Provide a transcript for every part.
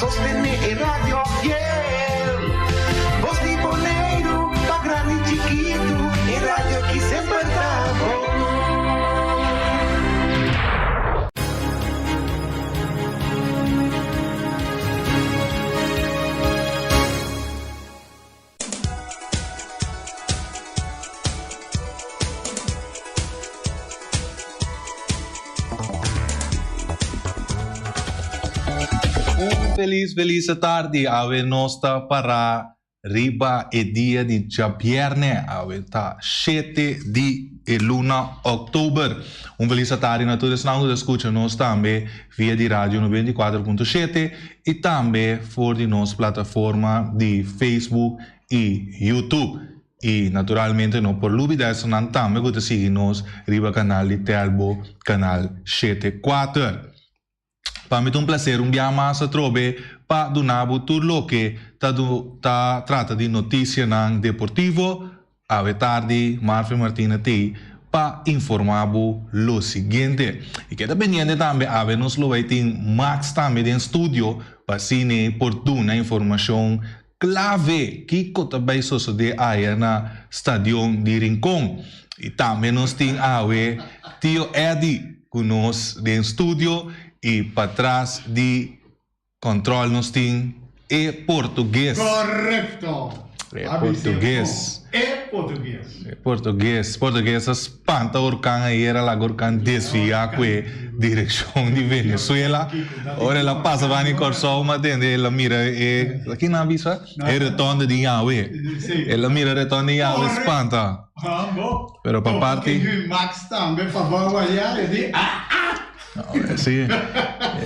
sostené e radio fiel. Bos di Boneiru, pa grandi i chikitu, e radio aki semper ta bon. Un felis felis tardi awe nos ta para riba e dia di djabierne awe ta shete di e luna oktober un felis tardi na tur esnan ku ta skucha nos tambe via di radio 94.7 i tambe for di nos plataforma di Facebook i YouTube. I naturalmente no por lubida esunnan tambe ku ta sigui nos riba kanal di Telbo Kanal 74. Pa mi ta un plaser un bia mas atrobe pa duna bo tur loke ta ta trata di notisianan deportivo. Awe tardi Marvin Martina t'ei pa informa bo lo siguiente. I keda pendiente tambe awe nos lo bai tin Max tambe den studio pa asina e por duna informacion clave kico ta bai sosode aya na Stadion di Rincon. I tambe nos tin awe Tio Eddy cu nos den studio i patras di Control nos tin e portugues. Correcto. E portugues. E portugues. E portugues. Portugues a spanta orkan ayer a laga orkan desvia ku e direccion di Venezuela. Ora el a pasa bani Kòrsou ma tende el a mira e ki nan a bisa? E rotonde di Yahweh. El a mira rotonde di Yahweh spanta. Pero pa parti. Max tambe pa allá e di ah ah. No, sí.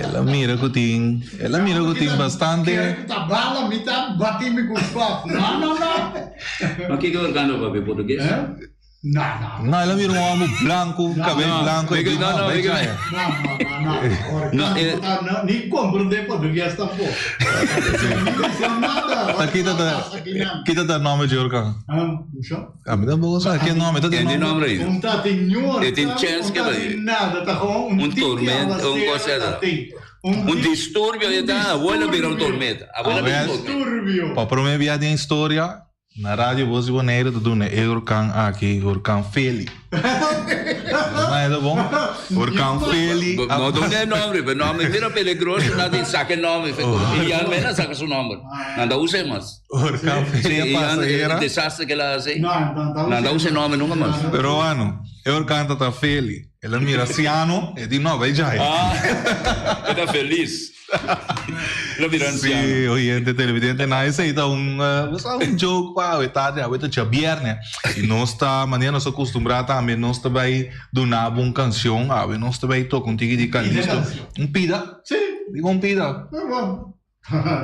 El a mira ku tin, el a mira ku tin bastante. Kere ku ta bala, mi ta bati mi ku stòf. No, no, no. Ma kiko organo papia portugues? No, no. No, el a mira un hòmber blanku, kabel blanku, e di, no, bai chaya. No, no, no, no. Organo ta, no, ni komprendé portugues tampoko. Ni bisa nada. Ta kita ta, kita ta nòmber dje orkan? Musho? Ami tampoco sa ke nomber, ta tin Tin nomber? nomber ei. Un ta tin ñor, E tin chens un ke ta bai. tin nada, ta gewoon un Un tiki tormenta, un aguacero cosa ta ta. tin. Un disturbio, e ta abuela bira un tormenta. Abuela bira un tormenta. Disturbio. Pa prome bia den historia, na Radio Voz di Boneiru ta duna e hurkan aki, hurkan Feli. No e ta bon? Hurkan Feli. No duna e nomber, pero nomber mira peligroso, nan tin saka e nomber. I Jan Mena saka su nomber. Nan ta usa e mas. Hurkan Feli a pasa era. E desastre ke el a hasi. Nan ta usa e nomber nunka mas. Pero bueno, e hurkan ta ta Feli. El a mira Siano, e di no, bai djai. E ta felis. El a bira ansiano. Sí, oyente, televidente, na esei ta un, un joke pa awe tardi, awe ta djabierne. I nos ta, manera nos a kustumbrá tambe, nos ta bai duna bo un kanshon, awe nos ta bai toka un tiki di Calisto. Un pida? Sí. Dikon un pida?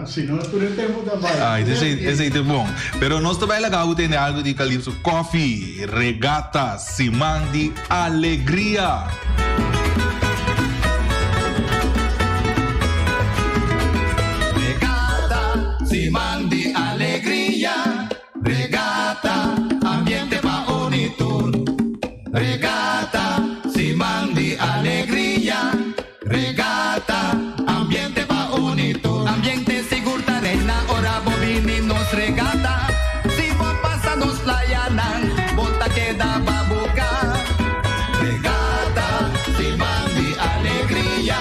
Si no tur e tempu ta bai. Ay, esei, esei ta bon. Pero nos ta bai laga bo tende algu di Calypso Coffee, Regata, Siman di Alegria. Regata, siman di alegria. Regata, ambiente pa uni tur. Regata, siman di alegria. Regata, ambiente pa uni tur. Ambiente sigur ta reina ora bo bini nos regata. Si bo pasa nos playanan, bo ta keda babuka. Regata, siman di alegria.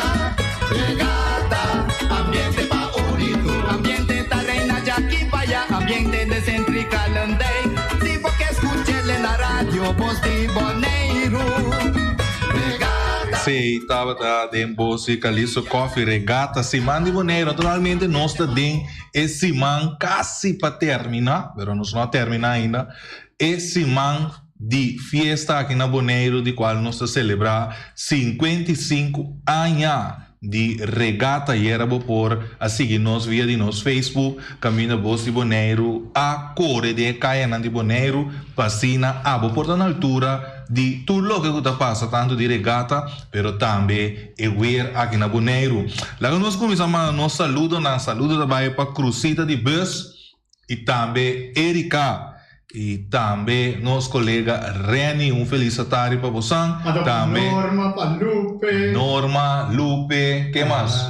Regata, ambiente pa uni tur. Ambiente ta reina djaki pa ya, ambiente den Sentri Kralendijk. Si bo ke skuch'el na radio, Bos di Boneiru. Esey tabata den bos di Calisto Coffee Regata Siman di Boneiru. Naturalmente nos ta den e siman casi pa termina, pero nos no a termina ainda, e siman di fiesta aki na Boneiru di cual nos ta celebra 55 aña di regata. Yera bo por a sigui nos via di nos Facebook Caminda Bos di Boneiru a core den e cayanan di Boneiru pa asina abo por ta na altura di tur loke cu ta pasa tanto di regata pero tambe e weer aki na Boneiru. Laga nos cuminsa manda nos saludonan. Saludo ta bay pa Crusita di Bus y tambe Erika y tambe nos colega Renny un feliz atari pa bosan. Ata pa Tambe Norma, pa Lupe. Norma, Lupe, ke mas?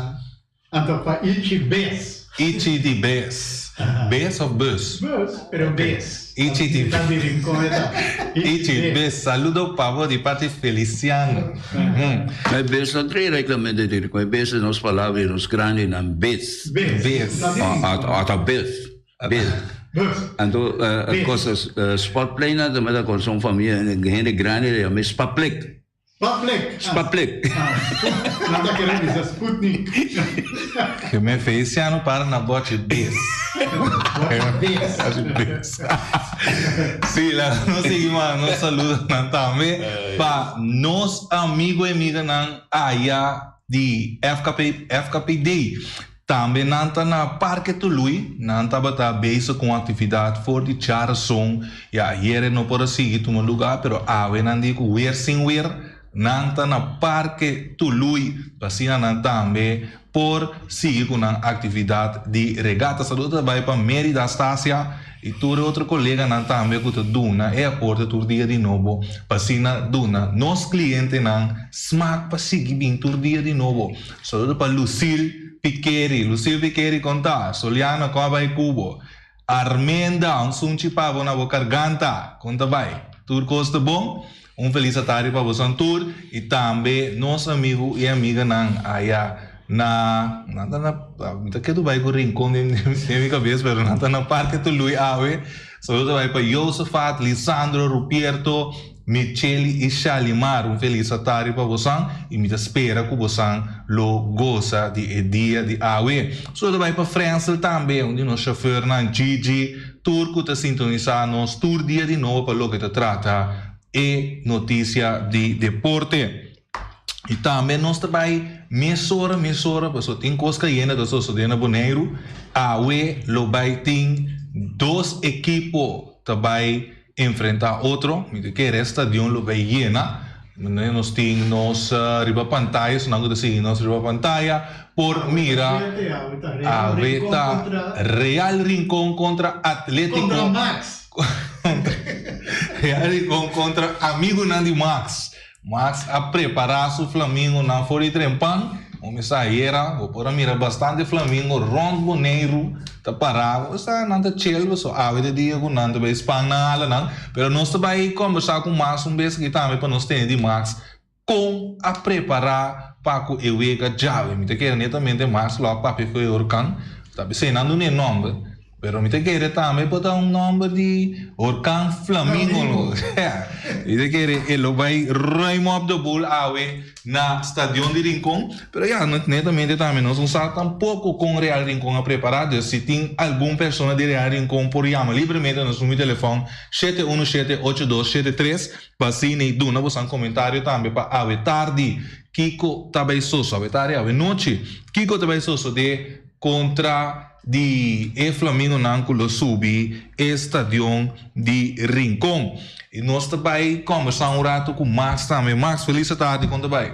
Anto pa Ichi bes. Ichi di bes. Bes of bus? Bus, pero bes. Ichi di Ta di Rincon e ta. Ichi bes. Saludo pa bo di parti Feliciano. E bes no trae directamente di Rincon. E bes ta nos palabra di nos grandinan, bes. Bes. Bes. Ata bes. Bes. Bus. Anto cosa Sportplein nan tambe ta con son famia hende grandi ta yama e Spaplek. Spaplek. Spaplek. Nan ta kere bisa Sputnik. Ke me Feliciano para na bochi bes. Bochi bes. Bochi bes. Si, laga nos sigui manda nos saludonan tambe pa nos amigo y amiganan aya di FKP, FKPD. Tambe nan ta na Parke Tului, nan tabata bezig ku un aktividat for di djarason. Ya ayere no por a sigui tuma lugá, pero awe nan di ku weer sin weer nan ta na Parke Tului pa asina nan tambe por sigui ku nan aktividat di regata. Saludo ta bai pa Merida Stasia i tur e otro koleganan tambe ku ta duna e aporte tur dia di nobo pa asina duna nos klientenan smak pa sigui bin tur dia di nobo. Saludo pa Lucille Pikeri. Lucille Pikeri kon ta? Soliano kon a bai ku bo? Armenda, un sunchi pa bo na bo karganta. Kon ta bai? Tur kos ta bon? Un felis atardi pa bosan tur i tambe nos amigu i amiganan aya na nan ta na mi ta ketu bai ku Rincon den mi kabes pero nan ta na Parke Tului awe. Saludo ta bai pa Josefat, Lisandro, Rupierto, Micheli i Shalimar, un felis atardi pa bosan i mi ta spera ku bosan lo gosa di e dia di awe. So ta bai pa Frensel tambe, un di nos shofèrnan Gigi, tur ku ta sintonisá nos tur dia di nobo pa loke ta trata e notisia di deporte. I tambe nos ta bai mesora mesora pasobra tin kos kayente ta sosodé na Boneiru. Awe lo bai tin dos ekipo ta bai enfrentá otro. Mi ta kere e stadion lo bai yena. Nos tin nos riba pantaya, esnan ku ta sigui nos riba pantaya por mira awe ta Real Rincon kontra Atletico. Kontra Max. Real Rincon kontra amigunan di Max. Max a prepará su flamingonan for di trempan. Bo mester ayera, bo por a mira bastante flamingo rònt Boneiru ta pará. Bo sa nan ta chel pasobra awe ta dia ku nan ta bai span nan alanan. Pero nos ta bai kòmbersá ku Max un bes aki tambe pa nos tende di Max kon a prepará pa ku e wega djawe. Mi ta kere netamente Max lo a papia ku e orkan. Ta bisei nan duna e nòmber. Pero mi ta kere tambe por ta un nomber di Horcan Flamingo. Mi ta kere e lo bai ruim op de boel awe na Stadion di Rincon. Pero ya, netamente tambe nos no sa tampoco con Real Rincon a prepara. Dus si tin algun persona di Real Rincon por yama libremente nos numero di telefon shete uno shete ocho dos shete tres pa asina y duna bosan comentario tambe pa awe tardi kico ta bay soso awe tardi awe nochi kico ta bay sosode contra di e flamingonan ku lo subi e stadion di Rincon. I nos ta bai kombersá un ratu ku Max tambe. Max, felis atardi, kon ta bai?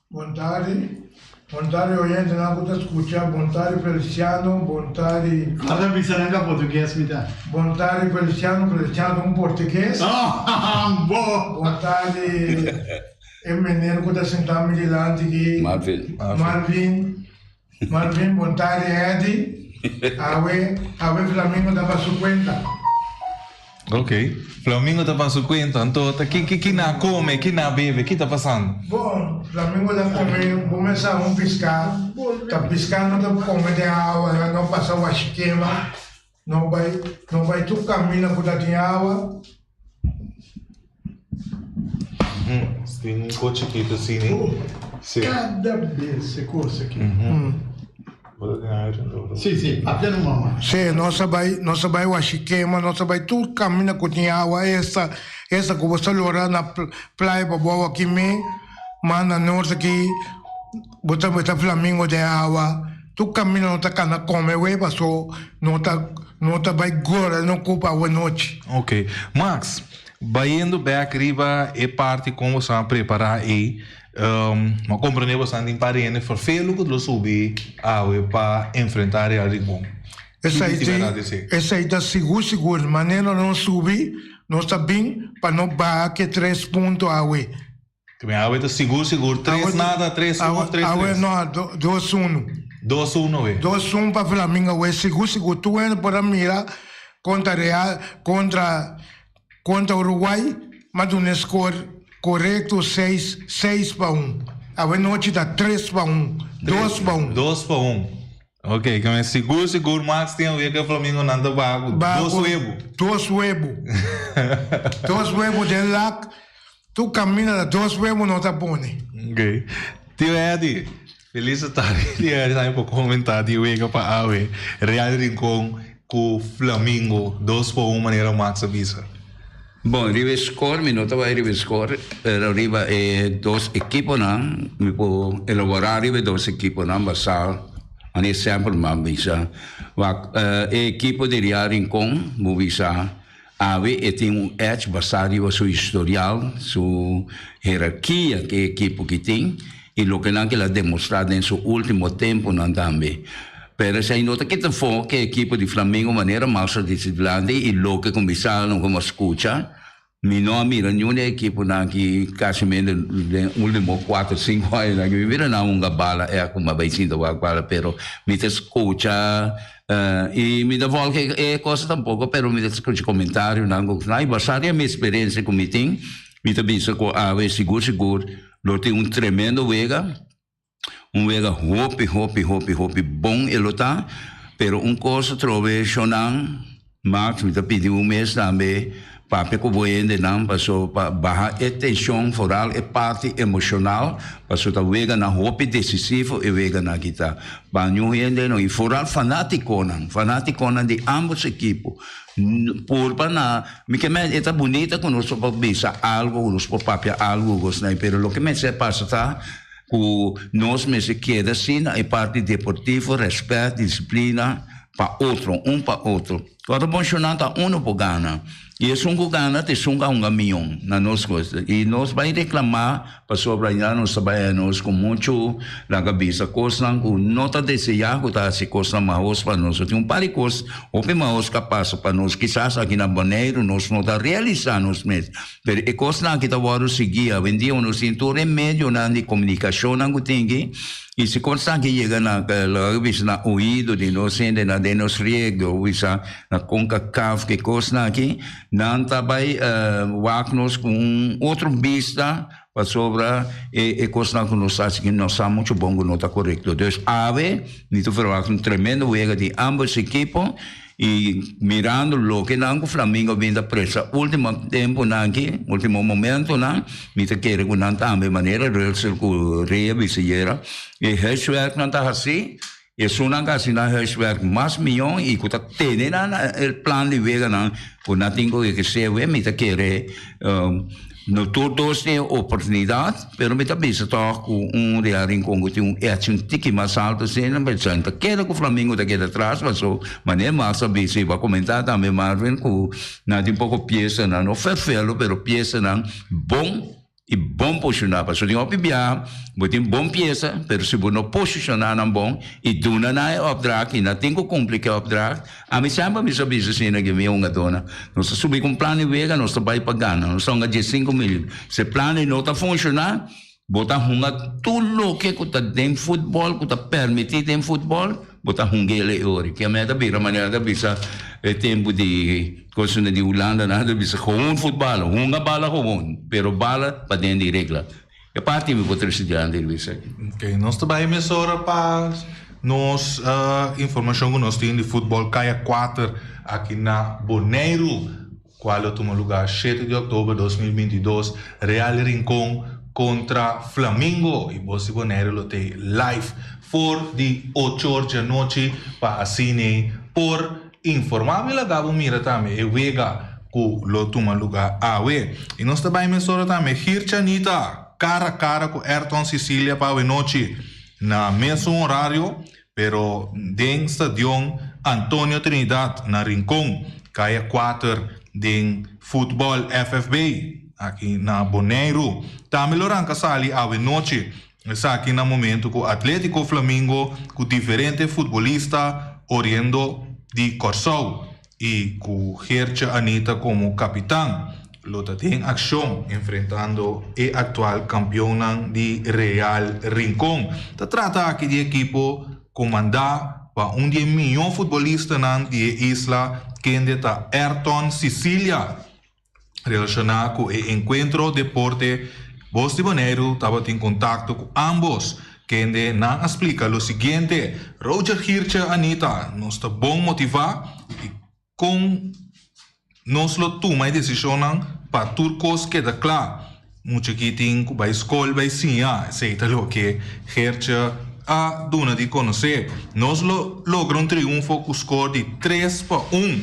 Bon tardi, bon tardi oyentenan ku ta skucha, bon tardi Feliciano, bon tardi. Ata bisa nan ka portugues mi ta. Bon tardi Feliciano, Feliciano ta un portugues. Bo. Bon tardi e meneer ku ta sintá mi dilanti aki. Marvin. Marvin. Marvin, Bon tardi Eddy, awe awe Flamingo ta pa su cuenta. Ok, Flamingo ta pa su cuenta, anto ta ki ki ki na come, ki na bebe, ki ta pasando? Bon, Flamingo ta come, bo mes sa un pisca, ta pisca no ta come den awa, nan no pasa washikema, no bai no bai tur camina cu ta tin awa. Tin un ko chikito asina. Si. Kada bes e kos aki. Si, si, papia no mama. Si, nos a bai, nos a bai Washikema, nos a bai tur kaminda ku tin awa, esta, esta ku bo sa lora na playa pa bo awa aki me, mas na norte aki bo ta mira flamingo den awa, tur kaminda no ta kana kome wei paso no ta, no ta bai gora no kupa awe nochi. Ok. Max, Bayendo bek riba e parti kon boso a prepará ei, mi a komprendé boso a tin par hende ferfelu ku lo subi awe pa enfrentá Real Rincon. Esei ta, esei ta sigur sigur. Manera nos subi, nos ta bin pa no baha ke tres punto awe. Awe ta sigur sigur tres nada, tres un òf tres tres? Awe no, dos unu. 2-1 we. 2-1 pa Flamingo we. Sigur sigur tur hende por a mira kontra Real kontra kontra Uruguay m'a duna e score korekto seis seis pa un. Awe nochi ta tres pa un, dos pa un. Dos pa un. Ok, ke men sigur sigur Max tin awe ke Flamingo nan ta baha ku dos webu. Dos webu. Dos webu den lak. Tur kaminda ta dos webu no ta pone. Ok. Tio Eddy, felis tardi. Tio Eddy tambe por comenta di wega pa awe. Real Rincon ku Flamingo dos pa un manera Max a bisa. Bon, riba e score mi no ta bai riba e score, pero riba e dos ekiponan mi por elabora riba e dos ekiponan basá an e semper mi a bisa. Wak e ekipo di Real Rincon bo bisa awe e tin un edge basá riba su historial, su herarkia ku e ekipo ki tin i loke nan kila demostrá den su ultimo temponan tambe. Pero esei no ta kita afó ku e ekipo di Flamengo manera Marcel disi dilanti i loke ku mi sa loke mi a skucha, mi no a mira niun di e ekiponan aki kasimente den ultimo kuater sinku añanan aki mi mira nan hunga bala e ku mi a bai sinta wak bala pero mi ta skucha i mi ta volg e cosa tampoko pero mi ta skucha komentarionan ku i basá riba mi eksperensia ku mi tin mi ta bisa ku awe sigur sigur lo tin un tremendo wega. Un wega hopi hopi hopi hopi bon e lo ta, pero un kos atrobe shonnan, Max mi ta pidi un mes tambe papia ku bo hendenan paso pa baha e tenshon foral e parti emoshonal paso ta weganan hopi desisivo e weganan aki ta pa niun hende no i foral fanatikonan fanatikonan di ambos ekipo purba na mi ke men e ta bunita ku nos por bisa algo ku nos por papia algo kosnan pero loke mester pasa ta. Ku nos mester keda asina e parti deportivo, rèspèt, disiplina pa otro, un pa otro. Ora bo shona ta uno por gana i esun ku gana ta esun ku a hunga mion na nos kos. I nos bai reklamá pasobra ya nos ta bai anos ku muchu laga bisa kosnan ku no ta deseá ku ta hasi kosnan mahos pa nos. Tin un par di kos hopi mahos ku a pasa pa nos kisas aki na Boneiru nos no ta realisá nos mes. Pero e kosnan aki ta wòrdu sigui awendia nos tin tur e medionan di komunikashonnan ku tin aki i si kosnan aki yega na laga bisa na oido di nos hendenan den nos regio bisa na Concacaf ke kosnan aki nan ta bai wak nos ku un otro bista pasobra e kosnan ku nos ta hasi aki no sa muchu bon ku no ta korekto. Dus awe mi ta verwagt un tremendo wega di ambos ekipo. I mirando loke nan ku Flamingo a bin ta presta ultimo temponan aki, ultimo momentonan, mi ta kere ku nan tambe manera Russell ku Rea bisa yera, e huiswerknan ta hasi, esunnan ku hasi nan huiswerk mas mion i ku ta tene nan na e plan di weganan ku nan tin ku ehersé awe, mi ta kere No tur dos tin e oportunidat, pero mi ta bisa tòg ku un Real Rincon ku tin un edge un tiki mas alto asina, pero sa ta keda ku Flamingo ta keda atras, paso manera Max a bisa i bo a komentá tambe Marvin ku nan tin poko piesanan, no ferfelo pero piesanan bon i bon posishoná, paso tin hopi biaha bo tin bon piesa pero si bo no posishoná nan bon i duna nan e opdracht i nan tin ku kumpli ku e opdracht. Ami semper mi sa bisa asina ke mi hungadónan, nos ta subi ku un plan di wega, nos ta bai pa gana, nos ta hunga diesinku minuut. Si e plan ei no ta funshoná, bo ta hunga tur loke ku ta den futbòl, ku ta permití den futbòl, bo ta hung'el e ora. Ke mei ta bira manera ta bisa e tempu di kosnan di Hulanda, nan ta bisa gewoon futbal, hunga bala gewoon, pero bala paden di regla. E parti mi por trese dilanti di esaki. Ok, nos ta bai mesora pa nos informashon ku nos tin di futbòl Kaya kuater aki na Boneiru, kual lo tuma lugá shete di òktober 2022, Real Rincon kontra Flamingo i bos di Boneiru lo tei live for di ocho or djanochi pa asina por Informá mi laga bo mira tambe e wega ku lo tuma lugá awe. I nos ta bai mesora tambe Girtje Anita kara kara ku Ayrton Cicilia pa awe nochi na mesun orario pero den stadion Antonio Trinidad na Rincon, kaya kuater den futbòl FFB aki na Boneiru. Tambe lo ranka sali awe nochi. Esaki na momento ku Atletico Flamingo ku diferente futbolista oriendo di Kòrsou i ku Gertje Anita komo kapitan lo ta den akshon enfrentando e aktual kampionnan di Real Rincon. Ta trata aki di ekipo. komandá pa un di e mihó futbolistanan di e isla kende ta Ayrton Cicilia. Relashoná ku e enkuentro Deporte Bos di Boneiru tabatin kontakto ku ámbos, kende nan a splika lo siguiente, Roger Geertje Anita, nos ta bon motivá i kon nos lo tuma e desishonnan pa tur kos keda kla. Mucha ki tin ku bai skol bai siña, esei ta loke Geertje a duna di konosé. Nos lo logra un triunfo ku skor di tres pa un.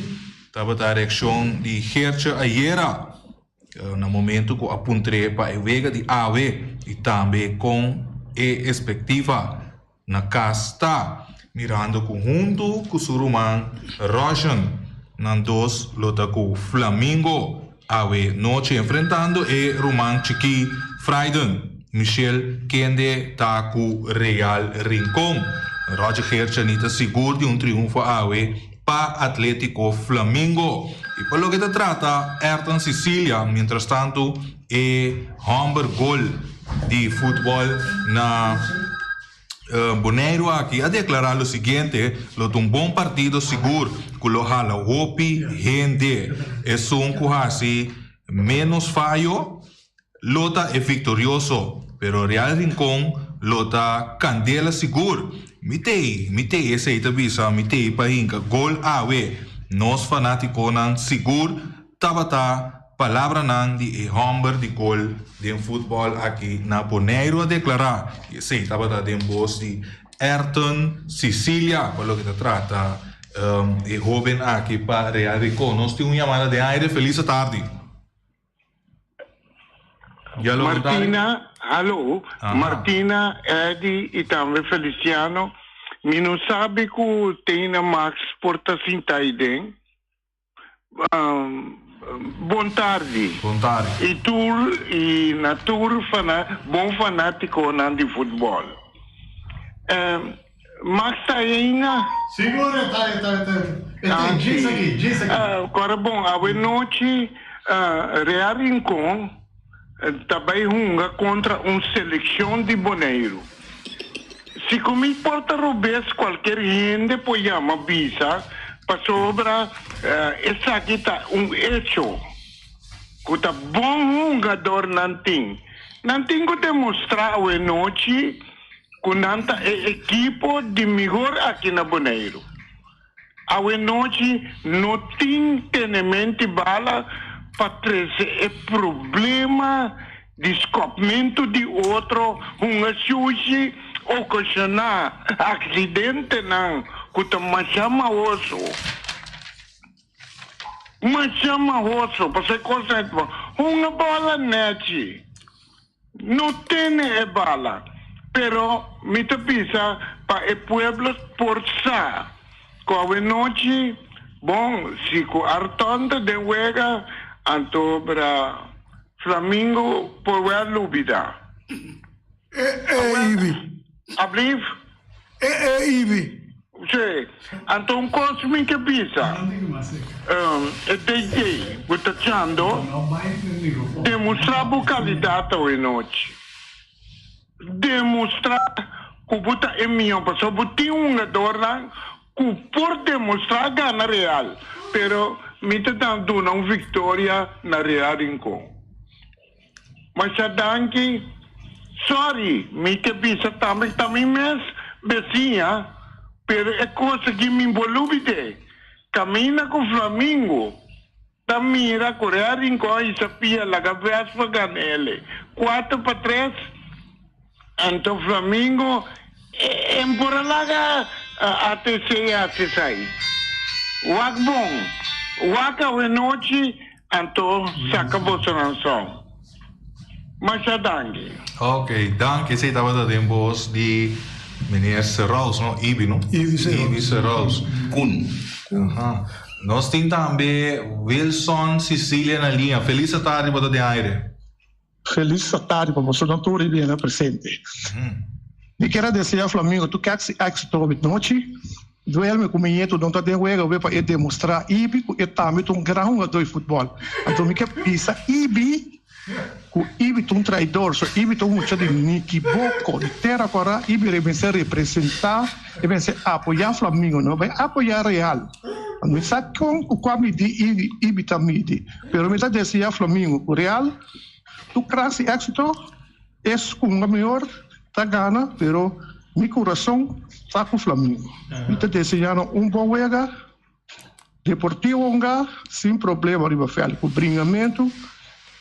Tabata reakshon di Geertje ayera na momento ku a puntr'é pa e wega di awe i tambe kon e espektiva na kas ta, mirando ku huntu ku su ruman Roshan nan dos lo ta ku Flamingo awe nochi enfrentando e ruman chikí Friden Michel kende ta ku Real Rincon. Roger Geertje ni ta sigur di un triunfo awe pa Atletico Flamingo. I pa loke ta trata Ayrton Cicilia, mientrastantu e hòmber gol di futbòl na Boneiru aki a deklará lo siguiente, Lo ta un bon partido sigur ku lo hala hopi hende. Esun ku hasi ménos fayo lo ta e viktorioso, pero Real Rincon lo ta kandela sigur. Mi t'ei, mi t'ei, esei ta bisa, mi t'ei pa hinka gol awe. Nos fanátikonan sigur tabata palabranan di e hòmber di gol den futbòl aki na Boneiru a deklará, i esei tabata den bos di Ayrton Cicilia pa loke ta trata e hóben aki pa Real Rincon. Nos tin un yamada den aire. Felis atardi. Martina, hallo. Martina, Eddy y tambe Feliciano, mi no sabi cu Teina Max por ta sinta ahi den. Bon tardi. Bon tardi. Y tur y na tur fana bon fanaticonan di futbol. Max ta aina? Sigur e ta e ta e ta e ta djis aki djis aki. Kora bon awe nochi Real Rincon ta bai hunga kontra un selekshon di Boneiru. Si ku mi por ta robes kualker hende por yama bisa pasobra esaki ta un echo ku ta bon hungador nan tin. Nan tin ku demostrá awe nochi ku nan ta e ekipo di mihor aki na Boneiru. Awe nochi no tin tenementi bala pa trese e problema di skòpmentu di otro hunga shushi okashoná aksidentenan ku ta masha mahoso. Masha mahoso, pasobra e kos ta hunga bala nèchi. No tene e bala, pero mi ta bisa pa e pueblo por sa cu awenochi, bon, si cu Arton ta den wega, anto bra Flamingo por wel lubida. E e Ibi. Ablief? E e Ibi. Sí. Anto un cos mi ke bisa, e DJ cu ta chando, demostra bo calidad awe nochi. Demostra cu bo ta e miho, pasobra bo tin hungadornan cu por demostra gana Real, pero mi ta duna un victoria na Real Rincon. Masha danki. Sorry, mi ke bisa tambe ta mi mes besiña, pero e kos aki mi bo lubide. Kaminda ku Flamingo ta mira ku Real Rincon hisa pia laga Vespa gana ele kuater pa tres, anto Flamingo en por a laga ATC hasi esai. Wak bon, wak awenochi Anto saka bosonan son. Masha danki. Ok, danki. Esei tabata den bos di meneer Serous, no? Ibi, no? Ibi Serous. Ibi Serous. Kun. Aha. Nos tin tambe Wilson Cicilia na liña. Felis atardi bo ta den aire. Felis atardi pa bosonan tur i bina presente. Mi kier a desea Flamingo tur kèks i èksito obi nochi. Duelme ku mi ñetu no ta den wega obe pa e demostrá Ibi ku e tambe ta un gran hungadó di futbòl. Anto mi ke bisa Ibi. Ku Ibi ta un traidor, so Ibi ta un mucha di Nikiboko, di Tera Kòrá, Ibi mester representá, e mester apoyá Flamingo, no bai apoyá Real. Mi sa kon ku kua midí Ibi, Ibi ta midi, pero mi ta deseá Flamingo ku Real tur kras di éksito, es ku hunga mihor ta gana, pero mi kurason ta ku Flamingo. Mi ta deseá nan un bon wega. Deportivo hunga sin problema riba veld cu bringamento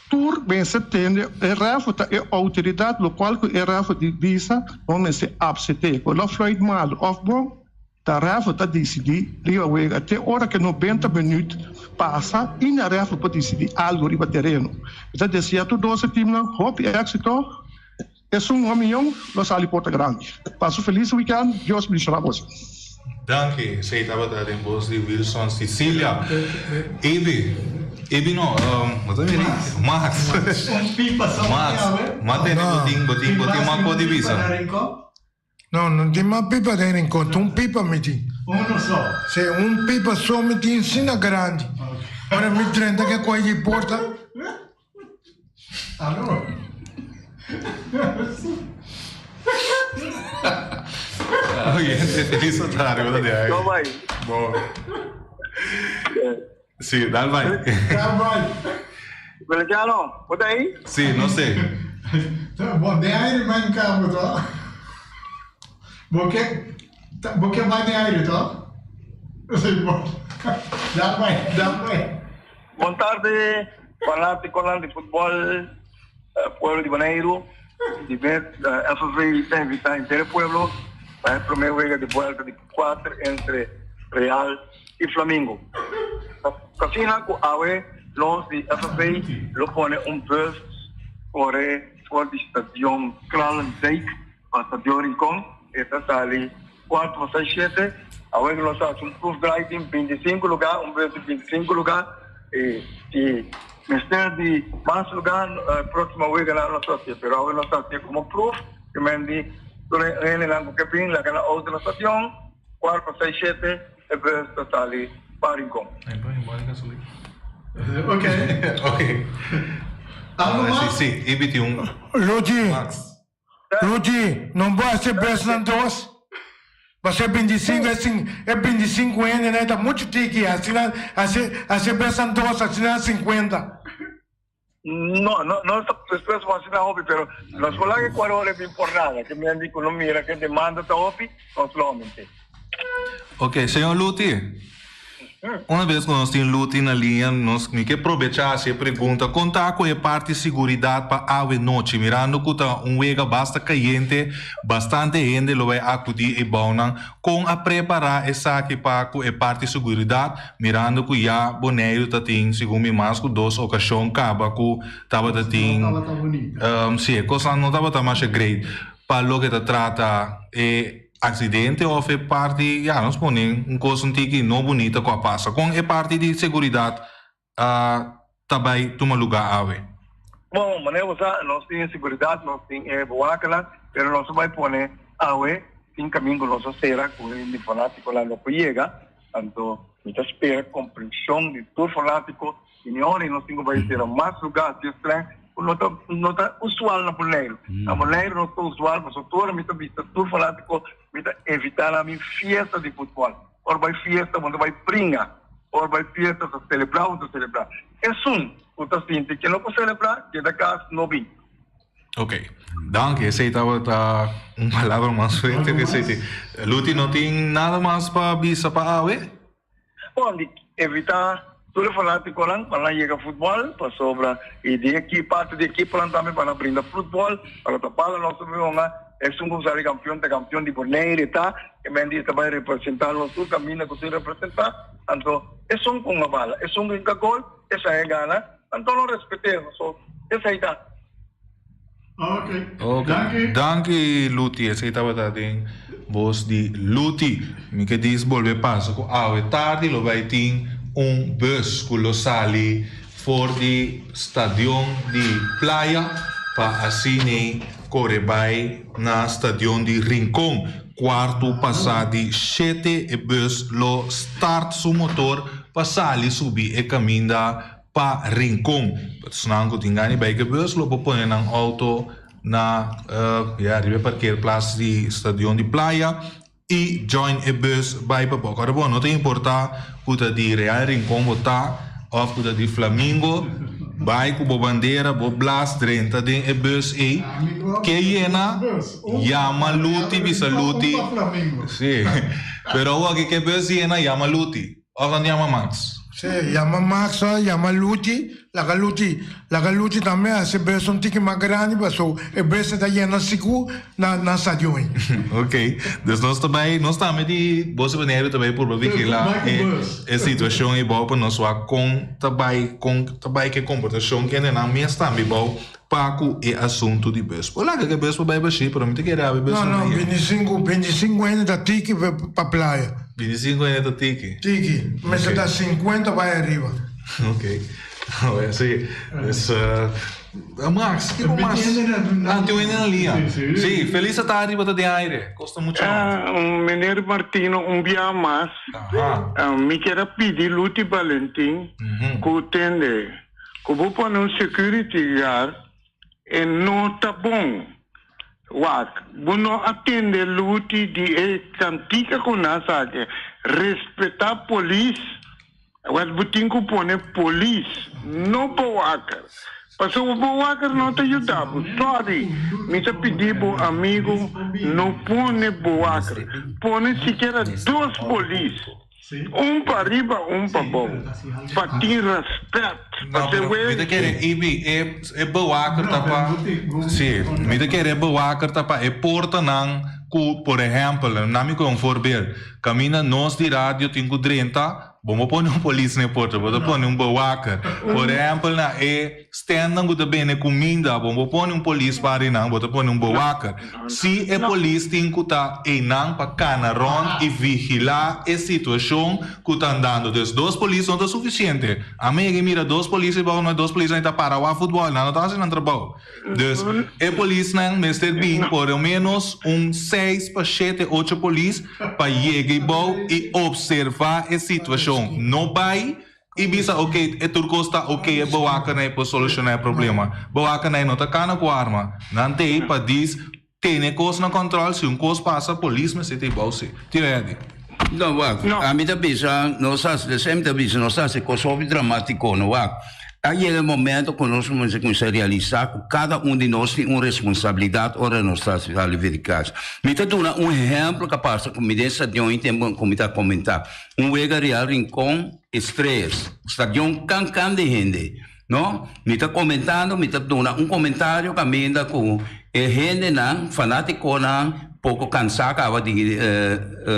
tur mester tende e ref ta e autoridad locual cu e ref di bisa no mester apsete cu lo fluit malo of bon ta ref ta dicidi riba wega te ora cu 90 minuut pasa y na ref por dicidi algo riba tereno mi ta desea tur dos e teamnan hopi exito Esun un miyon lo sali porta grandi. Pasa un felis weekend, Dios bendiciona boso. Danki, esey tabata den bos di Wilson Cicilia. Ibi, Ibi no, bo ta mira Max. Un pipa so Max, ma tene bo tin, bo tin, bo tin mas di bisa. No, no tin mas pipa den Rincon, ta un pipa mi tin. Uno so? Si, un pipa so mi tin asina grandi. Ora mi drenta ke koe di porta. Aló. Oyente, feliz tarde, buenos días. Go bai. Bo. Sí, dal bai. Dal bai. Feliciano, bo ta ei? Sí, no sé. Bo den aire man cabo to. Bo ke bo ke bai den aire to? Sí, bo. Dal bai, dal bai. Bon tarde fanaticonan di futbol pueblo di Boneiru. Di mes FV ta invita henter e pueblo pa e prome wega di buelta di kuater entre Real y Flamingo. Asina cu awe nos di FV lo pone un bus core for di stadion Kralendijk pa stadion Rincon. E ta sali kuarto pa seis shete. Awe nos a hasi un proefdraai den bintisinko lugá, un bus di bintisinko lugá. I si mester di mas lugá, próksimo weganan nos ta hasié. Pero awe nos ta hasié komo proef, ke men di tur e hendenan ku ke bin laga nan outo na stadion, kuarto pa seis shete e bus ta sali pa Rincon. Ok. Ok. Algo mas? Si, si. I tin un. Luchi. Max. Rudy, no bo hasi besnan dos? Pasobra e bintisinko e sin e bintisinko hendenan ta muchu tiki, asina hasi hasi besnan dos asina sinkuenta. No, no, no ta despues bo hasi nan hopi, pero nos por laga e kuador e bin por nada, ke men di ku no mira ke demanda ta hopi, nos lo aument'é. Ok, señor Luti. Una bes ku nos tin Luti na liña, nos mi ke probechá hasi e pregunta, kon ta ku e parti siguridat pa awe nochi? Mirando ku ta un wega basta kayente, bastante hende lo bai akudí e bounan. Kon a prepará esaki pa ku e parti siguridat, mirando ku ya Boneiru ta tin, segun mi, mas ku dos okashon kaba ku tabata tin, si, e kosnan no tabata masha great pa loke ta trata e. Accidente of e parti, ya nos pone un cos un tiki no bunita cu a pasa. Con e parti di seguridad a ta bay tuma lugar awe? Bon, manera bo sa, nos tin e seguridad, nos tin e bewakernan, pero nos a bay pone awe tin camin cu nos a cera cu hende fanaticonan no por yega. Anto mi ta spera comprension di tur fanatico y ni ora nos tin cu bay cera mas lugar si es tren cu no ta no ta usual na Boneiru. Na Boneiru no ta usual pasobra tur ora mi ta bista tur fanatico mi ta evita nan mi fiesta di futbol. Ora bay fiesta bo ta bay bringa, ora bay fiesta ta celebra bo ta celebra. Esun cu ta sinti ke no por celebra keda cas no bin. Ok, danki. Esei tabata un palabra mas fuerte ku esei tin. Luti no tin nada mas pa bisa pa awe? Bon, di evitá tur e fanátikonan pa nan yega futbòl pasobra i di eki parti di ekiponan tambe pa nan brinda futbòl pa lo ta bala nos ta hunga. Esun ku sali kampion ta kampion di Bonaire ta e men di e ta bai representá nos tur kaminda ku tin representá. Anto esun ku hunga bala, esun ku hinka gol, esei a gana. Anto no respet'é, so esei ta. Ok. Ok. Danki. Danki Luti, esei tabata den bos di Luti. Mi ke dis bolbe pasa ku awe tardi lo bai tin un bus ku lo sali for di stadion di Playa pa asina kore bai na stadion di Rincon. Kuartu pasa di shete e bus lo start su motor pa sali subi e kaminda. pa Rincon. Esnan ku tin gana di bai ku e bus lo por pone nan outo na ya riba e parkeerplaats di stadion di Playa i join e bus bai pa bok. Ora bo no ta importa ku ta di Real Rincon bo ta òf ku ta di Flamingo, bai ku bo bandera, bo blas drenta den e bus ei, ke yena yama Luti bisa Luti, si, pero awor ke bus yena yama Luti. Of nan yama Max? Sí, yama Max o yama Luchi. Laga Luchi, laga Luchi tambe hasi bes un tiki mas grandi paso e bes ta yena sigur na na stadion ei. Ok, dus nos ta bai, nos tambe di Bos di Boneiru ta bai purba vigila e e situacion ei bou pa nos wak kon ta bai, kon ta bai ku e komportashon kendenan mes tambe bou pa ku e asuntu di bus. Por laga ku e bus por bai bashí, pero mi ta kere abi bus No, no, bintisingu, bintisingu hende ta tiki pa playa. Bintisingu hende ta tiki? Tiki, mester ta sinkuenta bai ariba. Ok, bueno, si. Dus, Max, kiko mas? Ah, tin un hende na liña. Si, felis atardi bo ta den aire. Kosta mucho. Meneer Martino, un bia mas, mi kier a pidi Luti Balentin ku tende. Ku bo pone un security guard e no ta bon. Wak, bo no a tende luti di e kantika ku nan sake. Respeta polis. Wak bo tin ku pone polis, no bewaker. Pasobra bewaker no ta yuda bo. Sorry, mi ta pidi bo amigo no pone bewaker. Pone sikiera dos polis. Un pa riba un pa bou. Pa tin respet. No, pero mi ta kere Ibi e e bewaker ta pa si mi ta kere e bewaker ta pa e portanan ku por ehempel nan mi kohe un voorbeeld kaminda nos di radio tin ku drenta bo no pone un polis na e porta bo ta pone un bewaker por ehempel na e Stènnan ku ta bende kuminda, bo bo pone un polis pa arinan, bo ta pone un bewaker. Si e polis tin ku ta einan pa kana rònt i vigilá e situashon ku ta andando. Dus dos polis no ta sufisiente. Ami yega i mira dos polis riba un, dos polisnan ta para wak futbòl, nan no ta hasi nan trabou. Dus e polisnan mester bin por lo ménos un seis pa shete, ocho polis pa yega eibou i opservá e situashon. No bai I bisa ok e tur kos ta ok e bewakernan ei por soluciona e problema. Bewakernan ei no ta kana ku arma. Nan ta ei pa dis tene kos na control si un kos pasa polis mester ta ei bou si. Tio Eddy. No wak, ami ta bisa nos hasi de same ta bisa nos hasi kos hopi dramatiko no wak. A yega e momento ku nos mester kuminsá realisá ku kada un di nos tin un responsabilidat ora nos ta sali for di kas. Mi ta duna un ehèmpel ku a pasa ku mi den stadion e tempu ku mi ta komentá. Un wega Real Rincon Estrellas, stadion kan kan di hende, no? Mi ta komentando, mi ta duna un komentario kaminda ku e hendenan, fanatikonan poko kansá kaba di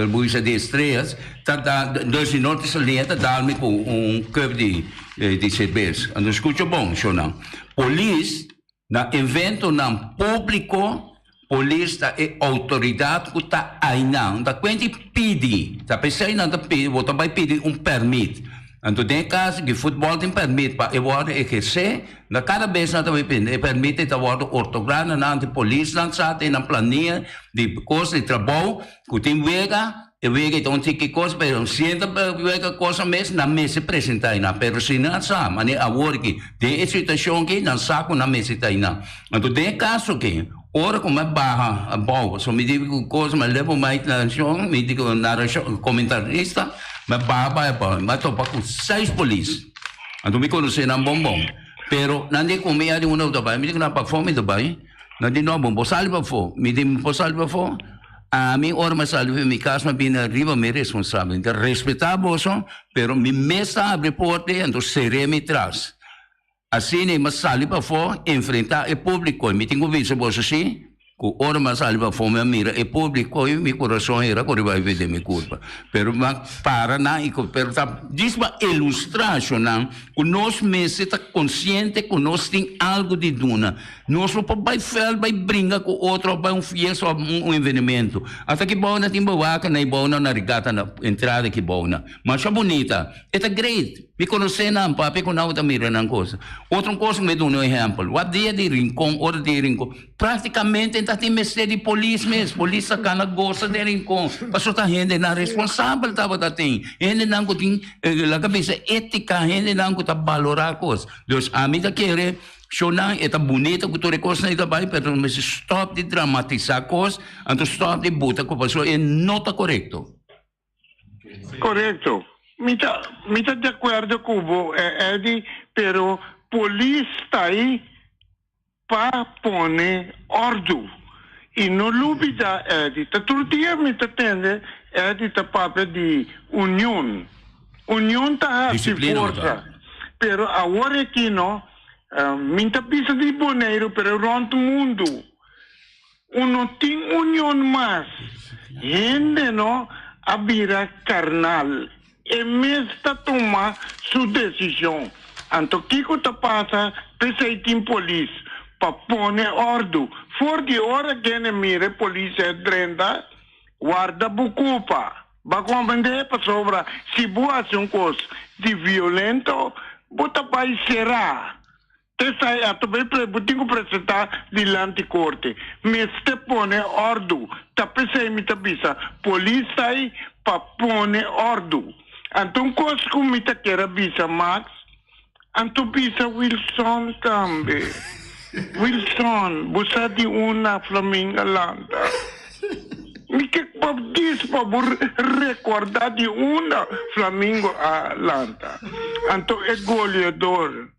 buisa di Estrellas, ta da, dus di norte salia ta dal mi ku un cup di di serbes. Anto skucha bon, shownan. Polis Na eventonan públiko, polis ta e outoridat ku ta ainan. Ta kuenti pidi, ta p'esei nan ta pidi, bo ta bai pidi un pèrmit. Anto den e kaso di futbòl tin pèrmit pa e wòrdu ehersé, na kada bes nan ta bai pidi e pèrmit ei ta wòrdu ortográ na nan, anto polisnan sa den nan plania di kos di trabou ku tin wega. E wega ta un tiki kos, pero si e ta wega kosa mes, nan mester presenta einan. Pero si nan sa, manera awor aki, den e situashon aki, nan sa ku nan mester ta einan. Anto den e kaso aki, ora ku mi a baha abou, pasobra mi di ku kos, mi a leba mi narashon, mi di ku narashon, komentarista, mi a baha bai abou, mi a topa ku seis polis. Anto mi konosé nan bon bon. Pero nan di ku mi a di unda bo ta bai, mi di ku nan pafó mi ta bai. Nan di no, bo por sali pafó. Mi di mi por sali pafó. Ami ora mi a sali for mi cas mi a bini ariba mi responsabel. Mi ta respeta boso, pero mi mes ta abri porta y anto cere mi tras. Asina mi a sali pafó enfrenta e publico y mi tin cu bisa boso si cu ora mi a sali pafó mi a mira e publico y mi corazon era cu riba bay den mi curpa. Pero mi a para nan y pero ta djis pa ilustra nan cu nos mester ta consciente cu nos tin algo di duna. Nos no por bai veld bai bringa ku otro of bai un fiesta of un evenemento. Hasta ki bou na tin bewaker na e bou na na regata na entrada ki bou na. Masha bunita. E ta great. Mi konosé nan, papia ku nan ta mira nan kos. Otro kos ku mi duna un ehèmpel. Wak dia di Rincon, ora di Rincon. Práktikamente ta tin mester di polis mes. Polis ta kana gosa den Rincon. Pasobra ta hendenan responsabel tabata tin. Hendenan ku tin, laga bisa, étika, hendenan ku ta balorá kos. Dus ami ta kere shownan e ta bunita ku tur e kosnan ei ta bai, pero nos mester stòp di dramatisá kos, anto stòp di buta ku pasobra e no ta korekto. Korekto. Mi ta mi ta di akuerdo ku bo, Eddy, pero polis ta ei pa pone òrdu. I no lubida Eddy, ta tur dia mi ta tende Eddy ta papia di union. Union ta hasi Disiplina bo ta. forsa. Pero awor aki no, mi ta bisa di Boneiru pero rònt mundu. Un no tin union mas. Hende no a bira carnal. E mes ta tuma su decision. Anto kico ta pasa p'esey tin polis pa pone ordu. For di ora kende mira e polis e drenta, warda bo cupa. Ba comprende pasobra si bo haci un cos di violento bo ta bay cera. Esei a ta bay bo tin ku presentá dilanti korte. Mester pone òrdu. Ta p'esei mi ta bisa polis ta ei pa pone òrdu. Anto un kos ku mi ta kier a bisa Max, anto bisa Wilson tambe. Wilson, bo sa di una Flaminga lanta. Mi ke pa dis pa bo rekordá di unda Flamingo a lanta. Anto e goleador.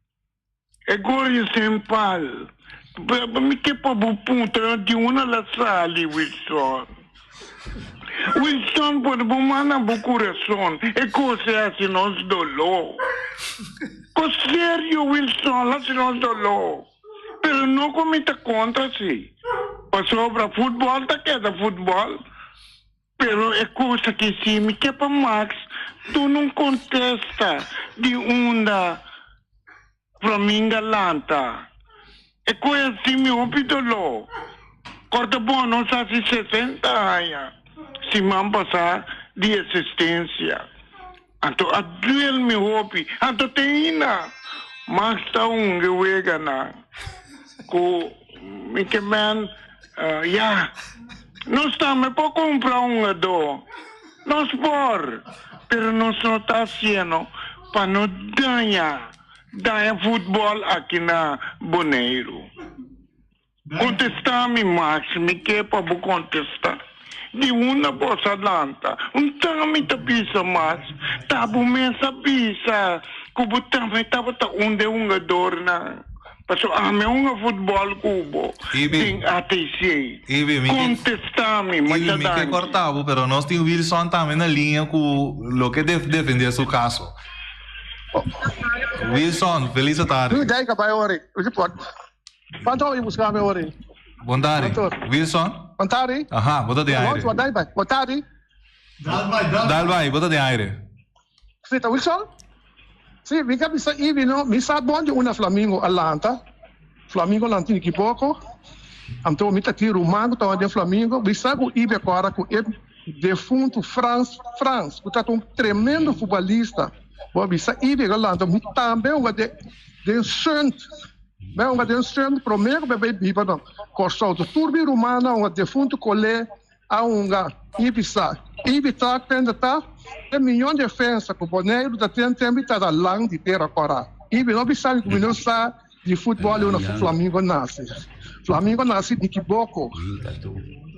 E gorio sin pal. Mi ke pa bo puntra di una la sali, Wilson. Wilson pone bo man na bo kurason, e kos e hasi nos doló. Kos serio Wilson, hasi nos doló. Pero no ku mi ta kontra si, pasobra futbòl ta keda futbòl. Pero e kos aki si mi ke pa Max duna un kontesta di unda Flaminga lanta. E koe a si mi hopi doló. Kòrda bon nos hasi sesenta aña siman pasá di esistensia. Anto a duel mi hopi. Anto te ainda Max ta hunga e weganan ku mi ke men ya. Nos tambe por cumpra un hungadó. Nos por, pero nos no ta haciendo pa no daña, daña futbol aki na Boneiru. Contesta mi, Max, mi ke pa bo contesta. Di unda bo sa lanta? Un ta mi ta bisa, Max, ta bo mes a bisa cu bo tambe tabata un de hungadornan. Paso ami a hunga futbòl ku bo den ATC. Ibi, mi ke Kontestá mi, Ibi, masha mi ke danki. kòrtá bo, pero nos tin Wilson tambe na liña ku lo ke defendé su kaso. Wilson, felis atardi. Doe dijk bai ori. Uzi por. Quanto ori busca me ori? Bon tardi. Wilson? Bon tardi. Aha, bo ta den aire. Bon tardi. Bon tardi. Dal bai, dal. Dal bai, bo ta den aire. Si, ta Wilson? Si, mi ka bisa Ibi no, mi sa bon di una Flamingo a lanta, Flamingo lanta tin ekiboco, anto mi ta tin ruman ku tabata den Flamingo, mi sa ku Ibi a kòrda ku e defuntu Frans Frans ku tabata un tremendo futbolista, bo a bisa Ibi a lanta, mi tambe a hunga den den Sunt, mi a hunga den Sunt prome ku mi a bai biba na Kòrsou, tur mi rumannan a hunga, defuntu Colé. A hunga i bisa i ta tende ta e miyon defensa ku Boneiru ta ten tempu i ta da lang di tera kòrá. I mi no bisa mi ku mi no sa di futbòl i unda Flamingo nase. Flamingo nase di Kiboko.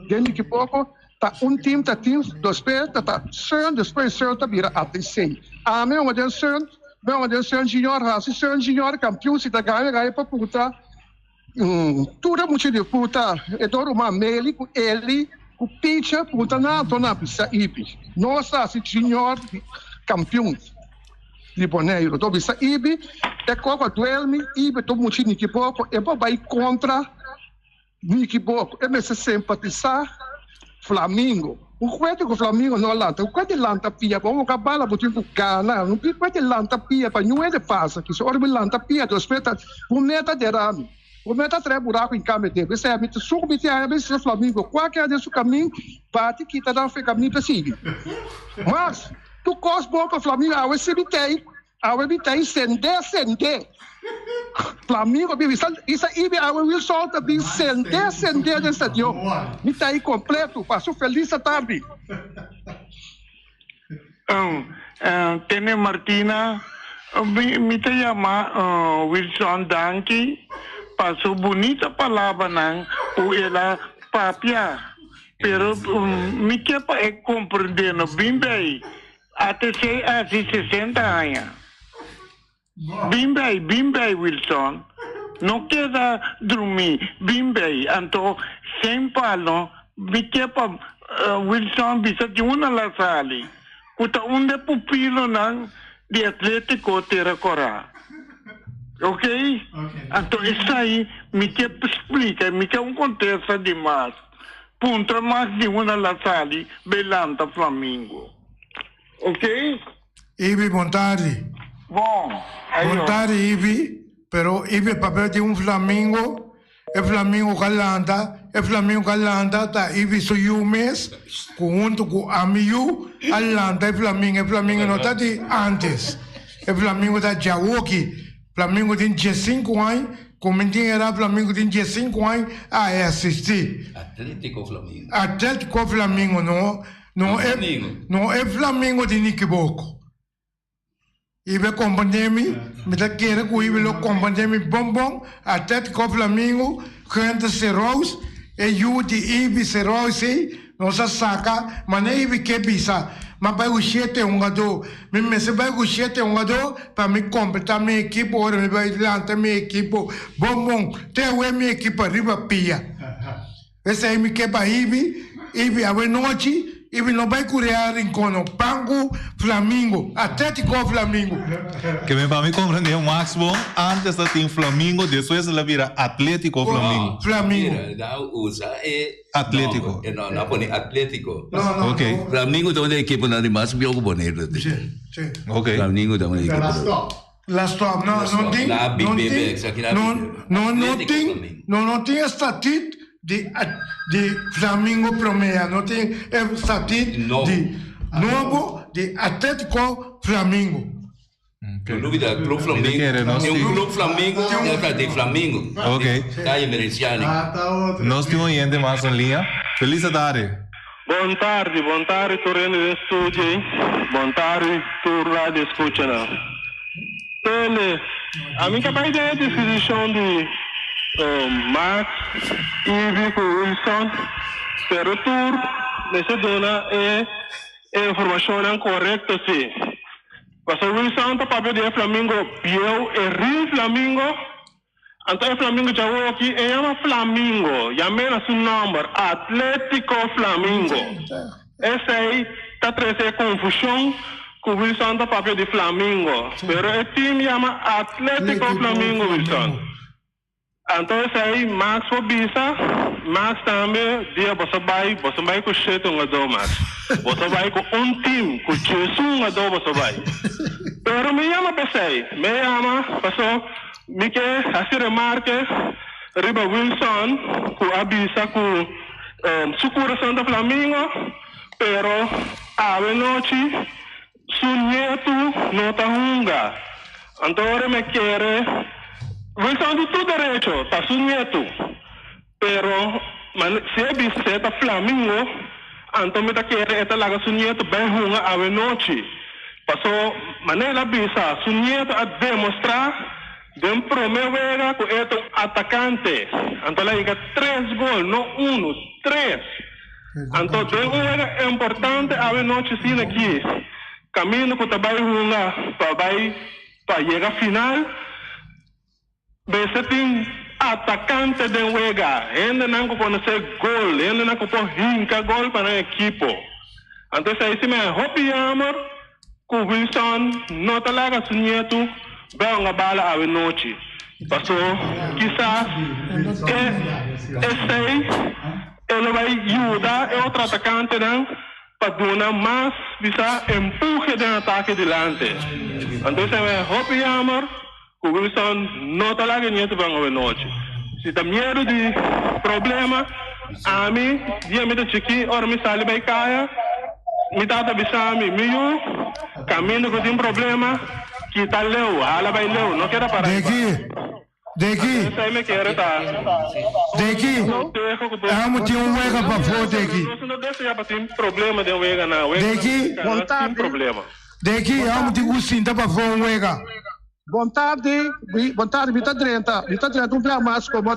Den di Kiboko ta un tim ta tin despues ta ta Seun despues Seun ta bira ATC. Ami hunga den Seun, mi hunga den Seun Junior hasi Seun Junior kampion si ta gana gana pa puta. Tur e mucha di puta e do ruman Meli ku Eli ku Picha punta nan anto nan bisa Ibi nos a hasi junior di kampion di Boneiru do bisa Ibi e koko duelmi Ibi tur mucha niki boko e bo bai kontra niki boko e mester simpatisa Flamingo un kuete ku Flamingo no a lanta un kuete lanta pia bo boka bala bo tin ku gana un kuete lanta pia pa niun hende pasa kisa ora bo lanta pia despues ta bo meta derami bo meta trae buraku in kambio debe esei mi ta suku mi tin aña bisa Flamingo kualke den su kamin bati kita nan fe kamin ta sigui mas tur kos bon pa Flamingo awe si mi tei. Awe mi ta sende sende. Flamingo mi bisa isa ibi awe Wilson ta bin sende sende den stadion. Mi ta aí completo. Paso feliz tarde. Um, Tene Martina, mi, mi ta yama Wilson danki pa su bunita palabranan ku el a papia. Pero mi ke pa e komprendé no bin bei ATC hasi 60 aña. Bin bei, bin bei Wilson. No keda drumí, bin bei. Anto sen palo mi ke pa Wilson bisa di una la sali ku ta un de pupilonan di Atletico Tera Kora. Ok? Anto esei mi ke splika, mi ke un kontesta di mas. Puntra mas di una la sali bei lanta Flamingo. Ok? Ibi, bon tardi. Bon, ayo. Bon tardi Ibi, pero Ibi papia di un flamingo, e flamingo ka lanta, e flamingo ka lanta ta Ibi su yu mes ku huntu ku ami yu a lanta e flamingo, e flamingo no ta di antes, e flamingo ta djawoki, flamingo tin diesinku aña, ku mi tin era flamingo tin diesinku aña a asisti. Atletico Flamingo. Atletico Flamingo no. No e, no e flamingo di Nikiboko. Ibe komprendé mi, mi ta kere ku ibe lo komprendé mi bon bon, Atletico Flamingo, Gunther Serous, e yu di Ibi Serous ei, nos a saka, mane Ibi ke bisa, m'a bai ku shete hungadó, mi mester bai ku shete hungadó pa mi kompletá mi ekipo ora mi bai lanta mi ekipo bon bon, te awe mi ekipo riba pia. P'esei mi ke pa Ibi, Ibi awe nochi, Ibi no bai ku Real Rincon no, pan ku Flamingo, Atletico Flamingo. Ke men pa mi komprende Max bon, antes ta tin Flamingo, despues el a bira Atletico Flamingo. Flamingo. Mira, nan usa e Atletico. No, nan pone Atletico. No, no, Ok. no. Flamingo ta un di e ekiponan di mas bieu ku Boneiru ta tin. Si, si. Ok. Flamingo ta un di e ekiponan. La stop, no, no tin, no tin, no, no, no tin, no, no tin e statuut di, di Flamingo Promea, no tin e statuut di nobo di Atletico Flamingo. No lubida, Club Flamingo, tin un Club Flamingo, tin di Flamingo, Calle Merenciani. Nos tin un oyente mas en linea. Feliz tarde. Bon tardi, bon tardi tur hende den studio ei, bon tardi tur radio escuchanan. Tende, ami ta bai den e disquisicion di Max, Ivy cu Wilson, pero tur mester duna e informacionnan corecto si. Pasobra Wilson ta papia di e flamingo bieu, e real flamingo. Anto e flamingo djawoki e yama Flamingo, yam'é na su nòmber, Atlético Flamingo. Esei ta trese e konfushon ku Wilson ta papia di Flamingo, pero e tim yama Atlético Flamingo, Wilson. Anto esei Max por bisa, Max tambe dia boso bai, boso bai ku shete hungadó, Max. Boso bai ku un tim, ku djesun hungadó boso bai. Pero mi yama p'esei, mi yama paso. Mi ke hasi remarke riba Wilson ku a bisa ku su kurason ta flamingo pero awe nochi su nietu no ta hunga. Anto ora mi a kere Wilson tin tur derecho ta su nietu pero si e bisa si e ta flamingo anto mi ta kere e ta laga su nietu bai hunga awe nochi. Paso manera el a bisa, su nieto a demostra den prome wega cu e ta un atacante. Anto el a yega tres gol, no uno, tres. Anto den un wega importante awe nochi asina aki, caminda cu ta bay hunga pa bay pa yega final, Mester tin atakante den wega, hendenan ku konosé gol, hendenan ku por hinka gol pa nan ekipo. Anto esei si men hopi yammer ku Wilson no ta laga su nietu bai hunga bala awe nochi. Paso kisas e esei e lo bai yuda e otro atakantenan pa duna mas bisa empuje den atake dilante. Anto esei men hopi yammer. Ku Wilson no ta laga nietu ban awenochi. Si ta miedu di problema, ami, dia mi ta chikí, ora mi sali bai kaya, mi tata bisa mi, Mi yu, kaminda ku tin problema, Kita leu, hala bai leu, no keda para. Deki, deki. Esei mi kere ta. Deki, amo tin un wega pafó, Deki. Nos no desea pa tin problema den weganan. Deki, Weganan sin problema. Deki, amo tin ku sinta pafó un wega. Bon tardi, bon tardi, mi ta drenta, mi ta drenta un bia mas komo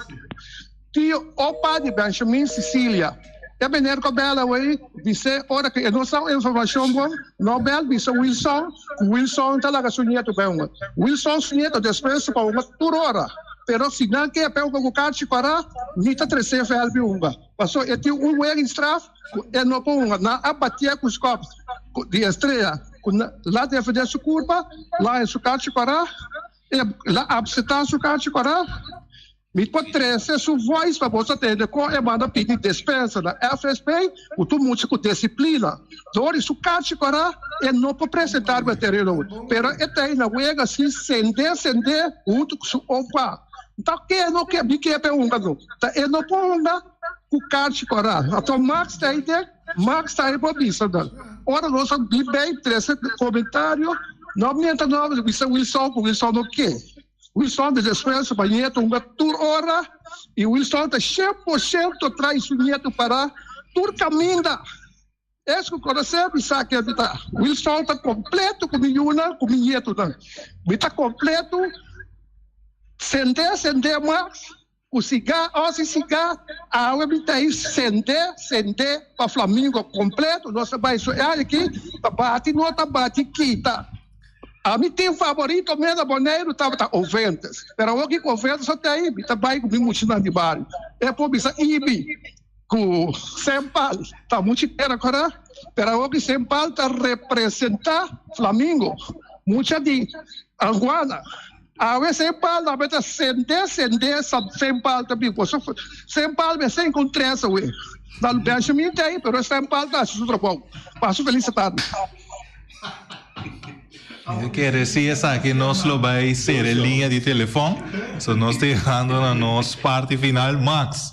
tio opa di Benjamin Cecilia. E meneer ku a bel awey bis'é ora ku e no sa un informashon bon, no bel bisa Wilson ku Wilson ta laga su nieto bai hunga. Wilson su nieto despues pa hunga tur ora, pero si nan ke pa e hunga ku karchi kòrá, mi ta tres'é vèl pi hunga. Pasobra e tin un wega di straf ku e no por hunga. Nan a batié ku skòp di Estrella ku la defendé su kurpa, la haña su karchi kòrá, e la apseptá su karchi kòrá. Mi por trese su voice pa boso tende kon e manda pidi despensa na FSP ku tur mucha ku disiplina. Dor di su karchi kòrá e no por presentá riba e tereno, pero e ta ei na wega si sende sende huntu ku su opa. Ta ke no ke mi ke pa e hunga no. Ta e no por hunga ku karchi kòrá. Anto Max ta ei den, Max ta ei por bisa nan. Ora nos a bin bei trese komentario no mientra no a bisa Wilson ku Wilson no ke. Wilson ta despues pa nieto hunga tur ora y Wilson ta 100% trae su nieto para tur caminda. Es cu conoce mi sa ken mi ta. Wilson ta completo cu mi yunan cu mi nietonan. Mi ta completo sende sende mas cu siga o sin siga awe mi ta ahi sende sende pa Flamingo completo nos ta bay su aki ta bati no ta bati kita. Ami tin favorito mi na Boneiru tabata Oventes pero awor ki ku Oventes a ta ahi mi ta bay ku mi muchanan di bario e por bisa Ibi ku Sempal ta mucha tera kora pero awor ki Sempal ta representa Flamingo mucha di Anguana awe Sempal ta mester sende sende Sempal ta bin pasobra Sempal mester encontra awe na Benjamin ta ahi pero Sempal ta hasi su trabou paso feliz tarde. Mi kere si esaki nos lo bai sera e liña di telefon. So nos ta yegando na nos parti final. Max.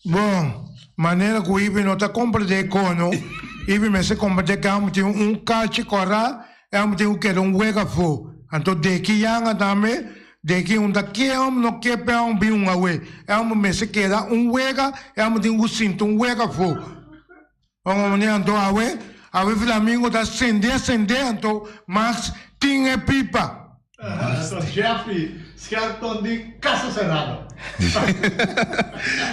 Bon, manera ku Ibi no ta komprendé kono, Ibi mester komprendé ku amo tin un kachi kòrá i amo tin ku keda un wega afó. Anto deki yanga tambe, deki un ta ke amo no ke p'e amo bin un awe. E amo mester keda un wega i amo tin ku sinta un wega afó. Bon meneer anto awe awe flamingo ta sende sende anto Max tin e pipa. Anto Jeffrey Skelton di Caso Cerrado.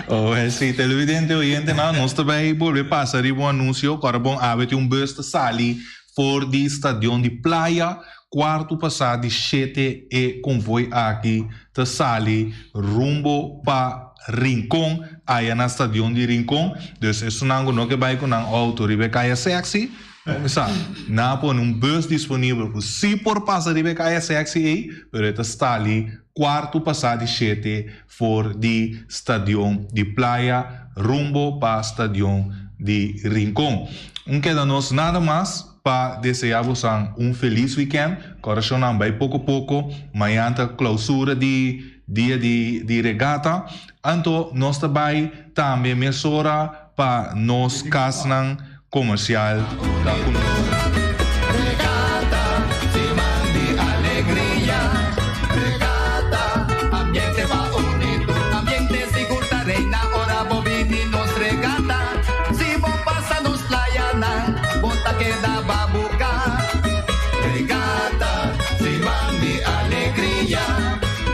Oh si televidente oyentenan nos ta bay bolbe pasa riba un anuncio ku ora bon awe tin un bus ta sali for di stadion di Playa cuarto pasa di shete e convoy aki ta sali rumbo pa Rincon, aya na stadion di Rincon. Dus esunnan ku no ke bai ku nan outo riba e kaya sexy, mi sa, nan a pone un bus disponibel ku si por pasa riba e kaya sexy ei, pero e ta stali kuartu pasá di shete for di stadion di Playa rumbo pa stadion di Rincon. Un keda nos nada mas pa deseá bosan un felis wikènt. Kòrashonnan bai poko poko, mañan ta klousura di. Dia di di regata, anto nos ta bai tambe mesora pa nos kasnan komersial ta ku nos. Regata, siman di alegria. Regata, ambiente pa uni tur. Ambiente sigur ta reina ora bo bini nos regata. Si bo pasa nos playanan, bo ta keda babuka. Regata, siman di alegria.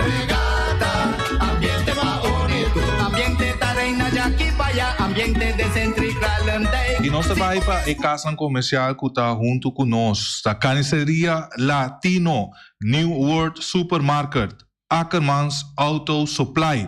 Regata, ambiente pa uni tur. Ambiente ta reina djaki pa ya, ambiente den Centri Kralendijk. I nos ta bai pa e kasnan komersial ku ta huntu ku nos ta Carniceria Latino, New World Supermarket, Ackermans Auto Supply,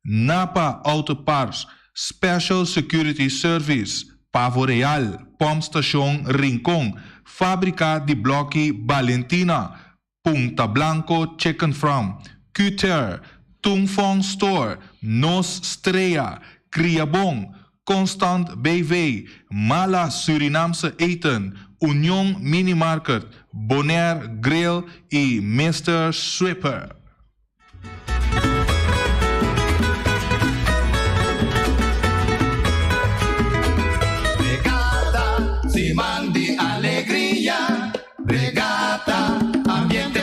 Napa Auto Parts, Special Security Service, Pavo Real, Pump Station Rincon, Fabrika di Bloki Balentina, Punta Blanco Chicken Farm, Cuter, Tung Fong Store, Nos Strea, Kriabon, Constant BV, Mala Surinaamse Eten, Union Mini Market, Bonaire Grill y Mister Swipper. Regata, siman di alegria. Regata, ambiente.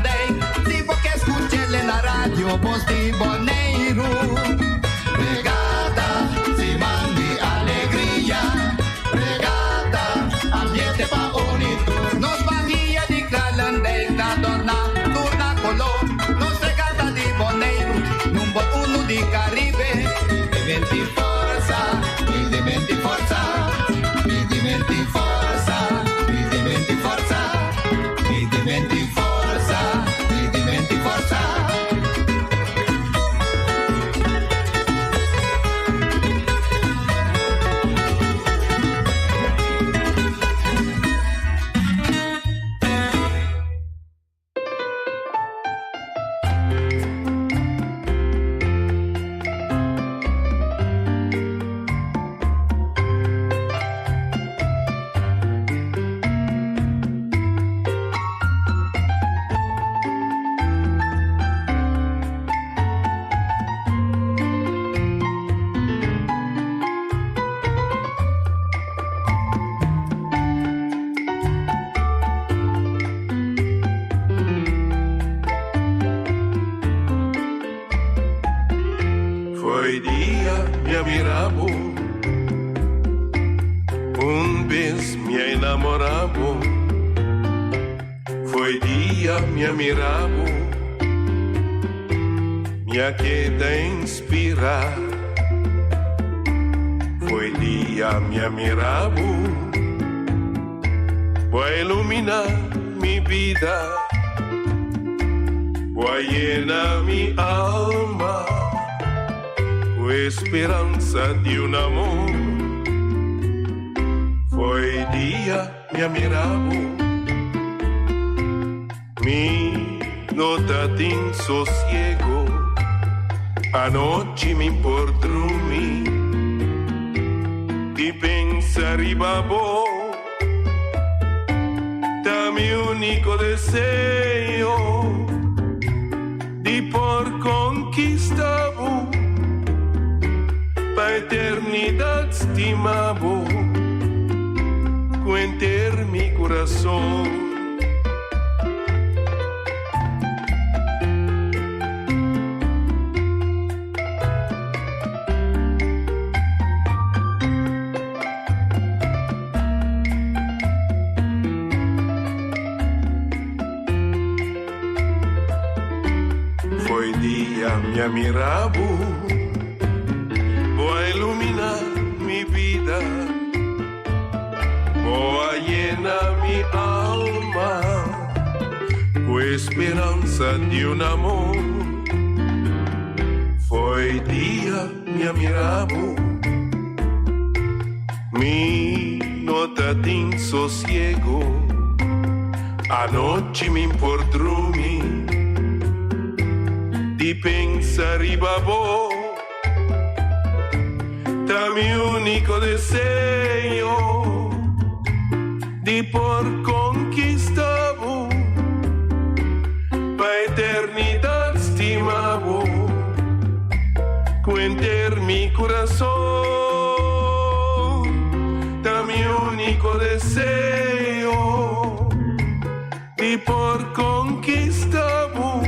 Kralendijk. Si bo ke skuch'é na radio Bos di Boneiru. Regata, siman di alegria. Regata, ambiente pa uni tur. Nos bahia di Kralendijk ta dòrná tur na koló. Nos regata di Boneiru, number unu di Karibe. Pidi forsa, pidi forsa, pidi forsa, pidi forsa, pidi forsa, pidi forsa. Fo'i dia mi a mira bo Un bes mi a enamorá bo Fo'i dia mi a mira bo Mi a keda inspirá Fo'i dia mi a mira bo Bo a iluminá mi bida Bo a yena mi alma Ku esperansa di un amor Fo'i dia mi a mira bo Mi no ta tin sosiego Anochi mi por drumi Di pensa riba bo Ta mi úniko deseo Di por konkista bo Pa eternidat stima bo Ku henter mi kurason. Fo'i dia mi a mira bo, bo a ilumina mi bida, bo a yena mi alma ku esperansa di un amor. Fo'i dia mi a mira bo, mi no ta tin sosiego, anochi mi por drumi di pensa riba bo. Ta mi úniko deseo di por konkista bo, pa eternidat stima bo ku henter mi kurason. Ta mi úniko deseo di por konkista bo,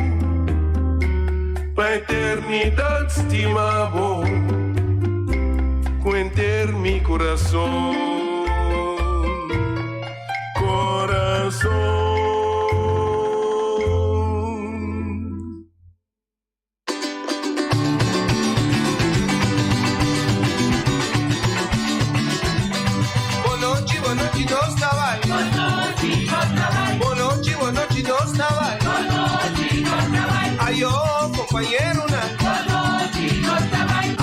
pa eternidat stima bo ku henter mi kurason. Corazón. Bonochi, bonochi, nos ta bai. Bonochi, bonochi, nos ta bai. Ayo, kompañeronan.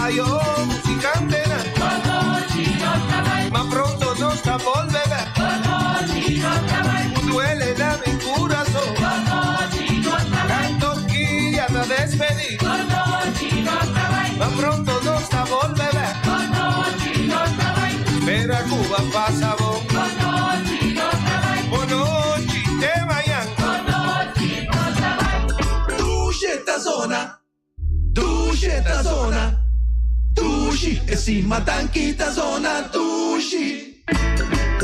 Ayo, musikantenan. Ma pronto nos ta bolbe bèk. Ku duele na mi kurason. Kanto kia ta despedí. Ma pronto nos ta bolbe bèk. Spera ku bo a pasa bon. Bonochi, te mañan. Dushi ta zona, dushi ta zona, dushi e sima tanki ta zona dushi.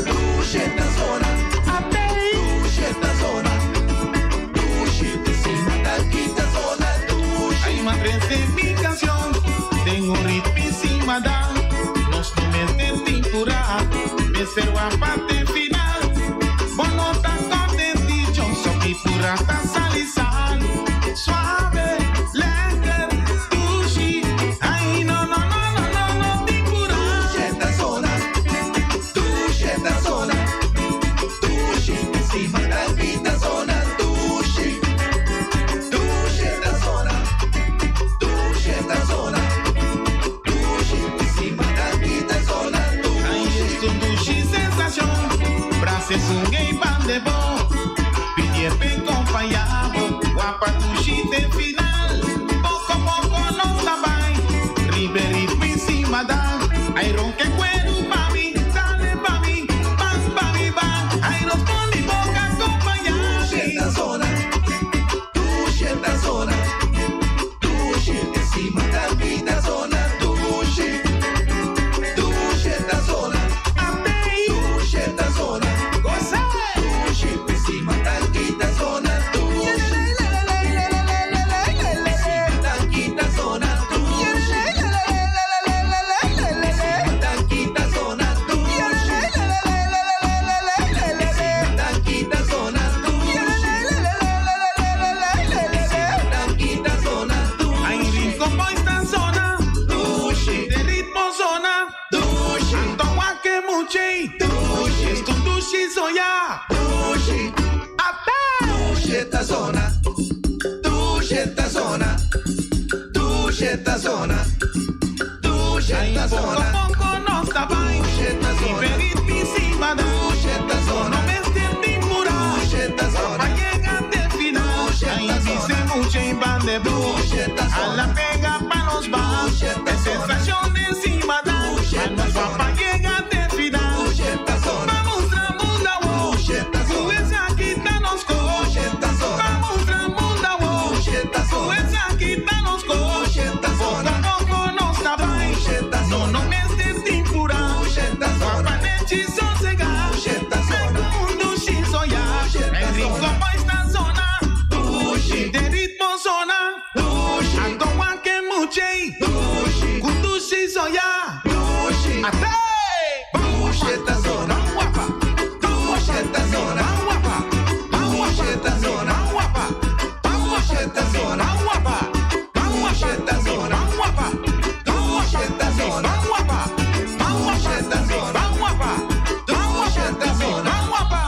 Dushi ta zona, dushi ta zona, dushi. Mester wapa te final. Bonota contenti, soki purata sali sali. Suave, lekker, dushi. Ai no no no no no no ti pura. Dushi zona, dushi zona, dushi, si maravita zona, dushi, dushi zona, dushi zona, dushi, si maravita zona, dushi. Dushi sensación, brases un gay bandebo, pidie pe compañabo, guapa dushi te final, poco a poco nos la vai, riberi encima da, ay ronque cuero pa mi, dale pa mi, pan pa mi va, ay nos con mi boca acompañar. Dushi zona, dushi zona, dushi, si maravita zona, dushi, dushi zona, dushi zona, dushi, si maravita zona, dushi. Tanquita zona, dushi. Tanquita zona, dushi. Tanquita zona, dushi. Tanquita zona, dushi. Ay rico boys tan zona, dushi, de ritmo zona, dushi, antoa que muche, dushi, esto dushi soya, dushi, ate, dushi esta zona, dushi esta zona, dushi esta zona, dushi esta poco zona. a poco nos da vai, riberit encima da, Dushi esta zona, no me timpura, dushi esta zona, pa llegar al final, Dushi ahí esta dice zona. mucho en bandebo, Dushi esta a zona. la pega pa los va, Dushi esta es zona. sensación de encima da, Dushi pa esta nos zona. va pa llegar al final, Dushi esta zona. vamos tramunda wo, Dushi esta zona. esa quítanos Dushi esta zona. vamos tramunda wo, Dushi esta zona. esa quítanos Dushi esta zona. poco a poco nos da vai, Dushi esta no zona. no me estés timpura, Dushi esta zona. guapanechi sosega, Dushi esta zona. un dushi soya, Dushi esta el rico zona. boys tan zona, Dushi, de ritmo zona, dushi, antoa que muche, dushi, kundushi soya, dushi, ate, dushi esta zona, guapa, dushi esta zona, guapa, dushi esta zona, guapa, dushi esta zona, guapa, dushi esta zona, guapa, dushi esta zona, guapa, dushi esta zona, guapa, dushi esta zona. guapa.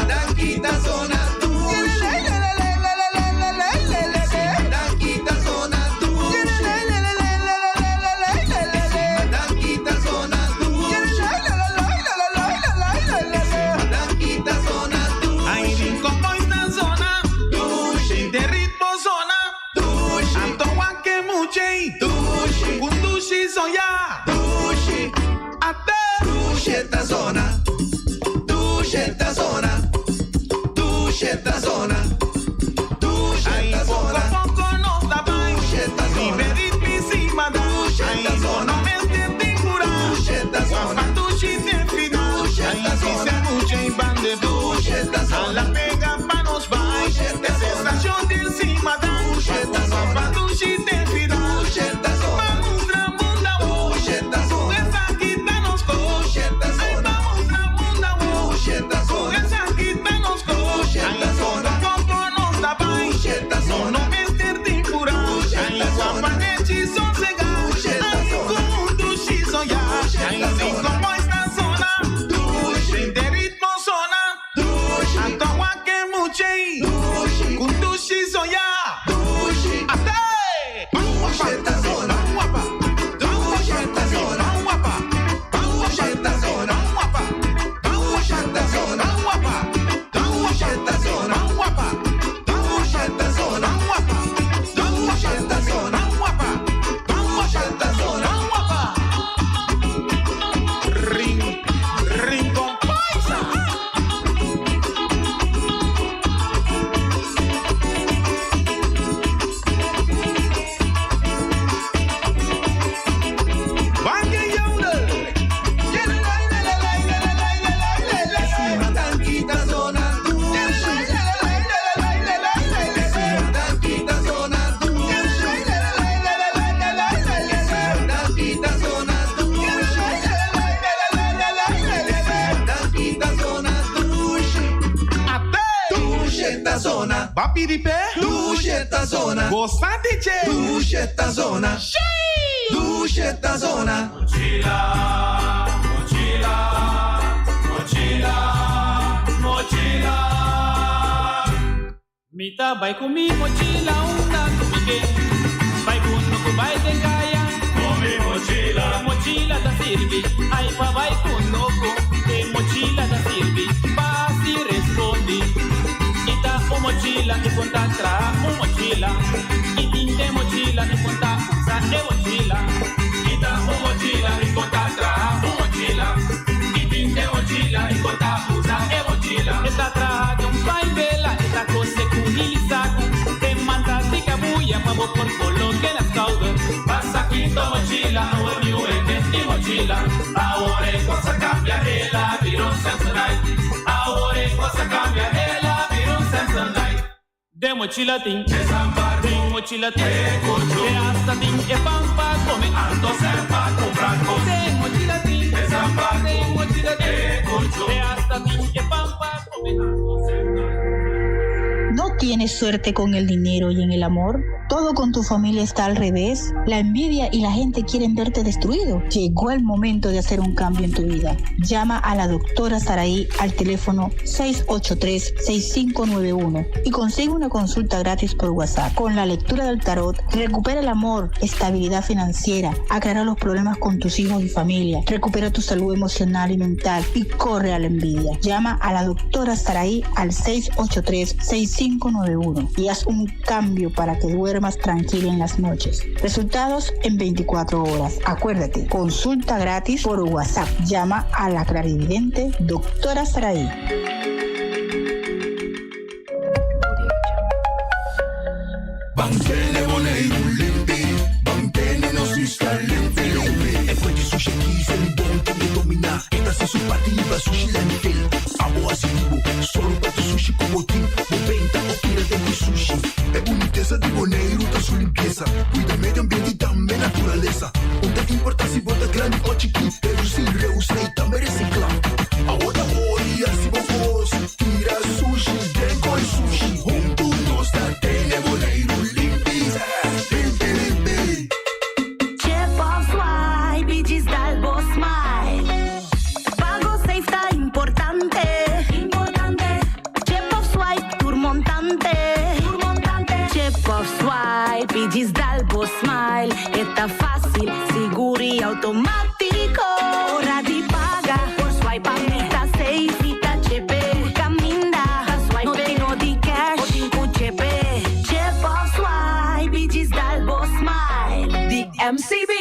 Tanquita zona, dushi. Tanquita zona, dushi. Tanquita zona, dushi. Tanquita zona, Ay, dushi. rico boys tan zona, Dushi, de ritmo zona, dushi, antoa que muche, dushi, kundushi soya, dushi, ate, dushi esta zona, dushi esta zona, dushi esta zona, dushi ay, esta poco zona, a poco nos da vai, dushi esta zona, riberit encima da, Dushi ay, esta no zona. no me timpura, dushi esta zona, guapa dushi de final, Dushi ay, esta dice zona. muche y bandebo, dushi esta a zona, la pega pa nos vai, Dushi esta es zona. sensación de encima da, Dushi esta zona. guapa dushi de final, dushi esta zona, vamos tramunda wo, dushi esta zona, esa quítanos dushi esta Ay, zona, vamos tramunda wo, dushi esta zona, esa quítanos Dushi ay, esta zona. poco a ta zona. Ba pidi p'e. Dushe ta zona. Gosa di dje. Dushe ta zona. Shei! Dushe ta zona. Mochila, mochila, mochila, mochila. Mi ta bai ku mi mochila unda ku mi ke Bai ku no ku bai den kaya Ku mi mochila E mochila ta sirbi ai pa bai ku no ku E mochila ta sirbi pa hasi respondi I ta un mochila i kon ta traha un mochila I tin den mochila i kon ta usa e mochila I ta un mochila i kon ta traha un mochila I tin den mochila i kon ta usa e mochila E ta traha di un pai bela, e ta kose ku hili saku. E manta di kabuya pa bo por koloke na skouder. Pasa quinto mochila, awor niu hende tin mochila. Awor e kos a kambia, el a bira un Samsonite. Awor e kos a kambia, el a bira un Samsonite. Den mochila tin, den mochila tin, te hasta tin e pan pa come. Anto semper cumpra cos. Den mochila tin, den mochila tin, te hasta tin e pan pa come. ¿No tienes suerte con el dinero y en el amor? ¿Todo con tu familia está al revés? ¿La envidia y la gente quieren verte destruido? Llegó el momento de hacer un cambio en tu vida. Llama a la doctora Saraí al teléfono 683-6591 y consigue una consulta gratis por WhatsApp. Con la lectura del tarot, recupera el amor, estabilidad financiera, aclara los problemas con tus hijos y familia, recupera tu salud emocional y mental y corre a la envidia. Llama a la doctora Saraí al 683-6591 y haz un cambio para que duermas tranquilo en las noches. Resultados en 24 horas. Acuérdate, consulta gratis por WhatsApp. Llama a la clarividente doctora Saraí. Ban tene Boneiru limpi, ban tene nos isla limpi limpi. E fuente sushi aki ser bon ta mi dominá. E ta hasi su parti riba sushi landfill. Abo hasi di bo, sòru pa tur sushi ku bo tin. Bo benta o tira den ku sushi. E bunitesa di Boneiru ta su limpiesa. Kuida medio ambiente i tambe naturalesa. Un ta importá si bo ta grandi o chikí. Redusí, reusá i tambe resiklá. Awo ta hori hasi bo kos. Tira sushi den koi sushi. Huntu nos ta tene Boneiru limpi, limpi, limpi. Chip of swipe i djis dal bo smile. Pago safe ta importante. Importante. Chip of swipe tur montante. Tur montante. Chip of swipe i djis dal bo smile. E ta fácil, sigur i automátiko. Ora di paga por swipe pa mi ta safe. Mi ta chepe. Tur kaminda ta swipe. No tin no di cash. Bo tin ku chepe. Chip of swipe i djis dal bo smile. Di MCB.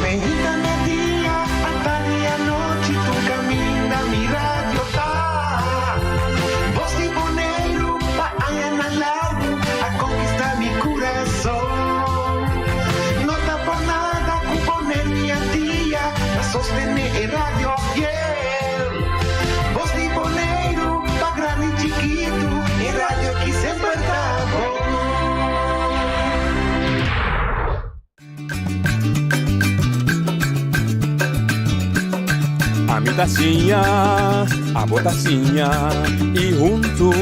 Meinta media, atardi anochi, tur caminda mi radio ta. Bos di Boneiru pa añanan largu a conquista mi curason. No ta por nada cu pone mi al dia pa sostene e radio fiel. Bos di Boneiru pa grandi y chikitu, e radio ki semper ta bon. Ami ta siña, abo ta siña y huntu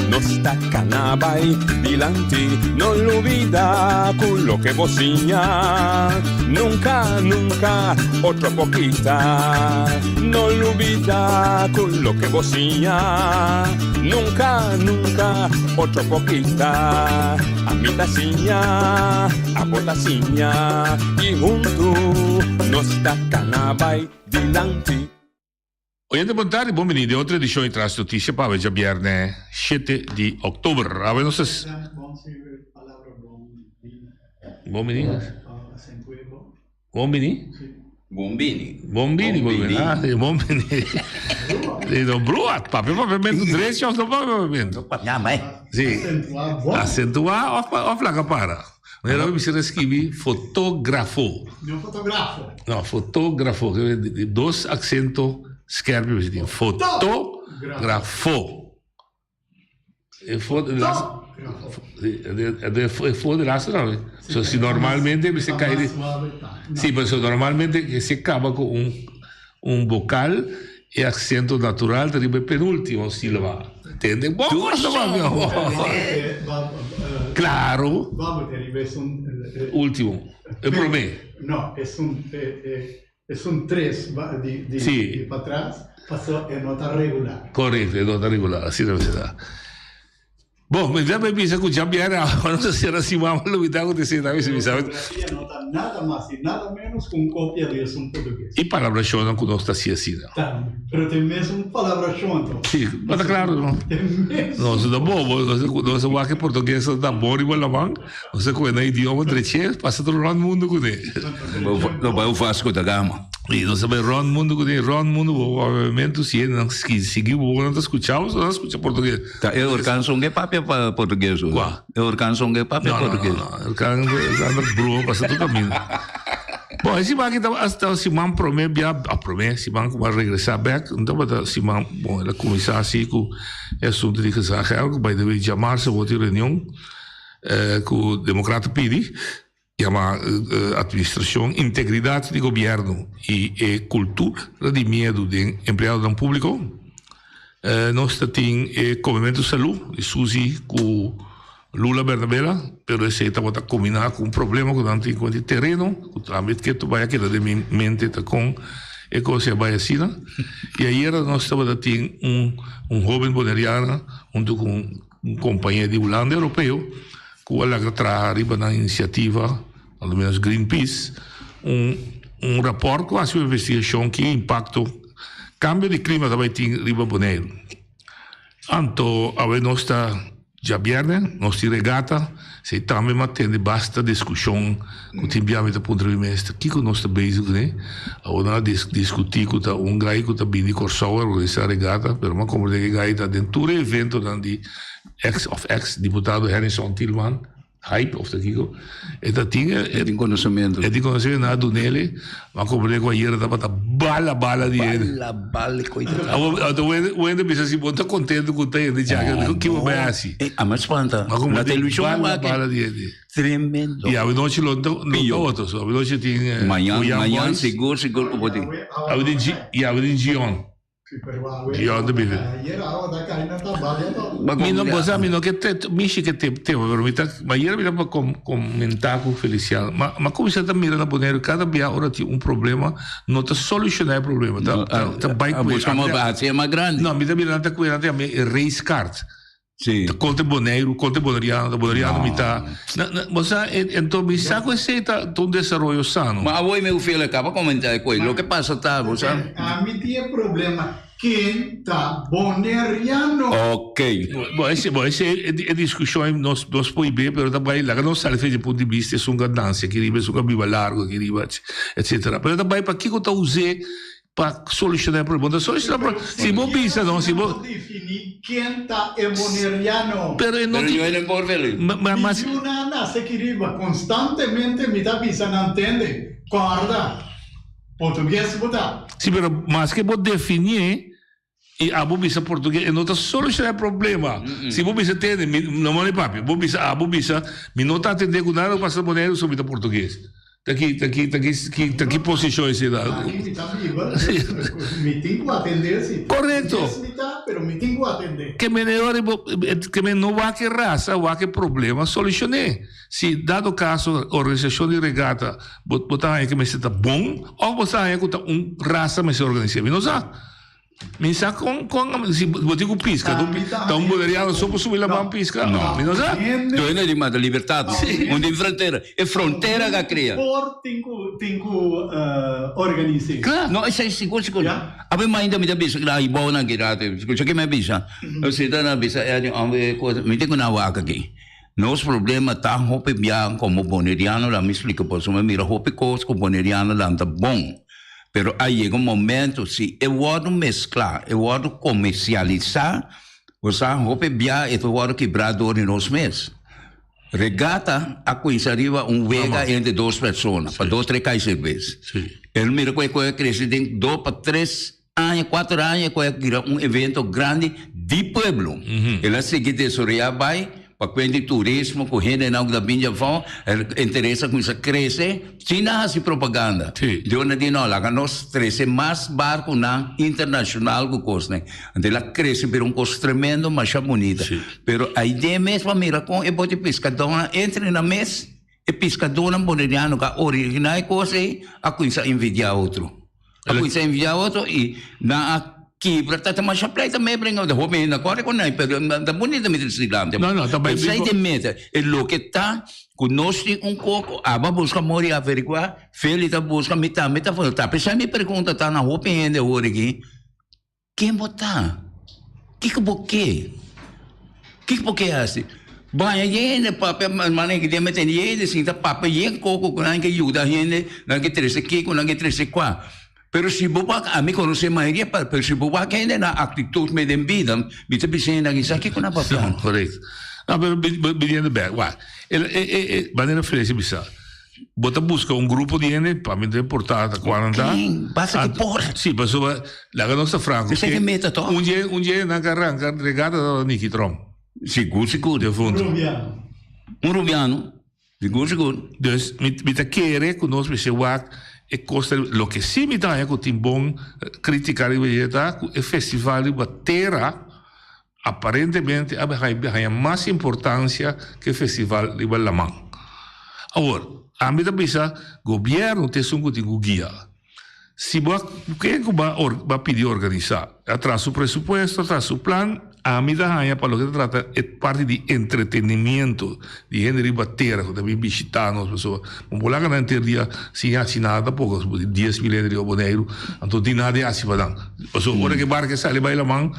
nos ta cana bay dilanti. No lubida cu loke bo siña nunca, nunca otro por kita. No lubida cu loke bo siña nunca, nunca otro por kita. Ami ta siña, abo ta siña y huntu nos ta cana bay dilanti. Oyente bon tardi, bon bini den otro edicion di Tras Noticia pa awe djabierne shete di october. Awe nos ta. Bon bini. Bon bini? Bon bini. Bon bini, bon bini. Ah, sí, bon bini. Sí, no, brua, papia papiamento drechi of no papia papiamento? Ja, mai. Sí. Acentuá of, of laga para. Meneer Robin mester escribi fotógrafo. No fotografo. No, fotógrafo. Dos acento skerpi mester tin. Fotógrafo. E for de laatste, e for de laatste nou. So si normalmente mester kai di, si, pero so normalmente se kaba ku un. un vocal e aksento natural ta riba e penúltimo sílaba. Tende? Bo kos ta papia bo. Klaro. Último. E promé. No, esun esun tres di di patras paso e no ta regular. Korekto, e no ta regular. Asina mester ta. Bon, mi ta bay bisa cu djabièrnè awa nos a cera siman pa lubida cu ta esei ta bisa mi sabi. Ortografia no ta nada mas y nada menos cu un copia di esun portugues. E palabracionnan cu nos ta haci asina. Tambe, pero ta e mesun palabracion anto. Si, bo ta claro no. E mesun. Nos no ta bobo, nos a wak e portuguesnan ta bon riba laman, nos a coge nan idioma dreche, pasa tur rond mundo cune. Lo bay Vasco da Gama. Y nos a bay rond mundo cune, rond mundo bo papiamento si hendenan sigui bo nan ta scucha bo, nan ta scucha portugues. Ta e orkan son ke papia pa portugues o? Kua? E orkan son ke papia portugues. No, no, no. Orkan anda broma pasa tur kaminda. Bon, e siman aki tabata siman prome bia, a prome siman ku bo a regresa bek, no tabata siman, bon, el a kuminsá asi ku e asuntu di gezaghebber, ku by the way djamarsa bo tin reunion ku demokrat a pidi, yama administrashon integridat di gobièrnu i e kultura di miedu den empleadonan públiko. Nos ta tin e komementu salú di Suzy ku Lula Bernabela, pero esei tabata kombiná ku un problema ku nan tin ku e tereno, ku tambe ke bai a keda den mi mente ta kon e kos a bai asina. I ayera nos tabata tin un un hóben boneriana huntu ku un kompañé di Hulanda Europeo ku a laga traha riba nan inisiativa, a lo menos Greenpeace, un un rapòrt ku hasi un investigashon ki impakto kambio di klima ta bai tin riba Boneiru. Anto awe nos ta djabièrnè, nos tin regata, esei tambe mi a tende basta diskushon ku tin bia mi ta puntra mi mes ta kiko nos ta bezig kuné. Awor nan a diskutí ku ta un gai ku ta bini di Kòrsou a organisá regata, pero mi a komprendé ku e gai ta den tur e eventonan di eks òf eks diputado Hennyson Thielman. Hype of ta kiko e ta tin e tin konosementu e tin konosementu nan a dunele ma komprende ku ayera tabata bala bala di hende bala bala koi ta awor awor wende bisa si bo ta kontento ku ta hende djaki no ki bo bai hasi a mi spanta ma na televishon bala bala di hende tremendo i awanochi lo ta lo ta otro so awanochi tin mañan mañan sigur sigur ku bo tin awe tin i awe tin Gion. Dios ta biba. Mi no, bo sa mi no ke te, mishi ke te tema, pero mi ta, ayera mi tabata com, comenta cu Feliciano, ma, ma cuminsa ta mira na Boneiru cada bia ora tin un problema, no ta soluciona e problema, ta, ta, ta bai cu e. Busca mas grandi. No, mi ta mira nan ta cu nan ta yama e race card. Sí. Ta kontra Boneiru, kontra Boneriano, ta Boneriano mi ta. Na, na, bo sa, ento mi sa ku esei ta, ta un desaroyo sano. Ma awor mi hoeveel a kaba komentá e koi. Loke pasa ta, bo sa. Ami tin e problema ken ta Boneriano. Ok. Bo, ese, bo, ese e, e diskushon ei nos, nos por hib'é, pero ta bai, laga nos sali for di punto di bista esun ku a nanse aki riba, esun ku a biba largu aki riba, etsetera. Pero ta bai pakiko ta us'é Pa soluciona e problema. Bo ta soluciona e problema. Si bo bisa no, si bo. No defini ken ta e boneriano. Pero e no tin. Pero yo no por vele. Ma Mi yunan a nase aki riba. Constantemente mi ta bisa nan tende, corda, Portugues bo ta. Si, pero maske bo definié i abo bisa Portugues, e no ta soluciona e problema. Si bo bisa tende, mi no manda papia. Bo bisa, abo bisa, mi no ta atende cu nada cu pasa na Boneiru, so mi ta Portugues. Ta ki, ta ki, ta ki, ki, ta ki posishon esei ta? Aki mi ta biba, mi tin ku atendé si. Korekto. Yes mi ta, pero mi tin ku atendé. Ke men e ora bo, ke men no wak e rasa, wak e problema, solushoné. Si dado kaso organisashon di regata bo, bo ta haña ke mester ta bon, òf bo ta haña ku ta un rasa mester organis'é. Mi no sa. Mi sa kon kon si bo tin ku piska ta un boleriano so por subi laman piska no mi no sa. Dueño di mata libertad un tin frontera e frontera ka kria. Por tin ku tin ku organis'é. No esei sigur sigur awe mainta mi ta bisa ku nan bou nan ki rato skucha ke mi a bisa si ta na bisa e hombre mi tin ku nan wak aki nos problema ta hopi bia komo boneriano la mi splika pasobra mi mira hopi kos ku boneriano lan ta bon. Pero a yega un momento si e wòrdu mesklá, e wòrdu komersialisá, bo sa hopi bia e ta wòrdu kibrá dor di nos mes. Regata a kuminsá riba un wega entre dos persona, pa dos tres kai serbes. El mira ku e koe a krese den dos pa tres aña, kuater aña e koe a bira un evento grandi di pueblo. El a sigui desaroyá bai. Pa kuenta di turismo ku hendenan ku ta bin djafó, e interes a kuminsá krese sin nan hasi propaganda. Dios nan di no, laga nos trese mas barkunan internashonal ku kosnan. Anto el a krese bira un kos tremendo, masha bunita. Pero aide mes bo a mira kon e bote piskadónan entre nan mes, e piskadónan boneriano ku a originá e kos ei a kuminsá envidiá otro. A kuminsá envidiá otro i nan a kibra ta masha pleita me bringa de hopi hende a kore ku nan pero ta bunita mi trese dilanti. No, no, ta bai Esei den meta e loke ta ku nos tin un koko aba buska mori averiguá Feli ta buska mi tambe ta ta p'esei mi pregunta ta na hopi hende awor aki. Ken bo ta? Kiko bo ke? Kiko bo ke hasi? Baña hende papia manera ki den mete hende sinta papia yen koko ku nan ke yuda hende, nan ke trese kiko, nan ke trese kua. Pero si bo wak, ami konosé mayoria pa, pero si bo wak hende nan aktitut me den bida, mi ta bisa hende aki sa kiko nan papia. No, korekto. No, pero biniendo bek, wak, e e e manera Felicia bisa. Bo ta buska un grupo di hende, pa mi no ta importá ta kua nan ta. Ken? Basta ki por. Sí, pasobra laga nos ta franko. Esei ke meta tòg. Un dje, un dje nan ka ranka regata tabata Niki Tromp. Sigur, sigur. Defuntu. Rubiano. Un rubiano. Sigur, sigur. Dus mi, mi ta kere ku nos mester wak e kos ta, loke sí mi ta haña ku tin bon krítika riba dje ta ku e festival riba tera Aparentemente a haña mas importancia ke festival riba laman. Awor, ami ta bisa gobierno ta esun ku tin ku guia. Si bo a ken ku ba ba pidi organisa, a traha su presupuesto, a traha su plan, ami ta haña pa loke ta trata e parti di entretenimiento di hende riba tera ku ta bin bishita nos pasobra bo por laga nan henter dia sin haci nada tampoco, 10,000 hende riba Boneiru, anto tin nada di haci pa nan. Pasobra ora ku e barca sali bai laman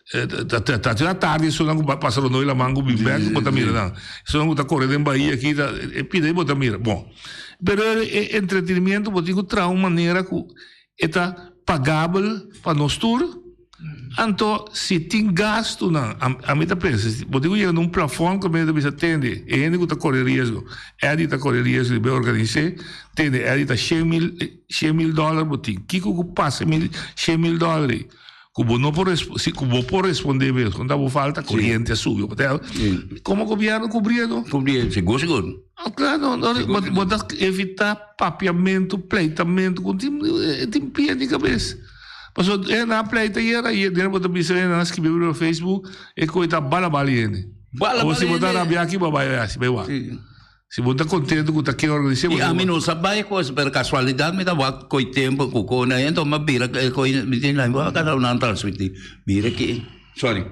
Ta te na tardi esunnan ku pasa rondó di laman ku bin bèk bo ta mira nan. Esunnan ku ta kore den bahia aki ta e pida ei bo ta mira. Bon, pero e entretenimiento bo tin ku traha un manera ku e ta pagabel pa nos tur. Anto si tin gastunan, ami ta pensa bo tin ku yega na un plafòn ku mi ta bisa tende e hende ku ta kore riesgo, Eddie ta kore riesgo di bai organis'é, tende Eddie ta 100 mil 100 mil dòler bo tin. Kiko ku pasa e 100 mil dòler ei? Ku bo no por si ku bo por respondé mes kon ta bo falta koriente a subi o tel komo gobièrnu kubrié no? Kubrié sigur sigur. Ah klaro no bo bo ta evitá papiamentu pleitamentu ku tin tin pia di kabes pasobra e nan a pleita ayera i denter bo ta bisa e nan a skibi riba Facebook e koe ta bala bala hende Bala o si bo ta bala hende. rabia aki bo a bai hasi bai wak. Si bo ta contento cu ta ke organise bo I ami no sa bai cos, pero casualidad mi ta wak coi tempo cu con ahí, enton mi a bira e coi, mi tin lai, bo a cada nan transmiti. Mira ki, sorry,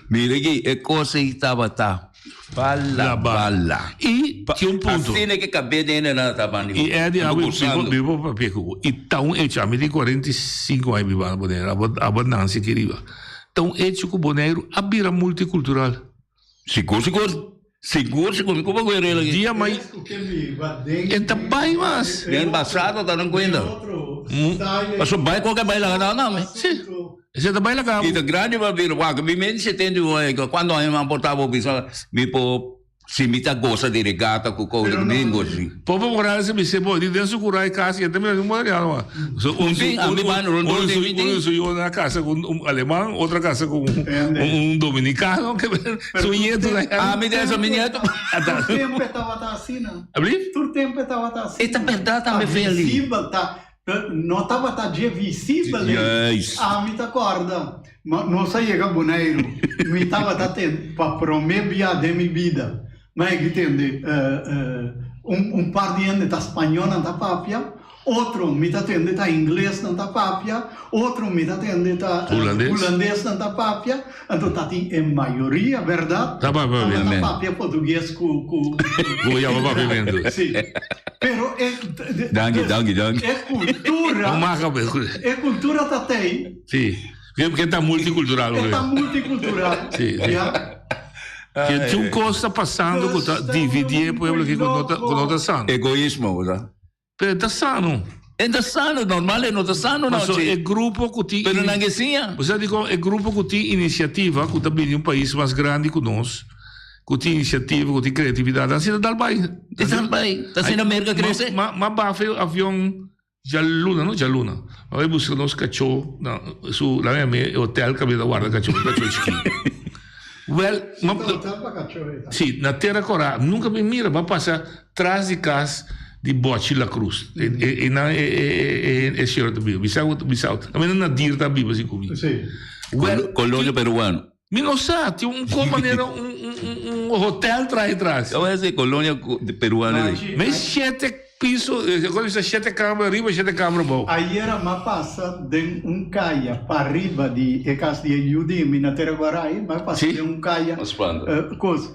mira ki e cos ei tabata bala bala. I tin un punto. Asina ke cabe den hende nan ta bani. I Eddie, abo mi por papia cu bo. I ta un hecho, ami tin 45 aña biba na Boneiru, abo abo nanci aki riba. Ta un hecho cu Boneiru a bira multicultural. Sigur sigur. Sigur sigur mi kuma ku e regla aki. Dia mai e ta bai mas. Den pasado ta nan kuenta. Paso bai koke bai laga nan nan. Si. Esei ta bai laga. I ta grandi pa bira wak mi men 71 aña kuantu aña mi a porta bo bisa mi por si mi ta gosa di regata ku kousa ku mi gosa si. Popo Morales a bis'é bo di den su kura e kas i e ta mira di un boneriano ma. So un su un su yu na kasa ku un aleman otro a kasa ku un dominicano su nieto na Ah mi ta mi nieto. Tur tempo e tabata asina. Abri? Tur tempo e tabata asina. E ta berdad tambe Feli. Visibel ta no tabata dje visibel ei. Ami ta corda nos a yega Boneiru mi tabata ten pa prome bia den mi bida mi a yega tende un par di hende ta spañol nan ta papia. Otro mi ta tende ta ingles nan ta papia, otro mi ta tende ta hulandes nan ta papia, anto ta tin e mayoria, berdad? Ta papia Tabata papia portugues ku ku Ku yama papiamentu. Si. Pero e Danki, danki, danki. e kultura No maka pues. e kultura ta tei. Si. Ke ta multikultural. E ta multikultural. Si, si. Ya. Ke tin un kos ta pasando ku ta dividí e pueblo aki ku no ta ku no ta sano. Egoismo, berdad? Pero e ta sano. E ta sano, normal e no ta sano no. Paso e grupo ku tin. Pero nan ke siña. Bo sa dikon e grupo ku tin inisiativa ku ta bini di un pais mas grandi ku nos, ku tin inisiativa, ku tin kreatividat, nan si ta dal bai. E dal bai. Ta asina Merka krese. Ma ma bafa e avion djaluna no djaluna. Ma bai buska nos kachó na su la mi e hotel kaminda ta warda kachó, kachó chikí. Wel, ma, si, na Tera Kora, nunka mi mira, ba pasa tras di kas di Bochi La Cruz. E, e, e, nan, e, e, e, e, e señor ta biba. Bisa, bisa, tambe Nadir ta biba si ku mi. Si. Wel, Colonia peruano. Mi no sa, tin un ko manera un, un, un, un hotel trae tras. Yo voy a decir colonia peruana. Me shete piso, eh, bisa shete kamer riba, shete kamer abou. Ayera m'a pasa den un kaya pariba di e kas di e yu di mi na Tera Guarai, m'a pasa den un kaya kos.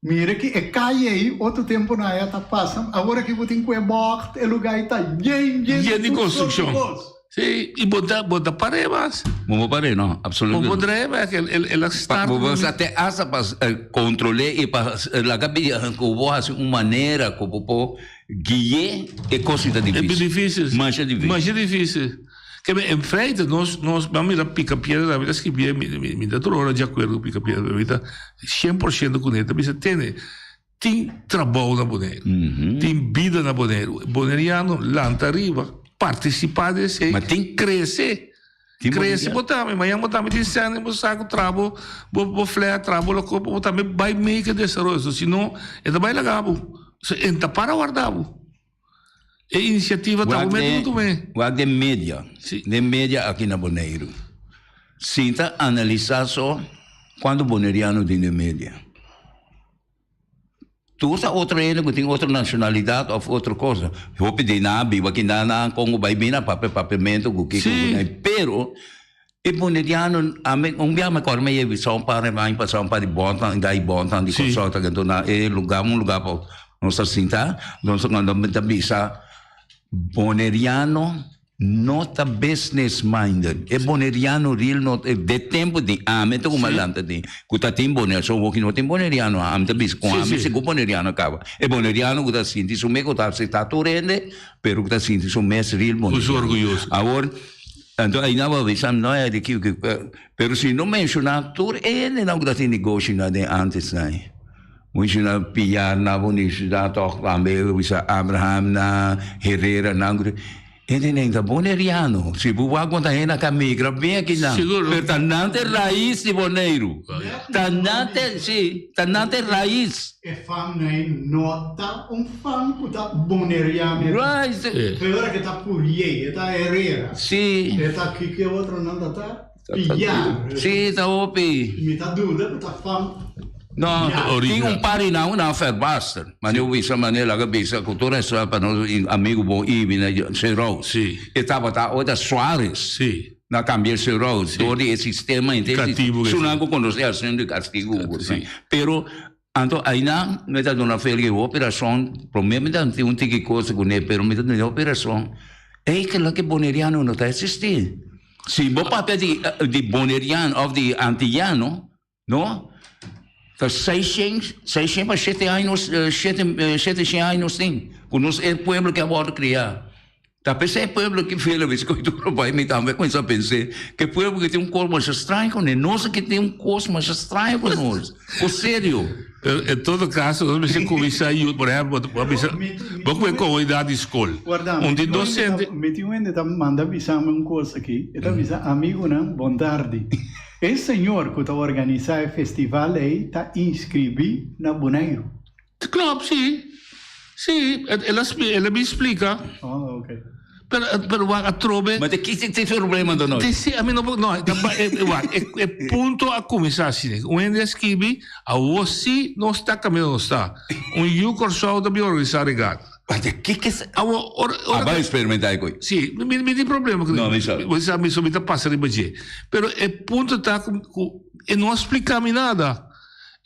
Mira ki e kaya ei otro tempo nan aya ta pasa, awor aki bo tin ku e bògt, e lugá ei ta yen yen Yen di tur sort di konstrukshon. kos. Sí, i bo ta bo ta par'é mas. Bo bo par'é no, absolutamente. Bo por draai bek, el el el a start. Bo bo sa te hasta pa kontrol'é i pa laga bi ku bo hasi un manera ku bo por gui'é e kos ta E difísil. difísil. Masha difísil. Masha difísil. Ke men en feite nos nos ban mira Pica Piedra mi ta skibié mi mi mi ta tur ora di akuerdo ku Pica Piedra mi ta 100% kuné ta bisa tene tin trabou na Boneiru tin bida na Boneiru boneriano lanta ariba partisipá den esei Ma tin krese Tin krese boneriano. bo tambe mañana bo tambe tin sèn den bo saku traha bo bo bo flè traha bo loko bo tambe bai make e desaroyo so si no e ta bai laga bo so e ta para warda bo. E inisiativa ta Wak momento den, ku tum'é. wak den media, Sí. den media aki na Boneiru. Sinta analisá so kuantu boneriano tin den media. Tur ta otro hende ku tin otro nashonalidat òf otro kos. Hopi di nan a biba aki nan nan kon ku bai bini a papia papiamentu ku kiko ku Sí. nan. Pero e boneriano ami un bia mi kòrda mi a yega bisa un par di aña pasá un par di bòntan gai bòntan di Sí. Kòrsou ta kende na e lugá un lugá pa nos ta sinta nos ta ta bisa boneriano no ta business minded e boneriano real no de tempo di ami ta kuma lanta di ku ta tin boneriano so woki no tin boneriano ami ta bisa ku ami si ku boneriano kaba e boneriano ku ta sinti su mes ku ta asepta tur hende pero ku ta sinti su mes real boneriano awor anto aina bo a bisa no e di ki pero si no menshona tur hendenan ku ta tin negoshinan den antes nan. Menshona Piar na bo nishita tok tambe bisa Abraham na Herrera nan ku hende nan ta boneriano si bo wak bo ta hende a migra bin aki nan pero ta nan ta e rais di Boneiru ta nan ta si ta nan ta e rais. E fam nei no ta un fam ku ta boneriano e ta pero ke ta Purier e ta Herrera e ta kiko e otro nan ta ta. Piar. Sí, ta hopi. Mi ta duda ku ta fam. No, tin un par di nan ku nan a verbaster. Mane bo bisa, mane laga bisa ku tur respeto pa nos amigu bon Ibi na Serow. E tabata ota Suarez. Na kambia Serow dor di e sistema henter su nan ku konosé asuntu di kastigu. Pero anto ainan mi ta duna Felix hopi rason. Prome mi ta tin un tiki kos kuné pero mi ta duna hopi rason. Ey kila ke boneriano no ta existi. Si bo papia di di boneriano of di antiyano, no, ta seishent, seishent pa shete aña nos, shete, shete shen aña nos tin, ku nos e pueblo ke a wòrdu kriá. Ta p'esei e pueblo aki vele bes ku tur bai mi tambe a kuminsá pens'é, ku e pueblo aki tin un kos masha straño ku nos, nos aki tin un kos masha straño ku nos, ku serio. Pero en todo caso, nos mester cuminsa yuda, por ehempel, bo a bisa, bo cu e comunidad di scol, un tin docente. Mi tin un hende ta manda bisa mi un cos aki, e ta bisa, Amigunan, bon tardi. E señor cu ta organisa e festival ey ta inscribi na Boneiru. Klopt, si. Si, el a el a bin splica. Oh, ok. Pero, pero wak atrobe. Ma te kis te problema do nochi? Si, ami no por, no, ta ba, e, wak, e, e punto a cuminsa asina. Un hende a skibi, awo si nos ta caminda nos ta. Un yu Corsou ta bin organisa regata. Ma te ki ke sa? Awo, ora, ora. A bai experimenta e koe. Si, mi, mi tin problema cu. No, mi sa. Mi sa, mi so mi ta pasa riba dje. Pero e punto ta cu, cu e no a splica mi nada.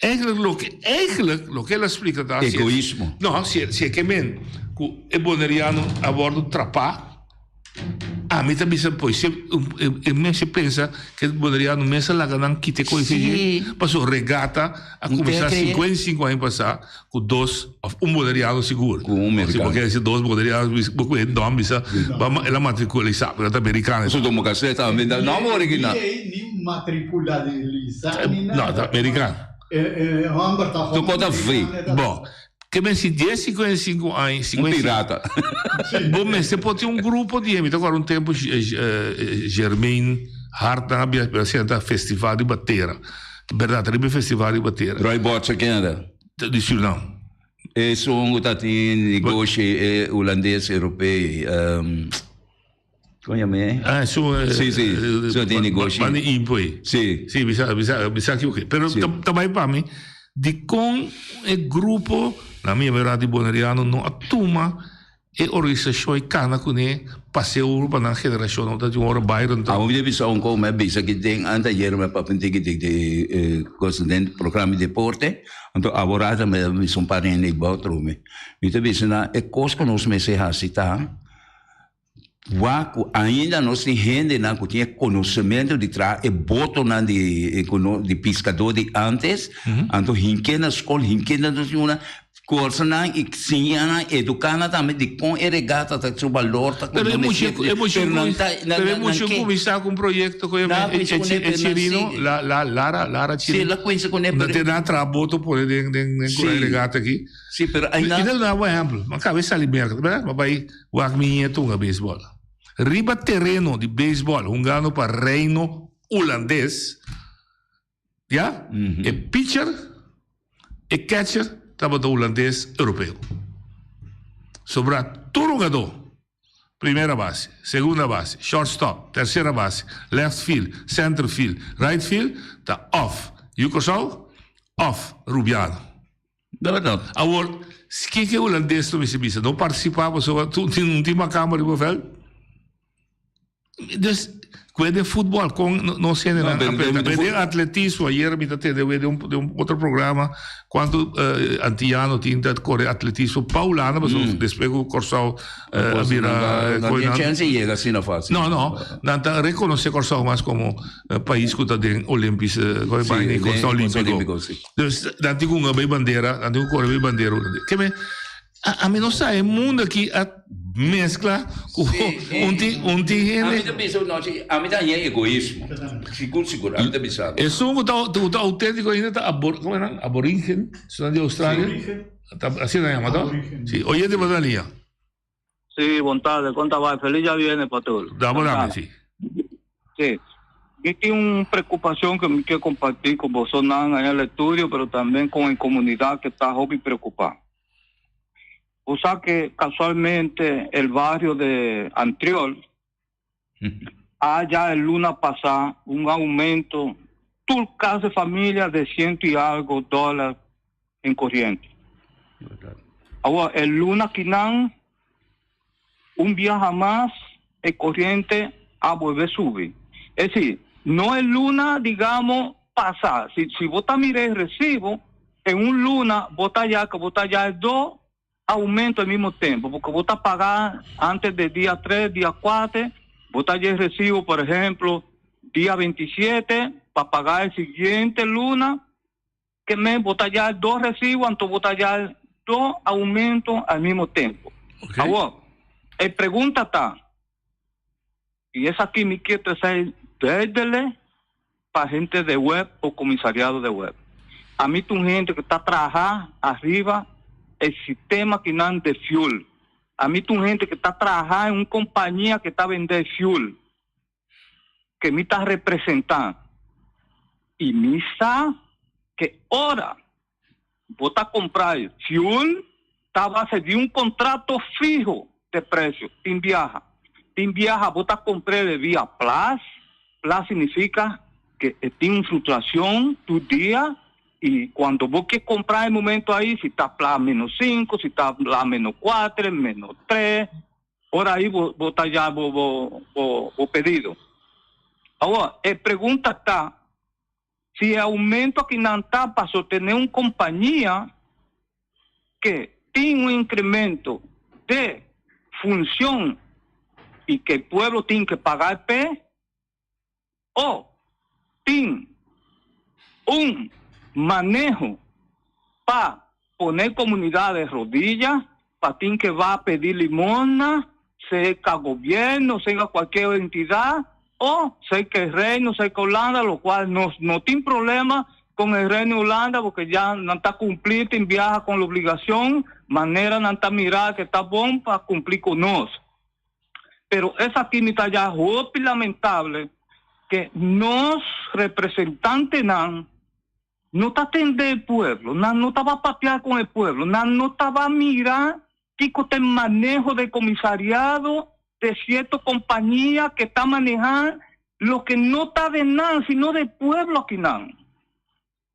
Eigenlijk loke, eigenlijk loke el a splika ta si Egoismo. No, si si e ke men ku e boneriano a wòrdu trapá, ami ta bisa pues si e mester pensa ku e boneriano mes a laga nan kita e koe Sí. dje, pasobra regata a Un kuminsá te kree. 55 aña pasá ku dos òf un boneriano sigur. Ku un Si bo merikano. ke si dos boneriano bo ku e dòm bisa ba el a matrikulisá pero ta merikano. Su democracia ta ambiental no amo original. Ni ei ni matriculalisá ni No, nada. ta merikano. E e hòmber ta Tu kota free. Bo, ke men si dies 55 aña, Un 55 pirata. Bo mester por tin un grupo di mi ta acorda un tempo Germain Hart nan a bia a senta festival riba tera. Berdad, riba e festival riba tera. Roy Botsa ken era? Di Surinam. Esun ku ta tin negoshi e hulandes europeo. Kon yama e? Ah, esun. Si, si. Esun tin negoshi. Banda impo ei. Si. Si, mi sa, mi sa, mi sa kiko. Pero ta bai pa mi, dikon e grupo, na mi yama Radio Boneriano, no a tuma E organisashon e kana kuné paseo pa nan generashon no ta tin ora Byron ta. Abo mi ta bisa un kos, mi a bisa ki den anteayer mi a papia un tiki di di kos den programa di deporte, anto abo rato mi a bisa un par di hende bou trobe. Mi ta bisa nan e kos ku nos mester hasi ta wak ku ainda nos tin hendenan ku tin e konosementu di traha e botonan di di piskadó di antes, anto hink'é na skol, hink'é na una Corsonan y siña nan, educa nan tambe di con e regata ta su balor ta Pero e mucha e mucha Pero nan ta nan pero e nan mucha ke cuminsa cu un proyecto cu Nan a e cuminsa cu ne e pero nan Chirino sigue. la la Lara Lara Si Chirino la cuminsa cu ne nan pero te nan traha boto pone den den den Si. e regata aki. Si pero ay I nan ta duna bo ehempel, mi a caba di sali merca, berdad? Mi a bay wak mi nieto hunga baseball. Riba tereno di baseball hungando pa Reino Hulandes. Ya, e pitcher, e catcher tabata hulandes europeo. Sobra tur hugadó, primera base, segunda base, shortstop, tercera base, left field, center field, right field, ta òf yu Kòrsou òf Rubiano. Awor, kiko e hulandes lo mester bisa? No partisipá pasobra tur tin un tin makamba riba vèlt? Dus, kue den futbol, kon nos hendenan No, a pero preta. den Den atletismo, ayer mi ta tende wee den un otro programa, kuantu antiano tin ta kore atletismo pa Hulanda, pasobra despues ku Kòrsou a bira No tin chèns di yega asina fásil. No, no, nan ta rekonosé Kòrsou mas komo pais ku ta den Olympische, Sí, den Kòrsou Olímpiko, Olímpiko. Dus, nan tin ku hunga bay bandera, nan tin ku kore bay bandera hulandes. Ke men, Ami no sa e mundo aki a mezcla cu un tin un tin hende. Ami ta bisa un nochi, ami ta haña egoismo. Sigur sigur, ami ta bisa. Esun cu ta cu ta autentico ainda ta abor como nan aborigen, esun nan di Australia. Ta asina nan yama to? Si, oyente pa ta liña. Si, bon tarde, con ta bai? Feliz dja vierne pa tur. Damo dame, si. Si. Mi tin un preocupacion cu mi kier comparti cu bosonan allá en el estudio, pero también con e comunidad que ta hopi preocupa. Bo sa que casualmente el barrio de Antriol ha ya el luna pasa un aumento tur cas de familia de ciento y algo dólar en corriente. Awor el luna kinan un biaha mas e corriente a bolbe subi. Es decir, no el luna digamos pasa. Si, si bo ta mira e recibo, en un luna bo ta ya que bo ta ya dos aumento al mismo tiempo, porque bo ta paga antes de dia 3, dia 4, bo ta ya el recibo, por ejemplo, dia 27, pa pagar el siguiente luna, ke men bo ta ya dos recibo, anto bo ta ya dos aumento al mismo tiempo. Awor, e pregunta ta, y esaki mi kier trece duidelijk pa hende de web o comisariado de web. Ami ta un hende cu ta traha ariba e sistema kinan de fuel. Ami ta un hende cu ta traha en un compania cu ta bende fuel. Ke mi ta representa y mi sa ke ora bo ta compra e fuel ta base di un contrato fiho de precio. Tin biaha. Tin biaha bo ta compr'e via Plus. Plus significa ke e tin un fluctuacion tur dia y cuando bo ke compra e momento ahi si ta Plus menos cinco, si ta Plus menos cuatro, menos tres. Ora ahí bo, bo ta ya bo, bo, bo, bo pedido. Awor, e pregunta ta, si e aumento akinan ta pa sostené un compañía ke tin un incremento de funcion y ke e pueblo tin ke paga e p'e, o tin un maneho pa pone comunidad de rodilla, pa tin ke ba pedi limosna, sea gobierno, sea cualkier entidad, o sea que el reino, sea que Holanda, lo cual nos no tin problema con el reino de Holanda, porque ya nan ta cumpli, tin biaha con la obligacion, manera nan ta mira que ta bon pa cumpli con nos. Pero esaki mi ta ya hopi lamentable que nos representantenan. No ta atendé e pueblo, nan no taba papia con e pueblo, nan no taba mira kico ta e maneho de comisariado de cierto compañia que ta maneha loke no ta de nan sino de pueblo akinan.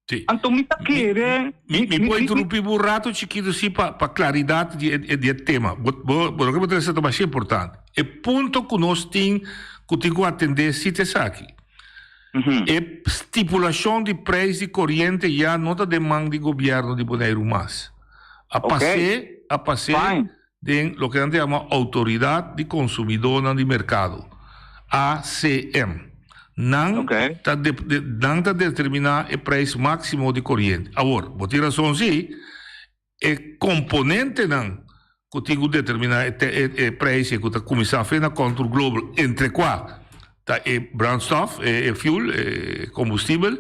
Sí. Anto mi ta kere. Mi, mi por interrumpí bo un rato chiquito sí pa, pa claridad di e, di e tema. Bo, bo, bo loke bo ta disa ta masha importante. E punto ku nos tin ku tin ku atendé sí ta esaki. E stipulashon di prijs di koriente ya no ta den man di gobièrnu di Boneiru mas. A pas'é, a pas'é den loke nan ta yama Outoridat di Konsumidónan di Merkado, ACM. Nan ta nan ta determiná e prijs máksimo di koriente. Awor, bo tin rason sí, E komponentenan ku tin ku determiná e e preis ku ta kuminsá fe na Contour Global, entre kua ta e brandstof, e fuel, e kombustibel,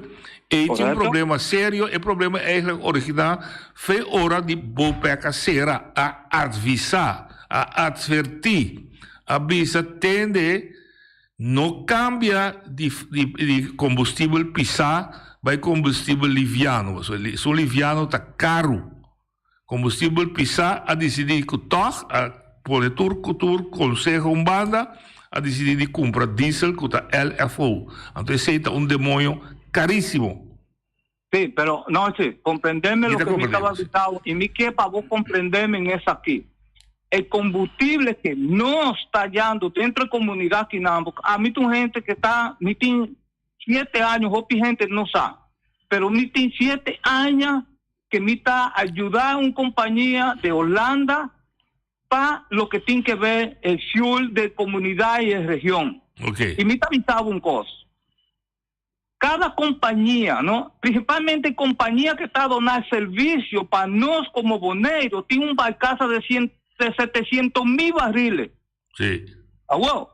ei tin un problema serio. E problema eigenlijk originá fe ora di BOPEC a sera, a advisá, a atvertí, a bisa tende no kambia di di kombustibel pisá bai kombustibel liviano, pasobra esun liviano ta karu. Kombustibel pisá a disidí ku tòg a pone tur ku tur konseho un banda, a disidí di kumpra diesel ku ta LFO. Anto esei ta un demoño karísimo. Sí, pero no, sí, comprendeme lo que mi estaba avisado y mi quiere para vos comprenderme en esaki. El combustible que no está hallando dentro de comunidad Quinambo, a mí tu gente que está, mi tin siete años, hopi gente no sabe, pero mi tin siete años que mi está ayudar a una compañía de Holanda pa loke tin ke ver el fuel de comunidad y e region. Okay. Y mi ta bisa bo un cos. Cada compañía, no? Principalmente compañía que ta dona servicio pa nos como Boneiru tin un barcaza de cien, de 700 mil barriles. Sí. Awor,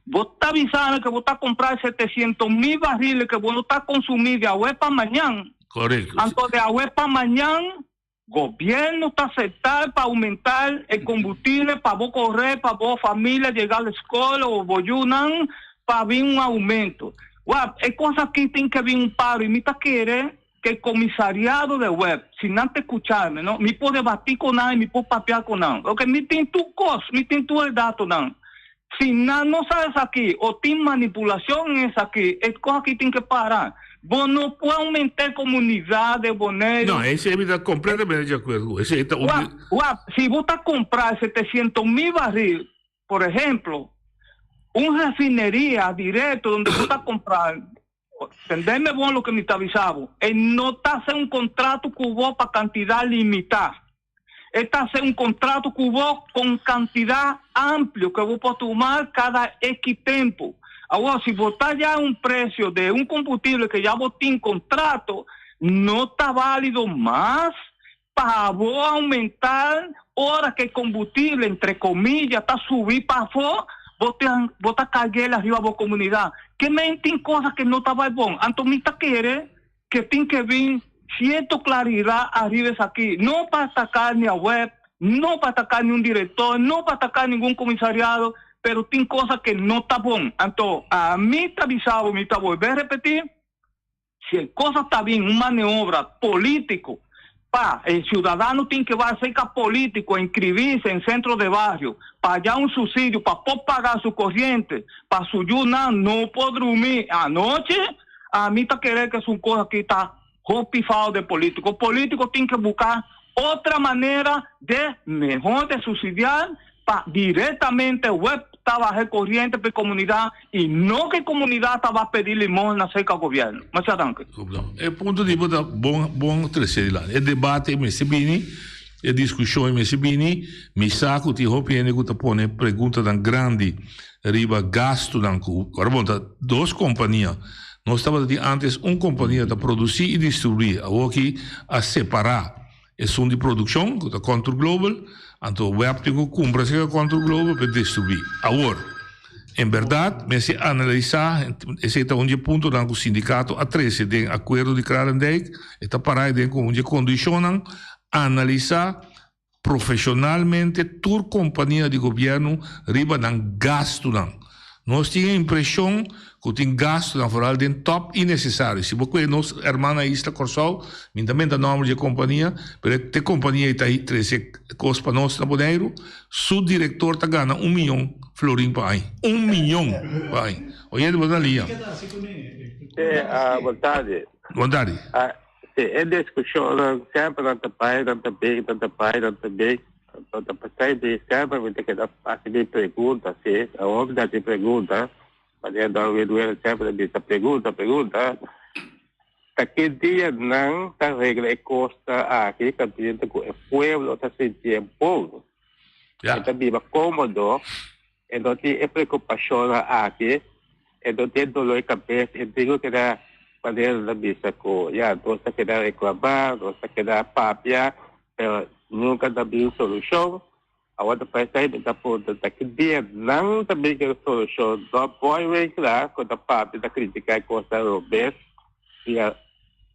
bo ta bisa que bo ta compra 700 mil barriles que bo no ta consumi de awe pa mañan. Correcto. Anto de awe pa mañan Gobierno ta acepta pa aumenta e combustible pa bo corre, pa bo familia yega la escola o bo yunan pa bin un aumento. Wak, e cos aki tin ke bin un paro y mi ta kere ke e comisariado de web, si nan ta escuchame, no, mi por debati con nan y mi por papia con nan. Ok, mi tin tur cos, mi tin tur e datonan. Si nan no sa esaki o tin manipulacion en esaki, e cos aki tin ke para. Bo no por aumenta e comunidad de Boneiru. No, esey mi ta completamente di acuerdo cu. Esey ta un. Wak, wak, si bo ta compra 700 mil barril, por ehemplo, un refineria directo donde bo ta compra, tendeme bon loke mi ta bisa bo, e no ta hace un contrato cu bo pa cantidad limita. E ta hace un contrato cu bo con cantidad amplio que bo por tuma cada X tempo. Awor, si bo ta ya un precio de un combustible que ya bo tin contrato, no ta valido mas pa bo aumenta ora que combustible, entre comillas, ta subi pafo, bo ta, bo ta carguel ariba bo comunidad. Ke men tin cosa que no ta bay bon. Anto mi ta kere ke tin ke bin cierto claridad ariba esaki, no pa ataca ni a web, no pa ataca ni un director, no pa ataca ningun comisariado, pero tin cosa ke no ta bon. Anto ami ta bisa bo, mi ta bolbe repeti, si e cosa ta bin un maniobra politico pa e ciudadano tin ke bai cerca politico a inscribirse en centro de barrio pa haya un subsidio pa por paga su corriente, pa su yunan no por drumi anochi, Ami ta kere ku esun kos aki ta hopi fao de politico. Politico tin ke buka otra manera de mehor de subsidiar pa directamente web ta baha e corriente pa e comunidad y no ke comunidad ta ba pedi limosna cerca gobierno. Masha danki. E punto di bo ta bon bon trece dilanti. E debate mester bini, e discusion mester bini. Mi sa cu tin hopi hende cu ta pone preguntanan grandi riba gastunan ku ora bon ta dos kompania. Nos tabata tin antes un kompania ta produsí i distribuí. Awoki a separá esun di produkshon ku ta Contour Global, anto web tin ku kumpra esei ka Contour Global pa e distribuí. Awor, en bèrdat mester analisá, esei ta un di e puntonan ku sindikato a trese den akuerdo di Kralendijk, e ta pará ei den ku un di e kondishonnan, analisá Profesionalmente tur compania di gobierno riba nan gastunan. Nos tin e impreshon ku tin gastunan foral den tòp innesesario. Si bo kue nos hermana isla Kòrsou, mi ta menta nòmber di e kompania, pero e te kompania ei ta trese kos pa nos na Boneiru, su direktor ta gana un miyon florin pa aña. Un miyon pa aña. Oyente bo ta na liña. Sí, bon tardi. Bon tardi. Sí, e diskushonnan semper nan ta bai, nan ta bin, nan ta bai, nan ta bin. Anto ta pasai di semper mi ta keda hasi mi pregunta, sí. Awor mi ta hasi pregunta, manera Darwin Duele semper ta bisa pregunta, pregunta. Ta ki dia nan ta regla e kosnan aki kaminda ku e pueblo ta sintié bon? E ta biba kómodo, e no tin e preokupashonnan aki, e no tin e dolor di kabes, e tin ku keda manera nan ta bisa ku ya nos ta keda reklamá, nos ta keda papia, pero nunka ta bin solushon. Awor ta parece mi ta puntra ta ki dia nan ta bin ku e solushon. No boy Winkler ku ta papia ta kritika e kosnan robes via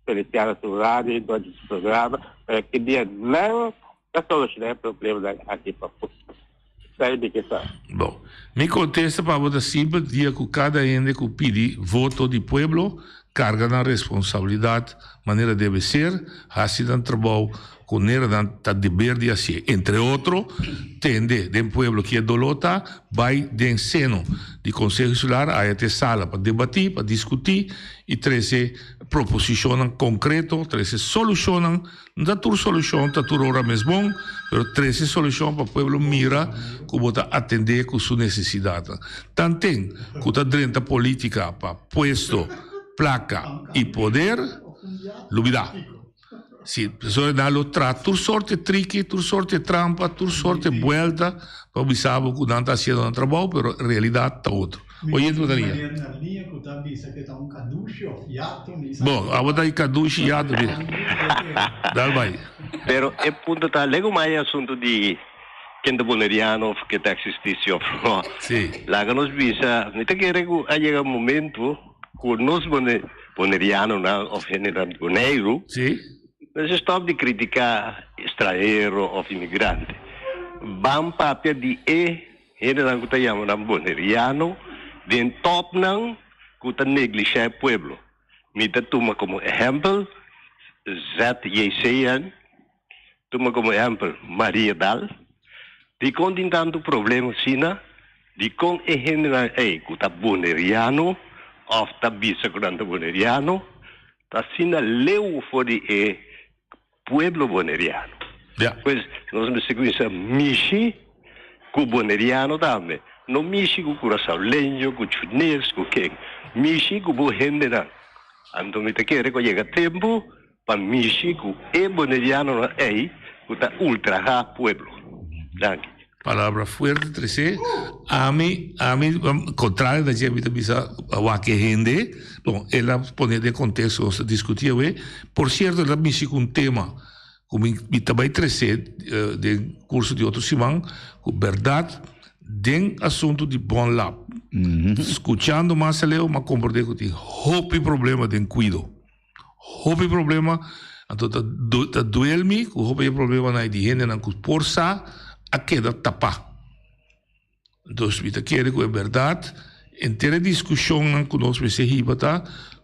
Feliciano su radio y durante su programa, pero ki dia nan ta soluciona e problemanan aki pa Esai mi ke sa. Bon, mi kontesta pa bo ta simpel, dia ku kada hende ku pidi voto di pueblo karga nan responsabilidat manera debe ser, hasi nan trabou ku nera nan ta deber di hasié. Entre otro, tende den pueblo ki e doló ta, bai den seno di Konseho Insular aya te sala pa debatí, pa diskutí i trese proposishonnan konkreto, trese solushonnan. No ta tur solushon ta tur ora mes bon, pero trese solushon pa pueblo mira ku bo ta atendé ku su nesesidatnan. Tanten ku ta drenta polítika pa puesto, plaka i poder, lubidá. Si, pasobra nan lo traha tur sorte triki, tur sorte trampa, tur sorte buelta pa bisa bo ku nan ta hasiendo nan trabou, pero realidat ta otro. Oyente bo ta liña. Bon, abo ta kadushi yato di. Dal bai. Pero e punto ta lego mai e asunto di ken ta boneriano of ke ta existi si of no. Si. Laga nos bisa, mi ta kere ku a yega momento ku nos bonerianonan of hendenan di Boneiru Si. mester stop di critica stranhero of imigrante. Ban papia di e Hendenan ku ta yama nan boneriano den tòpnan ku ta neglishá e pueblo. Mi ta tuma komo ehèmpel ZJCN, tuma komo ehèmpel Mariadal. Dikon tin tantu problema asina? Dikon e hendenan ei ku ta boneriano òf ta bisa ku nan ta boneriano ta asina leu for di e Pueblo boneriano. Pues nos mester cuminsa mishi cu boneriano tambe. No mishi cu curasaoleño, cu chunes, cu ken. Mishi cu bo hendenan. Anto mi ta kere cu a yega tempo pa mishi cu e bonerianonan ey cu ta ultraha pueblo. Danki. Palabra fuerte trece. Ami, ami, contrario na dje mi ta bisa wak e hende. Bon, el a pone den contexto nos ta discuti awe. Por cierto, el a mishi cu un tema cu mi, mi ta bay trece den curso di otro siman, cu berdad den asunto di Bon Lab. Scuchando mas aleu, m'a comprende cu tin hopi problema den cuido. Hopi problema, anto ta ta duel mi ku hopi e problemanan di hendenan ku por sa a keda tapá. Dus mi ta kere ku e bèrdat henter e diskushonnan ku nos mester hiba ta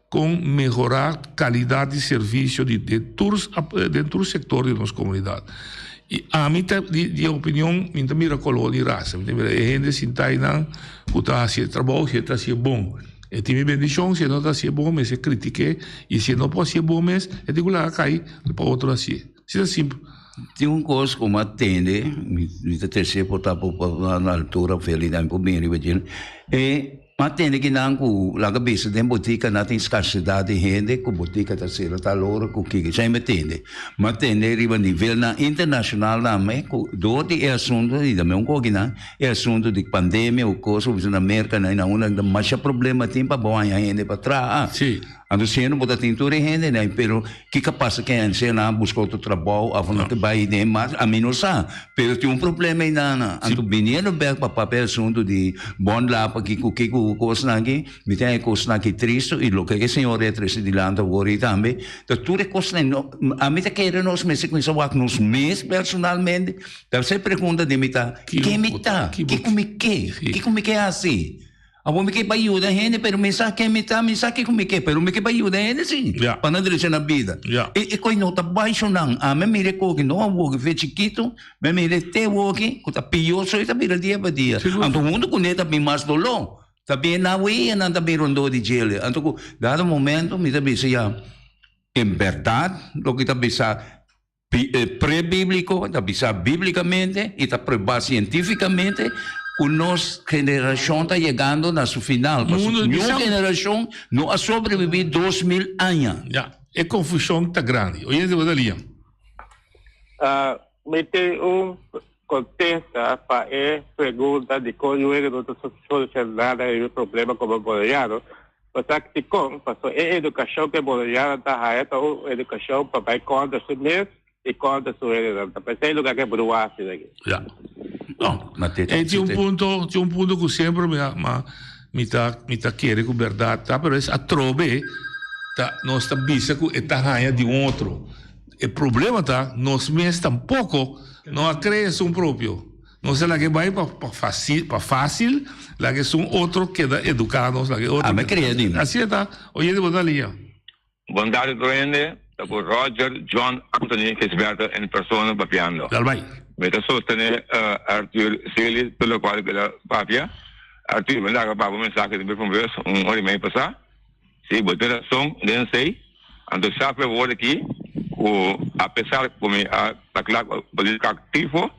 kon mehorá kalidat di servisio di den tur den tur sektor di nos komunidat. I ami ta di di opinion mi ta mira koló di rasa, mi ta mira e hende sintá einan ku ta hasi e trabou si e ta hasi e bon. E tin mi bendishon, si e no ta hasié bon mester kritik'é, i si e no por hasié bon mes, e tin ku laga kai pa otro hasié. Asina simpel. Tin un kos ku mi a tende, mi ta terse por ta na altura feliz mi por bini riba dje, e mi a tende kinan ku laga bisa den botika nan tin skarsedat di hende ku botika ta sera tal ora ku kiko, esei mi a tende. Mi a tende riba nivelnan internashonal tambe ku dor di e asuntu i tambe un kokinan E asuntu di pandemia o cosa bo bisa na Merca na na unda masha problema tin pa bo haña hende pa traha. Sí. Anto siendo bo ta tin tur e hendenan pero kiko a pasa ke ansia nan a buska otro trabou of nan ta bai den mas ami no sa pero tin un problema einan. Anto biniendo bek pa papia e asuntu di bon lapa kiko kiko kosnan aki Mi ta e kosnan aki tristu i loke e Señor a trese dilanti awor ei tambe, ta tur e kosnan no, ami ta kere nos mester kuminsá wak nos mes personalmente, ta hasi e pregunta den mi ta, Ken mi ta? Kiko mi ke? Kiko mi ke hasi? Awor mi ke pa yuda hende, pero mi sa ken mi ta, mi sa kiko mi ke, pero mi ke pa yuda hende si, pa nan drecha nan bida. E e kos no ta bai nan. Ami a mira e koki, no awor fe chikito, mi a mira e te awoki, ku ta pió so e ta bira dia pa dia. Anto huntu kuné ta bin mas doló. Ta bin nan wea nan ta bin rondó di djele. Anto ku dado momento mi ta bisa ya, en bèrdat loke ta bisa Pre-bíbliko, ta bisa bíblikamente i ta pruebá sientífikamente ku nos generashon ta yegando na su final. Pasobra niun generashon no a sobrebibí 2000 aña. Ya, e konfushon ta grandi. Oyente bo ta lia. Mi tin un kontesta pa e pregunta dikon luego no ta soluciona nada riba e problema komo boneriano. Bo sa dikon? Pasobra e edukashon ku e boneriano ta haya ta un edukashon pa bai kontra su mes i kontra su hendenan. Ta p'esei lugar ku e bruha asina aki. Ya. No. E tin un punto, tin un punto ku semper mi a, ma mi ta, mi ta kere ku bèrdat ta, pero es atrobe ta nos ta bisa ku e ta haña di un otro. E problema ta nos mes tampoco no a crea esun propio. Nos a laga e bay pa pa facil pa facil laga esun otro keda educa nos laga e otro. Ami a crea di mi. Asina ta oyente bo ta liña. Bon tardi tur hende, ta ku Roger John Anthony Gisberto en persona papiando. Dal bay. Mi ta sostene Arthur Sealy tur lokual ku el a papia. Arthur, mi laga pa bo mensahe den brievenbus un ora i mei pasá. Sí, bo tin rason den esei. Anto sa fe word aki ku apesar ku mi a ta kla ku polítika aktivo,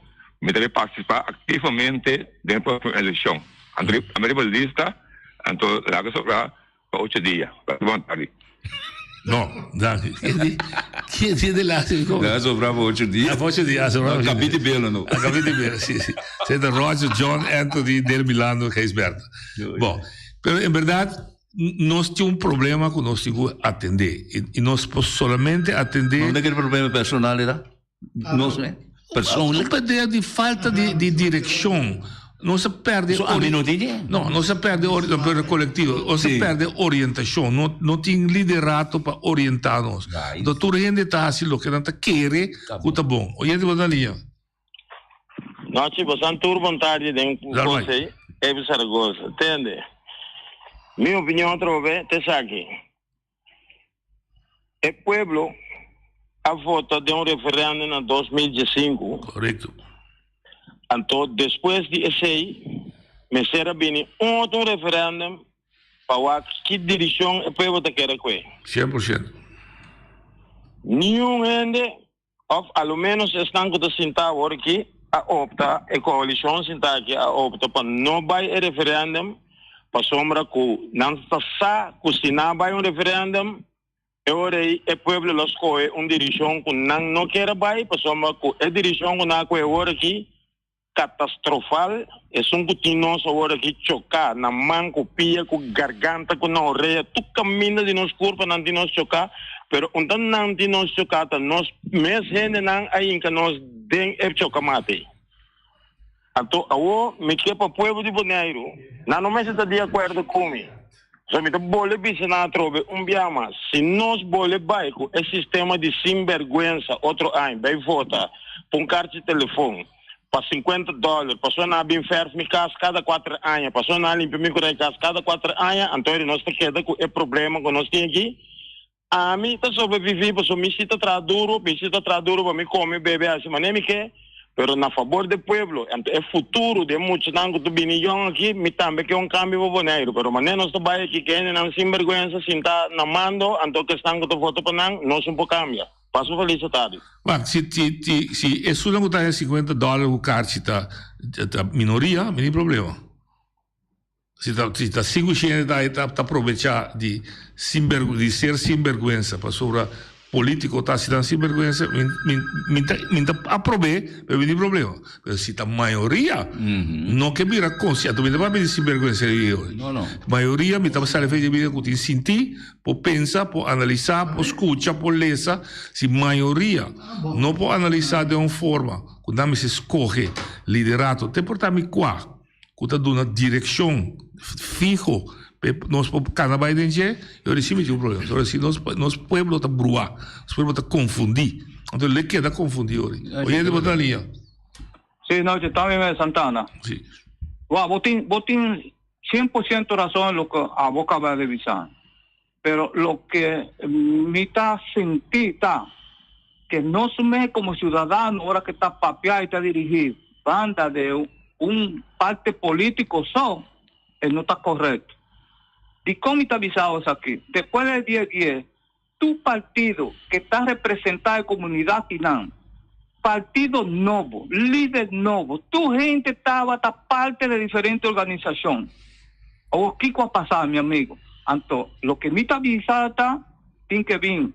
mi ta bai partisipá aktivamente den e próksimo elekshon. Anto mi riba lista, anto laga sobrá pa ocho dia. Bon tardi. No, danki. Kie di de laatste kom? Laga sobrá pa ocho dia. Pa ocho dia, sobrá pa ocho dia. Kapiti belo no. Kapiti belo, si, si. Sey ta Roger, John, Anthony, Del Milano, Gijsberto. Bon, pero en berdad Nos tin un problema ku nos tin ku atendé i nos por solamente atendé. Unda ku e problema personal e ta? Nos mes? Persoonlijk? Un idea di falta di di direkshon. Nos a pèrdè. So ami no tin idea? No, nos a pèrdè pero kolektivo. Nos a pèrdè orientashon. No no tin liderato pa orientá nos. Enton tur hende ta hasi loke nan ta kere ku ta bon. Oyente bo ta liña. Nochi, bosan tur bon tardi den José Evi Zaragoza. Tende, mi opinion atrobe ta esaki. E pueblo a vota den un referendum na 2015. Correcto. Anto despues di esey mester a bini un otro referendum pa wak ki direccion e pueblo ta kere koe. 100%. Niun hende Of a lo menos esnan ku ta sintá awor aki a opta, e koalishon sintá aki a opta pa no bai e referèndum pasobra ku nan ta sa ku si nan bai un referèndum e ora ei e pueblo lo skohe un dirishon ku nan no kier a bai pasobra ku e dirishon ku nan a kohe awor aki Catastrofal, esun cu tin nos awor aki choca na man cu pia cu garganta cu na orea tur caminda di nos curpa nan tin nos choca pero unda nan tin nos choca ta nos mes hendenan a hinca nos den e chocamate anto awor mi ke pa pueblo di Boneiru nan no mester ta di acuerdo cu mi so mi ta bole bisa nan atrobe un bia mas si nos bole bay cu e sistema di sinberguensa otro aña bay vota pa un carchi telefon pa 50 dòler, pasobra nan a bin fèrf mi kas kada kuater aña, pasobra nan a limpia mi kurai kas kada kuater aña, anto eri nos ta keda ku e problema ku nos tin aki. Ami ta sobreviví pasobra mi si ta traha duru, mi si ta traha duru pa mi kome, bebe, hasi manera mi ke, pero na fabor di pueblo, anto e futuro di e muchanan ku ta bini yòn aki, mi tambe ke un kambio pa Boneiru, pero manera nos ta bai aki ku hendenan sinberguensa sinta na mando, anto kesnan ku ta vota pa nan, nos no por kambia. Pasa un feliz tardi. Wak, si si si si esunnan ku ta haña 50 dòler ku karchi ta ta minoria, mi tin problema. Si ta si ta sinku shende ta ta ta probechá di sinbergu di ser sinberguensa pasobra polítiko ta hasi nan sinberguensa, mi mi mi ta mi ta aprob'é, pero mi tin problema. Pero si ta mayoria no ke bira konsi anto mi ta papia di sinberguensa di hoy. No, no. Mayoria mi ta sali fe di bida ku tin sintí. Por pensa, por analisá, por skucha, por lesa. Si mayoria no por analisá den un forma ku nan mester skohe liderato, te por ta mi kua ku ta duna direkshon fiho pa nos por kana bai den dje, e ora si mi tin un problema. Ora si nos nos pueblo ta bruá, nos pueblo ta konfundí. Anto lo e keda konfundí ora. Oyente bo ta liña. Sí, no, yo también me Santana. Sí. Wa, bo tin, bo tin. 100% razón en lo que a boca va a revisar. Pero lo que mi ta sentí ta que nos me como ciudadano, ahora que está papiado y está dirigido, banda de un parte político so, no está correcto. ¿Y cómo está avisado aquí? Después del 10-10, tu partido que está representado en comunidad Tinán, partido nuevo, líder nuevo, tu gente estaba hasta parte de diferentes organizaciones. O qué ha pasado, mi amigo? Anto, lo que me está avisado tiene que venir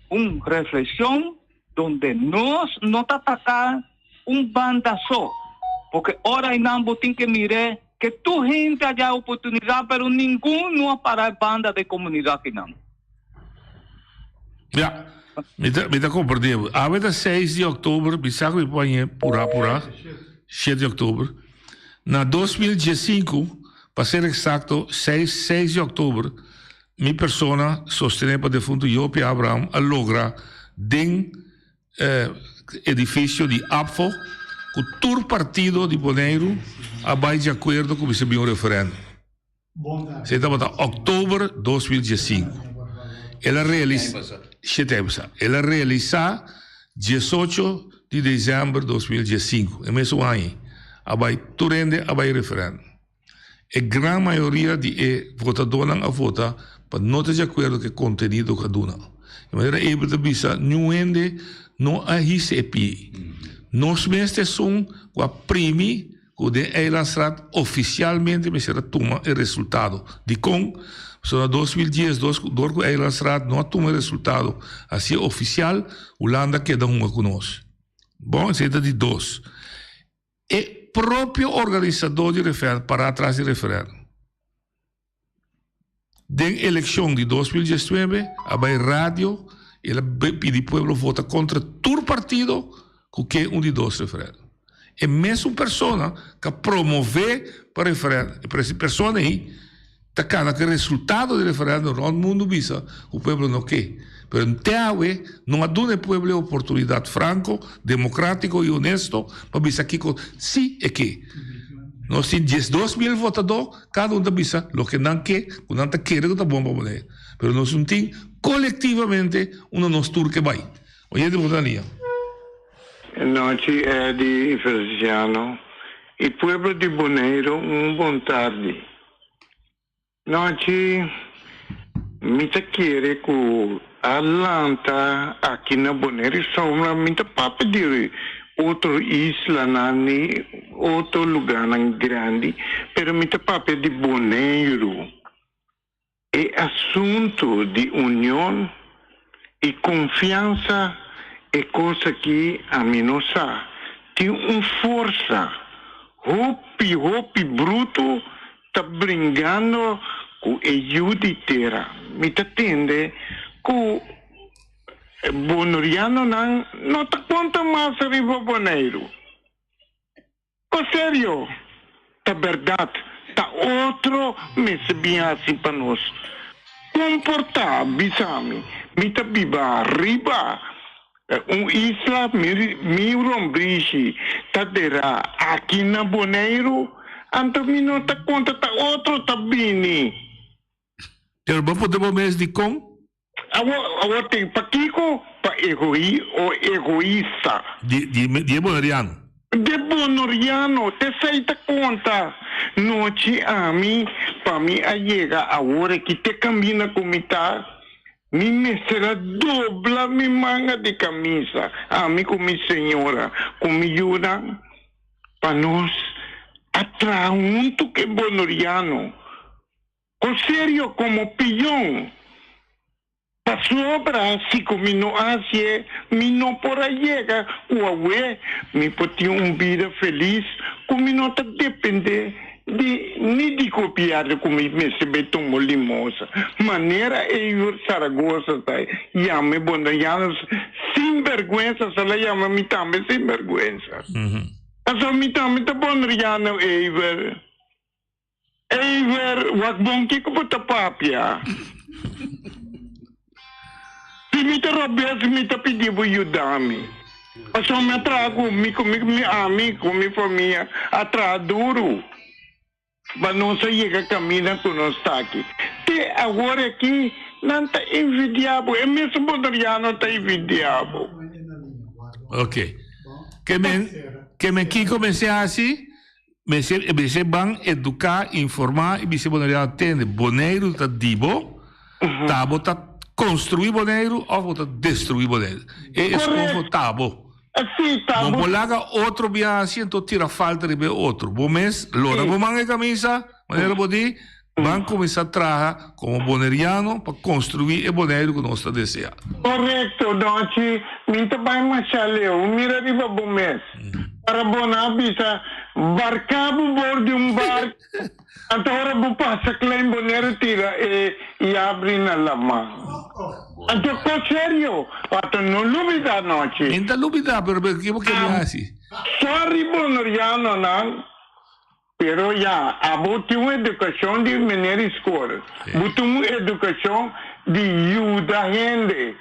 una reflexión donde nos no está atacar un bandazo, porque ahora en ambos tiene que mirar que tu gente haya oportunidad, pero ninguno va a parar banda de comunidad Tinán. Ja, mi ta, mi ta comprendé. Awe ta 6 di òktober, mi sa ku mi por hañ'é purá purá, 7 di òktober. Na 2015, pa ser eksakto, 6, 6 di òktober, mi persona, sostené pa defuntu Jopie Abraham, a logra den eh, edifisio di ABVO ku tur partido di Boneiru a bai di akuerdo ku mester bin un referèndum. Esei tabata òktober 2015. El a realis shete aña pasá. El a realisá diesocho di desèmber 2015, e mesun aña ei, a bai tur hende a bai referèndum. E gran mayoria di e votadónan a vota pa no ta di akuerdo ku e kontenido ku a duna. Di manera Abel ta bisa, niun hende no a hisa e pie. Nos mes ta esun ku a primi Ku den Eilandsraad ofisialmente mester a tuma e resultado. Dikon? Pasobra na 2012 dor ku Eilandsraad no a tuma e resultado hasié ofisial, Hulanda a keda hunga ku nos. Bon, esei ta di dos. E propio organisadó di referèndum pará tras di referèndum. Den elekshon di 2019 a bai radio i el a pidi pueblo vota kontra tur partido ku ke un di dos referèndum. E mesun persona ku a promové pa referèndum, e persona ei ta kana ku e resultado di referèndum rònt mundu bisa ku pueblo no ke. Pero te awe no a duna e pueblo e oportunidat franko, demokratiko i honesto pa bisa kiko si e ke. Nos tin 12.000 votadó. Kada un ta bisa loke nan ke, ku nan ta kere ku ta bon pa Boneiru. Pero nos un tin kolektivamente unda nos tur ke bai. Oyente bo ta lia. Nochi Eddy y Feliciano y pueblo di Boneiru un bon tardi. Nochi mi ta kere ku a lanta aki na Boneiru sombra mi ta papia di otro islanan ni otro lugarnan grandi, pero mi ta papia di Boneiru. E asuntu di union i konfiansa e kos aki ami no sa tin un forsa hopi hopi brutu ta bringando ku e yu di tera. Mi ta tende ku bonorianonan no ta konta mas riba Boneiru. Pa serio, ta bèrdat, ta otro mester bin hasi pa nos. Kon por ta, bisa mi, mi ta biba riba un isla, mi mi rombrishi ta derá aki na Boneiru, anto mi no ta konta ta otro ta bini. Pero bo puntra bo mes dikon? Awor, awor tin pakiko pa egoí o egoista. Di, di, di e boneriano. De bonoriano, t'esei ta konta. Nochi ami, pa mi a yega awor aki te kaminda ku mi ta, mi mester a dobla mi manga di kamisa, ami ku mi señora, ku mi yunan, pa nos a traha huntu ku e bonoriano. Con serio como pion. Pasobra si cu mi no hacié, mi no por a yega cu awe mi por tin un bida feliz cu mi no ta depende di ni di gobierno cu mi mester bay tuma limosa. Manera Eyur Zaragoza ta yama e bondayanos sinberguensa, sa la yama mi tambe sinberguensa. Pasobra mi tambe ta bonriano Eyver. Ever, wak bon kiko bo ta papia. Si mi ta robes mi ta pidi bo yuda mi. Pasobra mi a traha ku mi ku mi ami ku mi famia a traha duru. Pa nos a yega kaminda ku nos ta aki. Te awor aki nan ta envidiá bo, e mesun boneriano ta envidiá bo. Ok. Ke men, ke men kiko mester hasi? Mester, mester ban eduká, informá i bisa e boneriano, tende, Boneiru ta di bo, ta bo ta konstruí Boneiru òf bo ta destruí Boneiru. E eskoho ta bo. Sí, ta Bo por laga otro bia haci enton tira falta riba e otro. Bo mes lora bo man e camisa, manera bo di, ban cuminsa traha como Boneriano pa construi e Boneiru cu nos ta desea. Correcto, Donchi. Mi ta bai masha leu. Mira riba bo mes. Para bo nan a bisa, barca bo bor di un barco, anto ora bo pasa Klein Bonaire tira e yabri na laman. Anto kos serio, pato no lubida nochi. Mi ta lubida, pero pero kibo ke mi hasi? Sorry Bonerianonan, pero ya, abo tin un edukashon di meneer i skol. Bo tin un edukashon di yuda hende.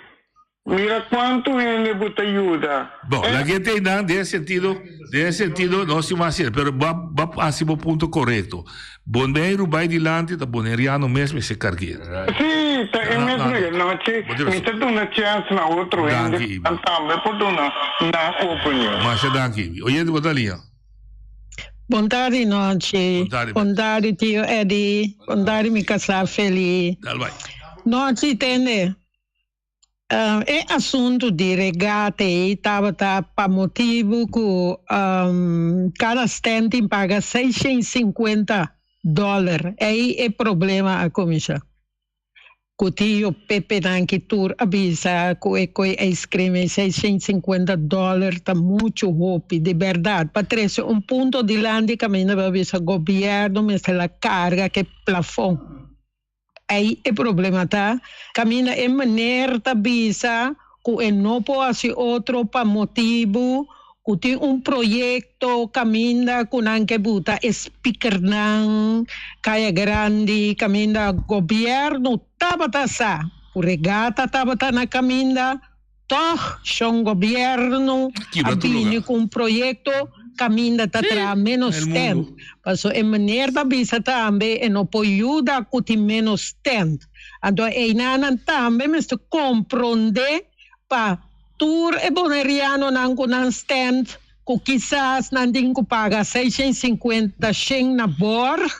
Mira kuantu hende bo ta yuda. Bon, laga e einan den e sentido, den e sentido nos tin mas hende, pero bo a hasi bo punto korekto. Boneiru bai dilanti ta boneriano mes mester karg'é. Sí, ta e mes nochi mi ta duna chèns na otro hende ku nan tambe por duna nan opinion. Masha danki, Ibi. Oyente bo ta liña. Bon tardi nochi. Bon tardi tio Eddy. Bon tardi mi kasá Feli. Dal bai. Nochi tende. E asuntu di regate ei tabata pa motibu ku kada stand tin paga 650 dòler. Ei e problema a kuminsá. Ku tio Pepe nan ki tur a bisa ku e koi ijscream ei 650 dòler ta muchu hopi. Di bèrdat pa trese un punto dilanti kaminda bo a bisa gobièrnu mester la karga ke plafon. Ei e problema ta, kaminda e meneer ta bisa ku e no por hasi otro pa motibu ku tin un proyekto kaminda ku nan ke buta e spikernan Kaya Grandi, kaminda gobièrnu tabata sa ku regata tabata na kaminda, Tòg shon gobièrnu a bini ku un proyekto kaminda ta traha ménos tènt. Paso e meneer ta bisa tambe e no por yuda ku tin ménos tènt. Anto einanan tambe mester komprondé pa tur e bonerianonan ku nan stènt ku kisas nan tin ku paga 650 shen na bòrg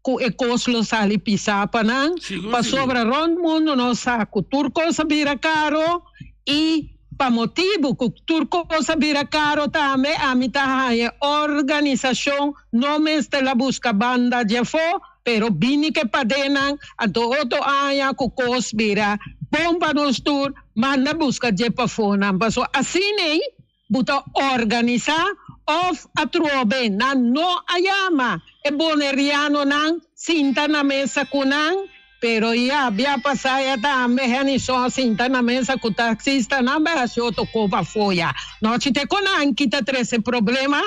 ku e kos lo sali pisá pa nan, pasobra rònt mundu nos sa ku tur kos a bira karo i pa motibu ku tur kos a bira karo tambe ami ta haña organisashon no mester la buska banda djafó pero bini ke padenan anto otro aña ku kos bira bon pa nos tur manda buska dje pafónan pasobra asina ei Bo ta organisá òf atrobe nan no a yama e bonerianonan sinta na mesa ku nan, pero ya bia pasá ya tambe Hennyson a sinta na mesa ku taksistanan bai hasi otro kopa foya. Nochi te ku nan kita trese problema,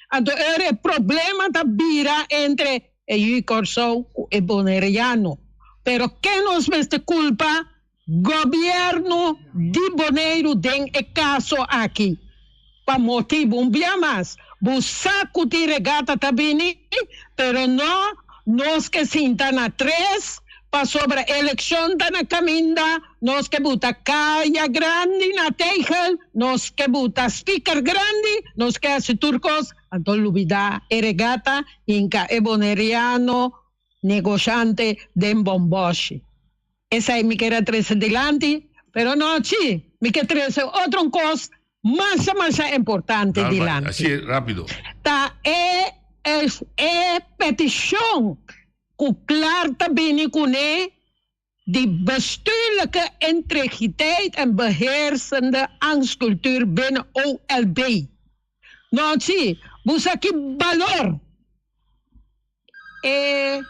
anto ora e problema ta bira entre e yu Kòrsou ku e boneriano. Pero ken nos mester kulpa? Gobièrnu di Boneiru den e kaso aki. Pa motibu un bia mas, bo sa ku tin regata ta bini, pero no nos ke sinta na tres, pasobra elekshon ta na kaminda, nos ke buta kaya grandi na tegel, nos ke buta spiker grandi, nos ke hasi tur kos, anto lubidá e regata, hinka e boneriano negoshante den bòmbòshi. Esei mi ker a trese dilanti, pero no chi, mi ke trese otro un kos masha masha importante Dal bai, dilanti. así rápido. Ta e e petishon ku Clark ta bini kuné di bestuurlijke integriteit en beheersende angstcultuur binnen OLB. No chi, bo sa ki balor E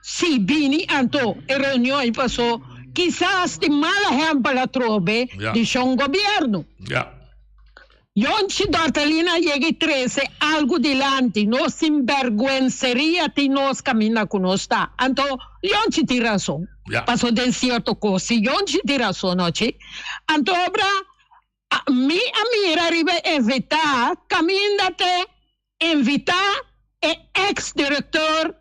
si bini anto e reunion ei paso kisas tin mal ehempel atrobe di shon gobierno. Yonchi Dortalina a yega i trese algu dilanti, nos sinberguenseria tin nos kaminda ku nos ta. Anto Yonchi tin rason. Paso den sierto kos si Yonchi tin rason nochi. Anto obra mi a mira riba e invitá kaminda te invitá e ex director.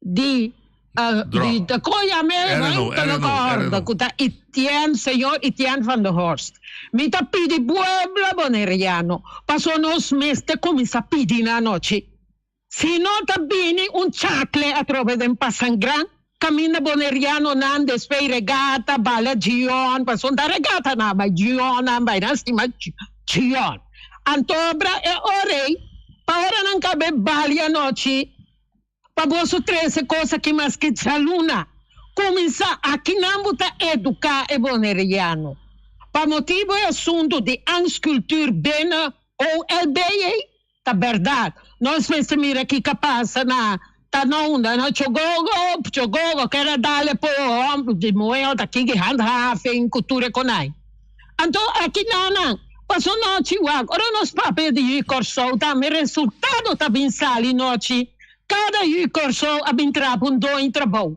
di uh, di de koya me RNO, RNO, RNO. ku ta Etienne, señor Etienne van der Horst. Mi ta pidi pueblo boneriano, paso nos mester kuminsá pidi na anochi. Si no ta bini un chakle atrobe den Pasangran, kaminda bonerianonan despues regata, bala Gion, pasobra ta regata nan bai Gion nan bai, nan stima Gion. Antobra e ora ei, pa ora nan kabe bali anochi, pa boso trese kos aki maske djaluna, kuminsá akinan bo ta eduká e boneriano. Pa motibu e asuntu di angstcultuur binnen OLB ei, Ta berdad. Nos mester mira kico a pasa na ta na unda na Chogogo, Chogogo keda dale po homber di muhe ota kiki handhaving cu tur e conai. Anto aki nan paso nochi wak ora nos papia di Yu Corsou tambe resultado ta bin sali nochi cada Yu Corsou a bin trapa un doño trabou.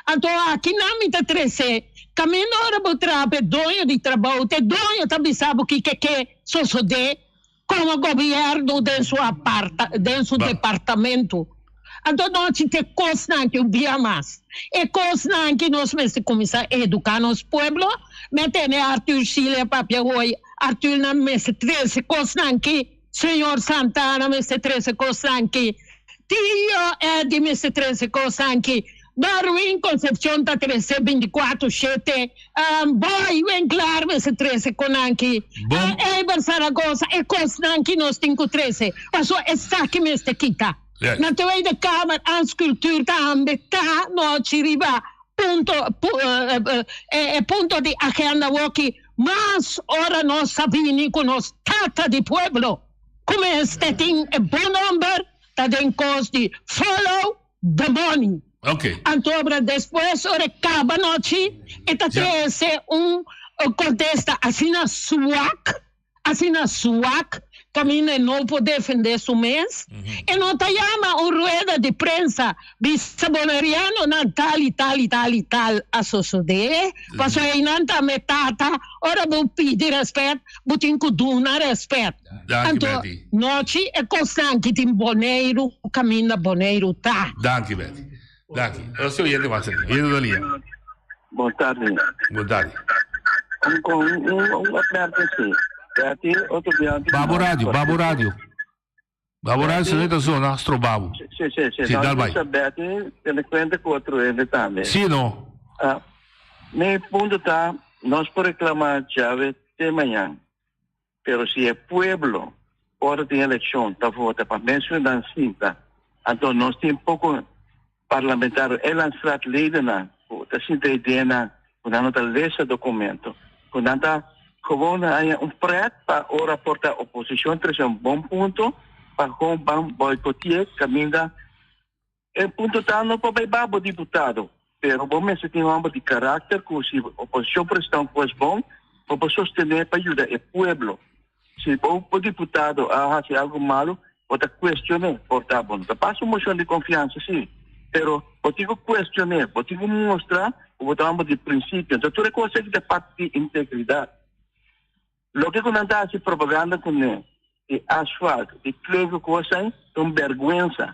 Anto aki nan mi ta trese kaminda ora bo traha pa e doño di trabou, te doño ta bisa bo kiko ke sosodé komo gobièrnu den su aparta den su departamento. Anto nochi te kosnan aki un bia mas. E kosnan aki nos mester kuminsá eduká nos pueblo. Mi a tene Arthur Shelia papia hoy, Arthur nan mester trese kosnan aki. Señor Santana mester trece cosnan aki. Tio Eddie mester trece cosnan aki. Darwin Concepcion ta trece binticuatro shete. Boy Winklaar mester trece conan aki. Eber Zaragoza e cosnan aki nos tin cu trece. Pasobra esaki mester kita. Na Tweede Kamer Anscultuur tambe ta nochi riba punto e punto di agenda awoki. Mas ora nos a bini ku nos Tata di pueblo, ku mester tin e bon nomber, ta den kos di follow the money. Ok. Anto ora despues ora e kaba nochi, e ta trese un kontesta asina swak, Asina swak kaminda e no por defende su mes. E no ta yama un rueda di prensa bisa bonerianonan tal i tal i tal i tal a sosode. Pasobra einan tambe tata ora bo pidi respet bo tin ku duna respet. Danki Anto Betty. nochi e kosnan ki tin Boneiru kaminda Boneiru ta. Danki Betty. Danki. Ora si oyente mas aki. Oyente ta lia. Bon tardi. Bon tardi. Un con un un opmerking si. Betty, otro dia antes. Babo radio, babo radio. Babo radio si no ta zona strobabo. Si, si, si. Si, dal bai. Betty, tene cuenta cu otro hende tambe. Si, no. Ah, mi punto ta, nos por reclama djawe te mañan. Pero si e pueblo ora tin eleccion ta vota pa mesun dan sinta, anto nos tin poco parlamentario e landsraadledennan cu ta sinta ideanan cu nan no ta lesa documento, cu nan ta gewoon haña un pret pa ora por ta oposicion trece un bon punto pa gewoon ban boycoteer caminda E punto ta no pa bay babo diputado, pero bo mester tin homber di karakter ku si oposishon presenta un kos bon, bo por sostene pa yuda e pueblo. Si bo bo diputado a hasi algu malu, bo ta kuestion'é, por ta bo no ta pasa un moshon di konfiansa si, pero bo tin ku kuestion'é, bo tin ku mustra ku bo ta homber di prinsipio. Enton tur e kos aki ta parti di integridat. Loke ku nan ta hasi propaganda kuné di asfalt, di kleuve kos ei, ta un bèrgwensa.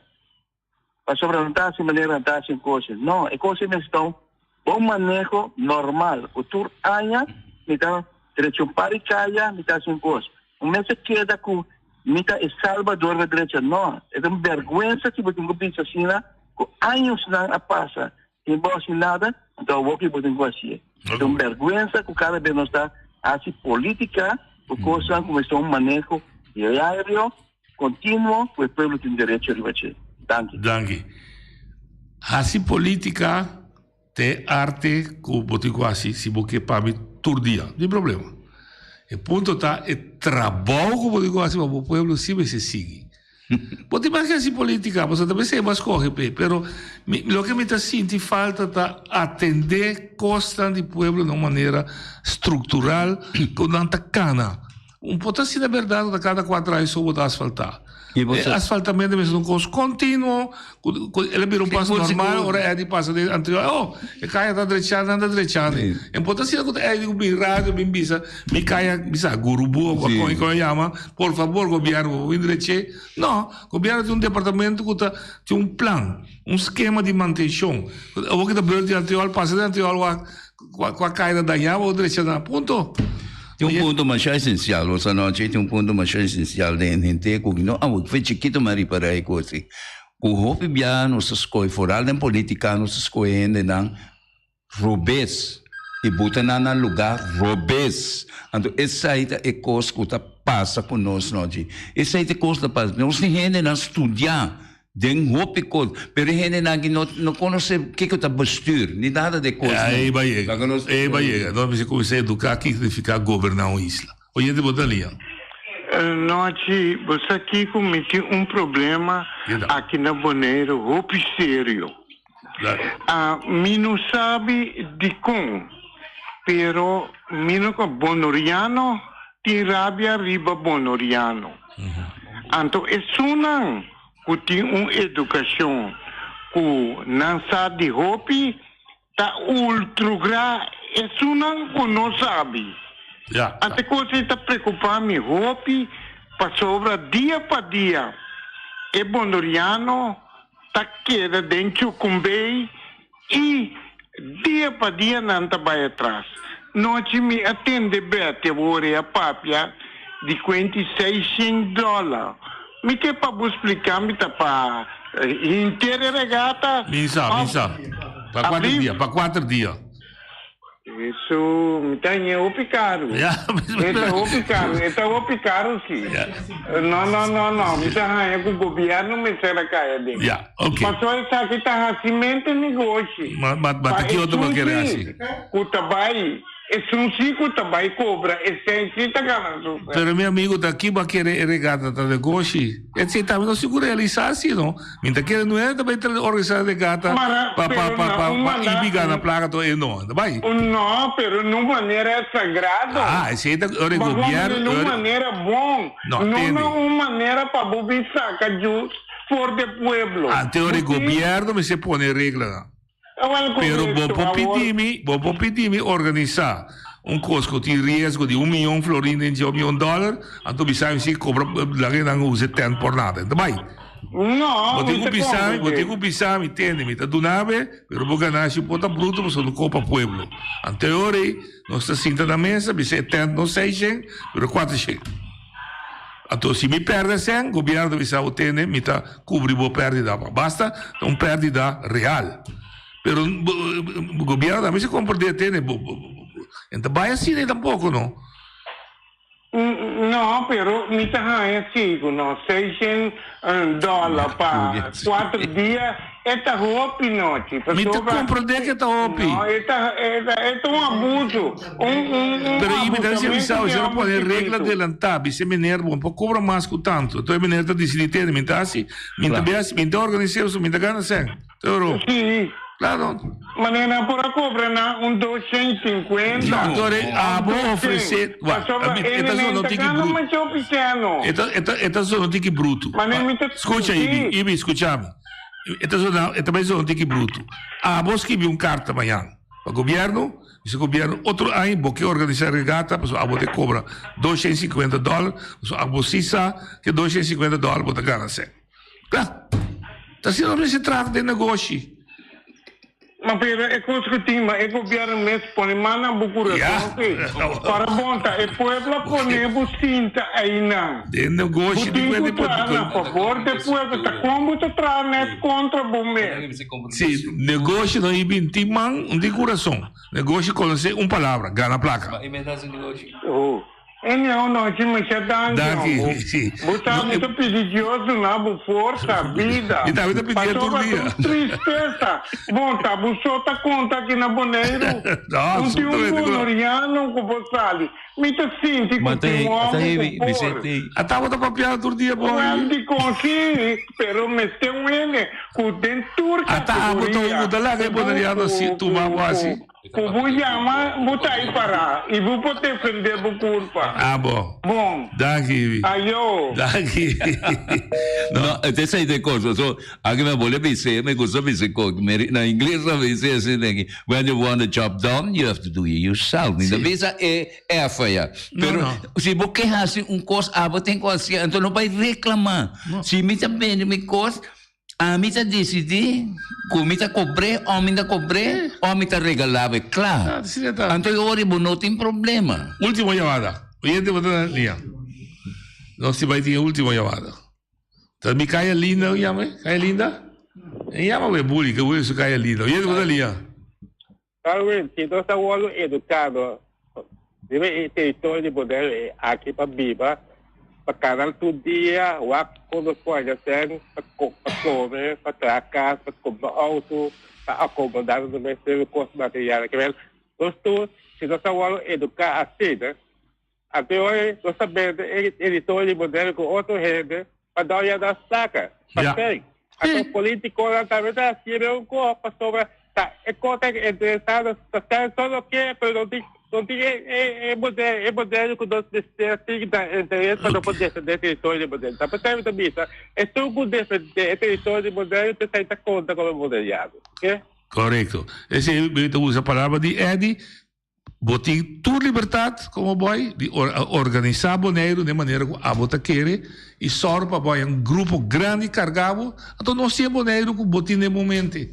Pasobra nan ta hasi manera nan ta hasi un kos. No, e kos ei mester ta un bon maneho normal ku tur aña mi ta drecha un par di kaya, mi ta hasi un kos. Un mester keda ku mi ta e salbador pa drecha. No, e ta un bèrgwensa si bo tin ku bisa asina ku añosnan a pasa sin bo hasi nada, anto awor ki bo tin ku hasié. E ta un bèrgwensa ku kada bes nos ta hasi polítika ku kosnan ku mester un maneho diario, kontinuo, ku e pueblo tin derecho riba dje. Danki. Danki. Hasi polítika ta e arte ku bo tin ku hasi si bo ke pa mi tur dia. No tin problema. E punto ta e trabou ku bo tin ku hasi pa bo pueblo si mester sigui. Bo tin mas ke hasi politica, pasobra ta pesey bo a scoge p'e, pero mi loke mi ta sinti falta ta atende cosnan di pueblo na un manera structural cu nan ta cana. Un por ta asina berdad cu ta cada cuatro aña so bo ta asfalta. E asfaltamento mester ta un kos kontinuo ku ku el a bira un pas normal ora Eddie pasa den anterior oh e kaya ta drechá nan ta drechá e por ta asina ku ta Eddie ku bin radio bin bisa mi kaya bisa Gurubu òf kon kon e yama por fabor gobièrnu bo bin drech'é no gobièrnu tin un departamento ku ta tin un plan un skema di mantenshon awor ki ta beurt di anterior pasa den anterior wak Kua kaya ta dañá bo drecha na punto. Tin un punto masha esensial, bo sa nochi, tin un punto masha esensial den hende ku no awe fe chikito mi a ripará e kos ei, ku hopi biaha nos ta skohe, foral den politika nos ta skohe hendenan robes i buta nan na lugá robes. Anto esei ta e kos ku ta pasa ku nos nochi. Esei ta e kos ku ta pasa. Nos tin hendenan studiá Den hopi kos, pero e hendenan aki no no konosé kiko ta bestuur, ni nada de kos. Ja, ei bai yega. Ei bai yega. Nos mester kuminsá eduká kiko signifiká goberná un isla. Oyente bo ta lia. Nochi, bo sa kiko mi tin un problema aki na Boneiru hopi serio. Mi no sabi dikon, pero mi no Bonoriano tin rabia riba Bonoriano. Anto esunnan ku tin un edukashon ku nan sa di hopi ta ultrugrá esunnan ku no sabi. Anto e kos ei ta preokupá mi hopi pasobra dia pa dia e Bonoriano ta keda den chucumbey y dia pa dia nan ta bay atras. Nochi mi a tende Betty awor e a papia di cuenti seishen dollar. Mi ke pa bo splica mi ta pa hinter e regata Mi sa, mi of sa. Pa cuater abri? dia, pa cuater dia. Eso mi ta haña hopi karu. E ta hopi karu, e ta hopi karu si. No, no, no, no, mi ta haña ku gobièrnu mester a kai aden. Ya, ok. Paso esaki ta hasimentu negoshi. Ma, ma, ma Pa ta ki otro bo esun kere si hasi? ku ta bai, esun si ku ta bai kobra, esei si ta gana su sèn. Pero mi amigo ta ki bo a kere e regata ta negoshi? Esei tambe no sigur realisá si no. Mi ta kere nueve ta bai tra organisa regata Mara, pa pa pero pa na pa un pa manda ibi gana placa to e no ta bai. No, pero nun manera sagrado. Ah, esei ta ora e Ba wak gobièrnu den un ora manera bon, No, no tende. na un manera pa bo bin saca jus for de pueblo. Ante ora e Bo tin gobièrnu mester pone reglanan. Awel Pero bo correcto, por awor. pidi mi, bo por pidi mi organisa un cos cu tin riesgo di un miyon florin den dje un miyon dollar, anto bisa mi si cobra laga nan usa e tent por nada. Enta bai. No, Bo tin mi cu ta bisa mi, bo tin comprende. cu bisa mi, tende, mi ta duna be, pero bo ganashi por ta bruto pasobra no copa pueblo. Anto e ora ey nos ta sinta na mesa, bisa e tent no seishen, pero cuatershen. Anto si mi perde sèn, gobièrnu ta bisa bo tende, mi ta kubri bo pèrdida. Ma basta ta un pèrdida real. Pero gobièrnu tambe si komprendé tende, bo e no ta bai asina tampoko no. No, pero mi ta haña si ku no seishen dòler pa kuater dia E ta hopi nochi. Mi ta comprende ke ta hopi. No, e ta, e ta, e ta un abuso. Un, un, un Pero i mi ta abusamento bisa, di si no homber pone regla chikitu. delantá, bisa meneer bo por cobra mas cu tanto. Entonces meneer ta dicidi tende, mi ta haci, mi ta Claro. bes, mi ta organisa eso, mi ta gana cen. Euro. Sí. Claro. Manera nan por a cobra nan un 250. No, entonces Of abo 200. ofrece, wak, Pasobra a mi, e e ta nenen zona ta tiki gana bruto. masha hopi cen no. E ta, e ta, e ta zona tiki bruto. Manera mi ta, Scucha Ibi, sí. Ibi, scucha mi. E ta zona, e ta bai zona tiki bruto. Abo skibi un karta mañan pa gobierno, bisa gobierno otro aña bo ke organisa regata pasobra abo te kobra 250 dòler, pasobra abo si sa ke 250 dòler bo ta gana sèn. Kla. Ta asina nos mester traha den negoshi. Ma pero e kos ku tin, ma e gobierno mes pone man na bo kurason si. Para bon ta e pueblo a pone bo sinta einan. Den negoshi Bo tin ku traha na favor de pueblo, ta kon bo ta traha net kontra bo mes? Si, negoshi no i bin tin man, un tin kurason. Negoshi konosé un palabra, gana plaka. Oh. Anyhow nochi masha danki Danki, hombo. si. Bo ta No, bo ta pidi Dios duna bo forsa, bida. Mi tambe ta pidié tur Pasobra dia. tur tristesa. Bon, ta bo so ta konta aki na Boneiru. No, Un tin un absolutamente ku no. Bonoriano ku por sali. Mi ta sinti ku Ma tin ta un ata homber ku heavy, por. Vicente. A tabata papia tur dia bon. Wel, dikon si, pero mester un hende ku den tur Ata abo ta un kategoria ku ta laga e ku bo Boneriano ku si ku tuma bo ku hasi. Ku bo yama, bo ta ei pará i bo por defendé bo kurpa. Ah, bon. Bon. Danki, Ibi. Ayo. Danki. No, esei ta e kos. So, aki mi a bole bis'é, mi gusta bis'é kos. Na ingles nan bis'é asina aki, When you want a job done, you have to do it yourself. Mi ta bisa e efa ya. Pero si bo ke hasi un kos, abo tin ku hasié. Anto no bai reklamá. Si mi ta bende mi kos, Ami ta disidí ku mi ta kobr'é òf mi ta kobr'é òf mi ta regalá bo e kla. Anto e ora bo no tin problema. Último yamada. Oyente bo ta na liña. Nos tin bai tin e último yamada. Ta mi Kaya Linda ku yama e? Kaya Linda? E yama bo e buli ke bo su Kaya Linda. Oyente bo ta na liña. Darwin, si nos ta wòrdu eduká riba e teritorio di Boneiru aki pa biba, pa kana tur dia, wak kon nos por haña sèn pa kome, pa traha kas, pa kumpra outo, pa akomodá nos mes den kos material. Kimen, nos tur, si nos ta wòrdu eduká asina, anto e ora nos ta bende e teritorio di Boneiru ku otro hende pa dòr yada plaka, pa sèn. Anto politikonan tambe ta hasié un kos pasobra ta e kos ta interesado ta sèn solo ke pero no tin no tin e e e modelo e modelo ku nos mester tin ta interes pa nos por defendé teritorio di Boneiru. Ta p'esei mi ta bisa esun ku defendé e teritorio di Boneiru t'esei ta konta komo boneriano. Oke. Korekto. Esei mi ta usa palabra di Eddy Bo tin tur libertat komo bòi di organisá Boneiru den manera ku abo ta kere i sòru pa bo haña un grupo grandi kargá bo, anto no siña Boneiru ku bo tin den bo mente.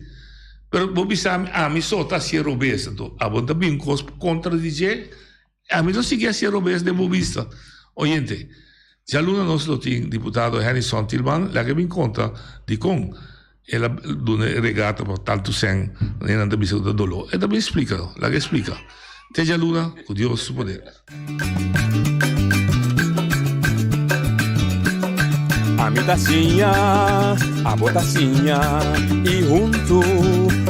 Pero bo bisa mi, ami so ta hasié robes, anto abo ta bin kos kontra di dje, ami lo sigui hasié robes den bo bista. Oyente, djaluna nos lo tin diputado Hennyson Thielman, laga e bin konta dikon. El a duna e regata pa tantu sèn, manera nan ta bisa ku ta doló. E ta bin splika, laga e splika. Te djaluna, ku Dios su poder. Ami ta siña, abo ta siña, i huntu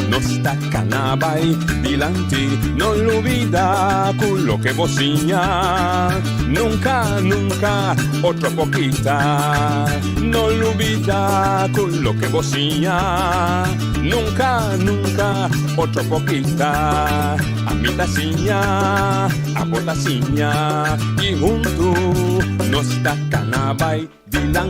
nos ta kana bai dilanti. No lubida ku loke bo siña, nunka, nunka otro por kita. No lubida ku loke bo siña, nunka, nunka otro por kita. Ami ta siña, abo ta siña, i huntu nos ta kana bai dilanti.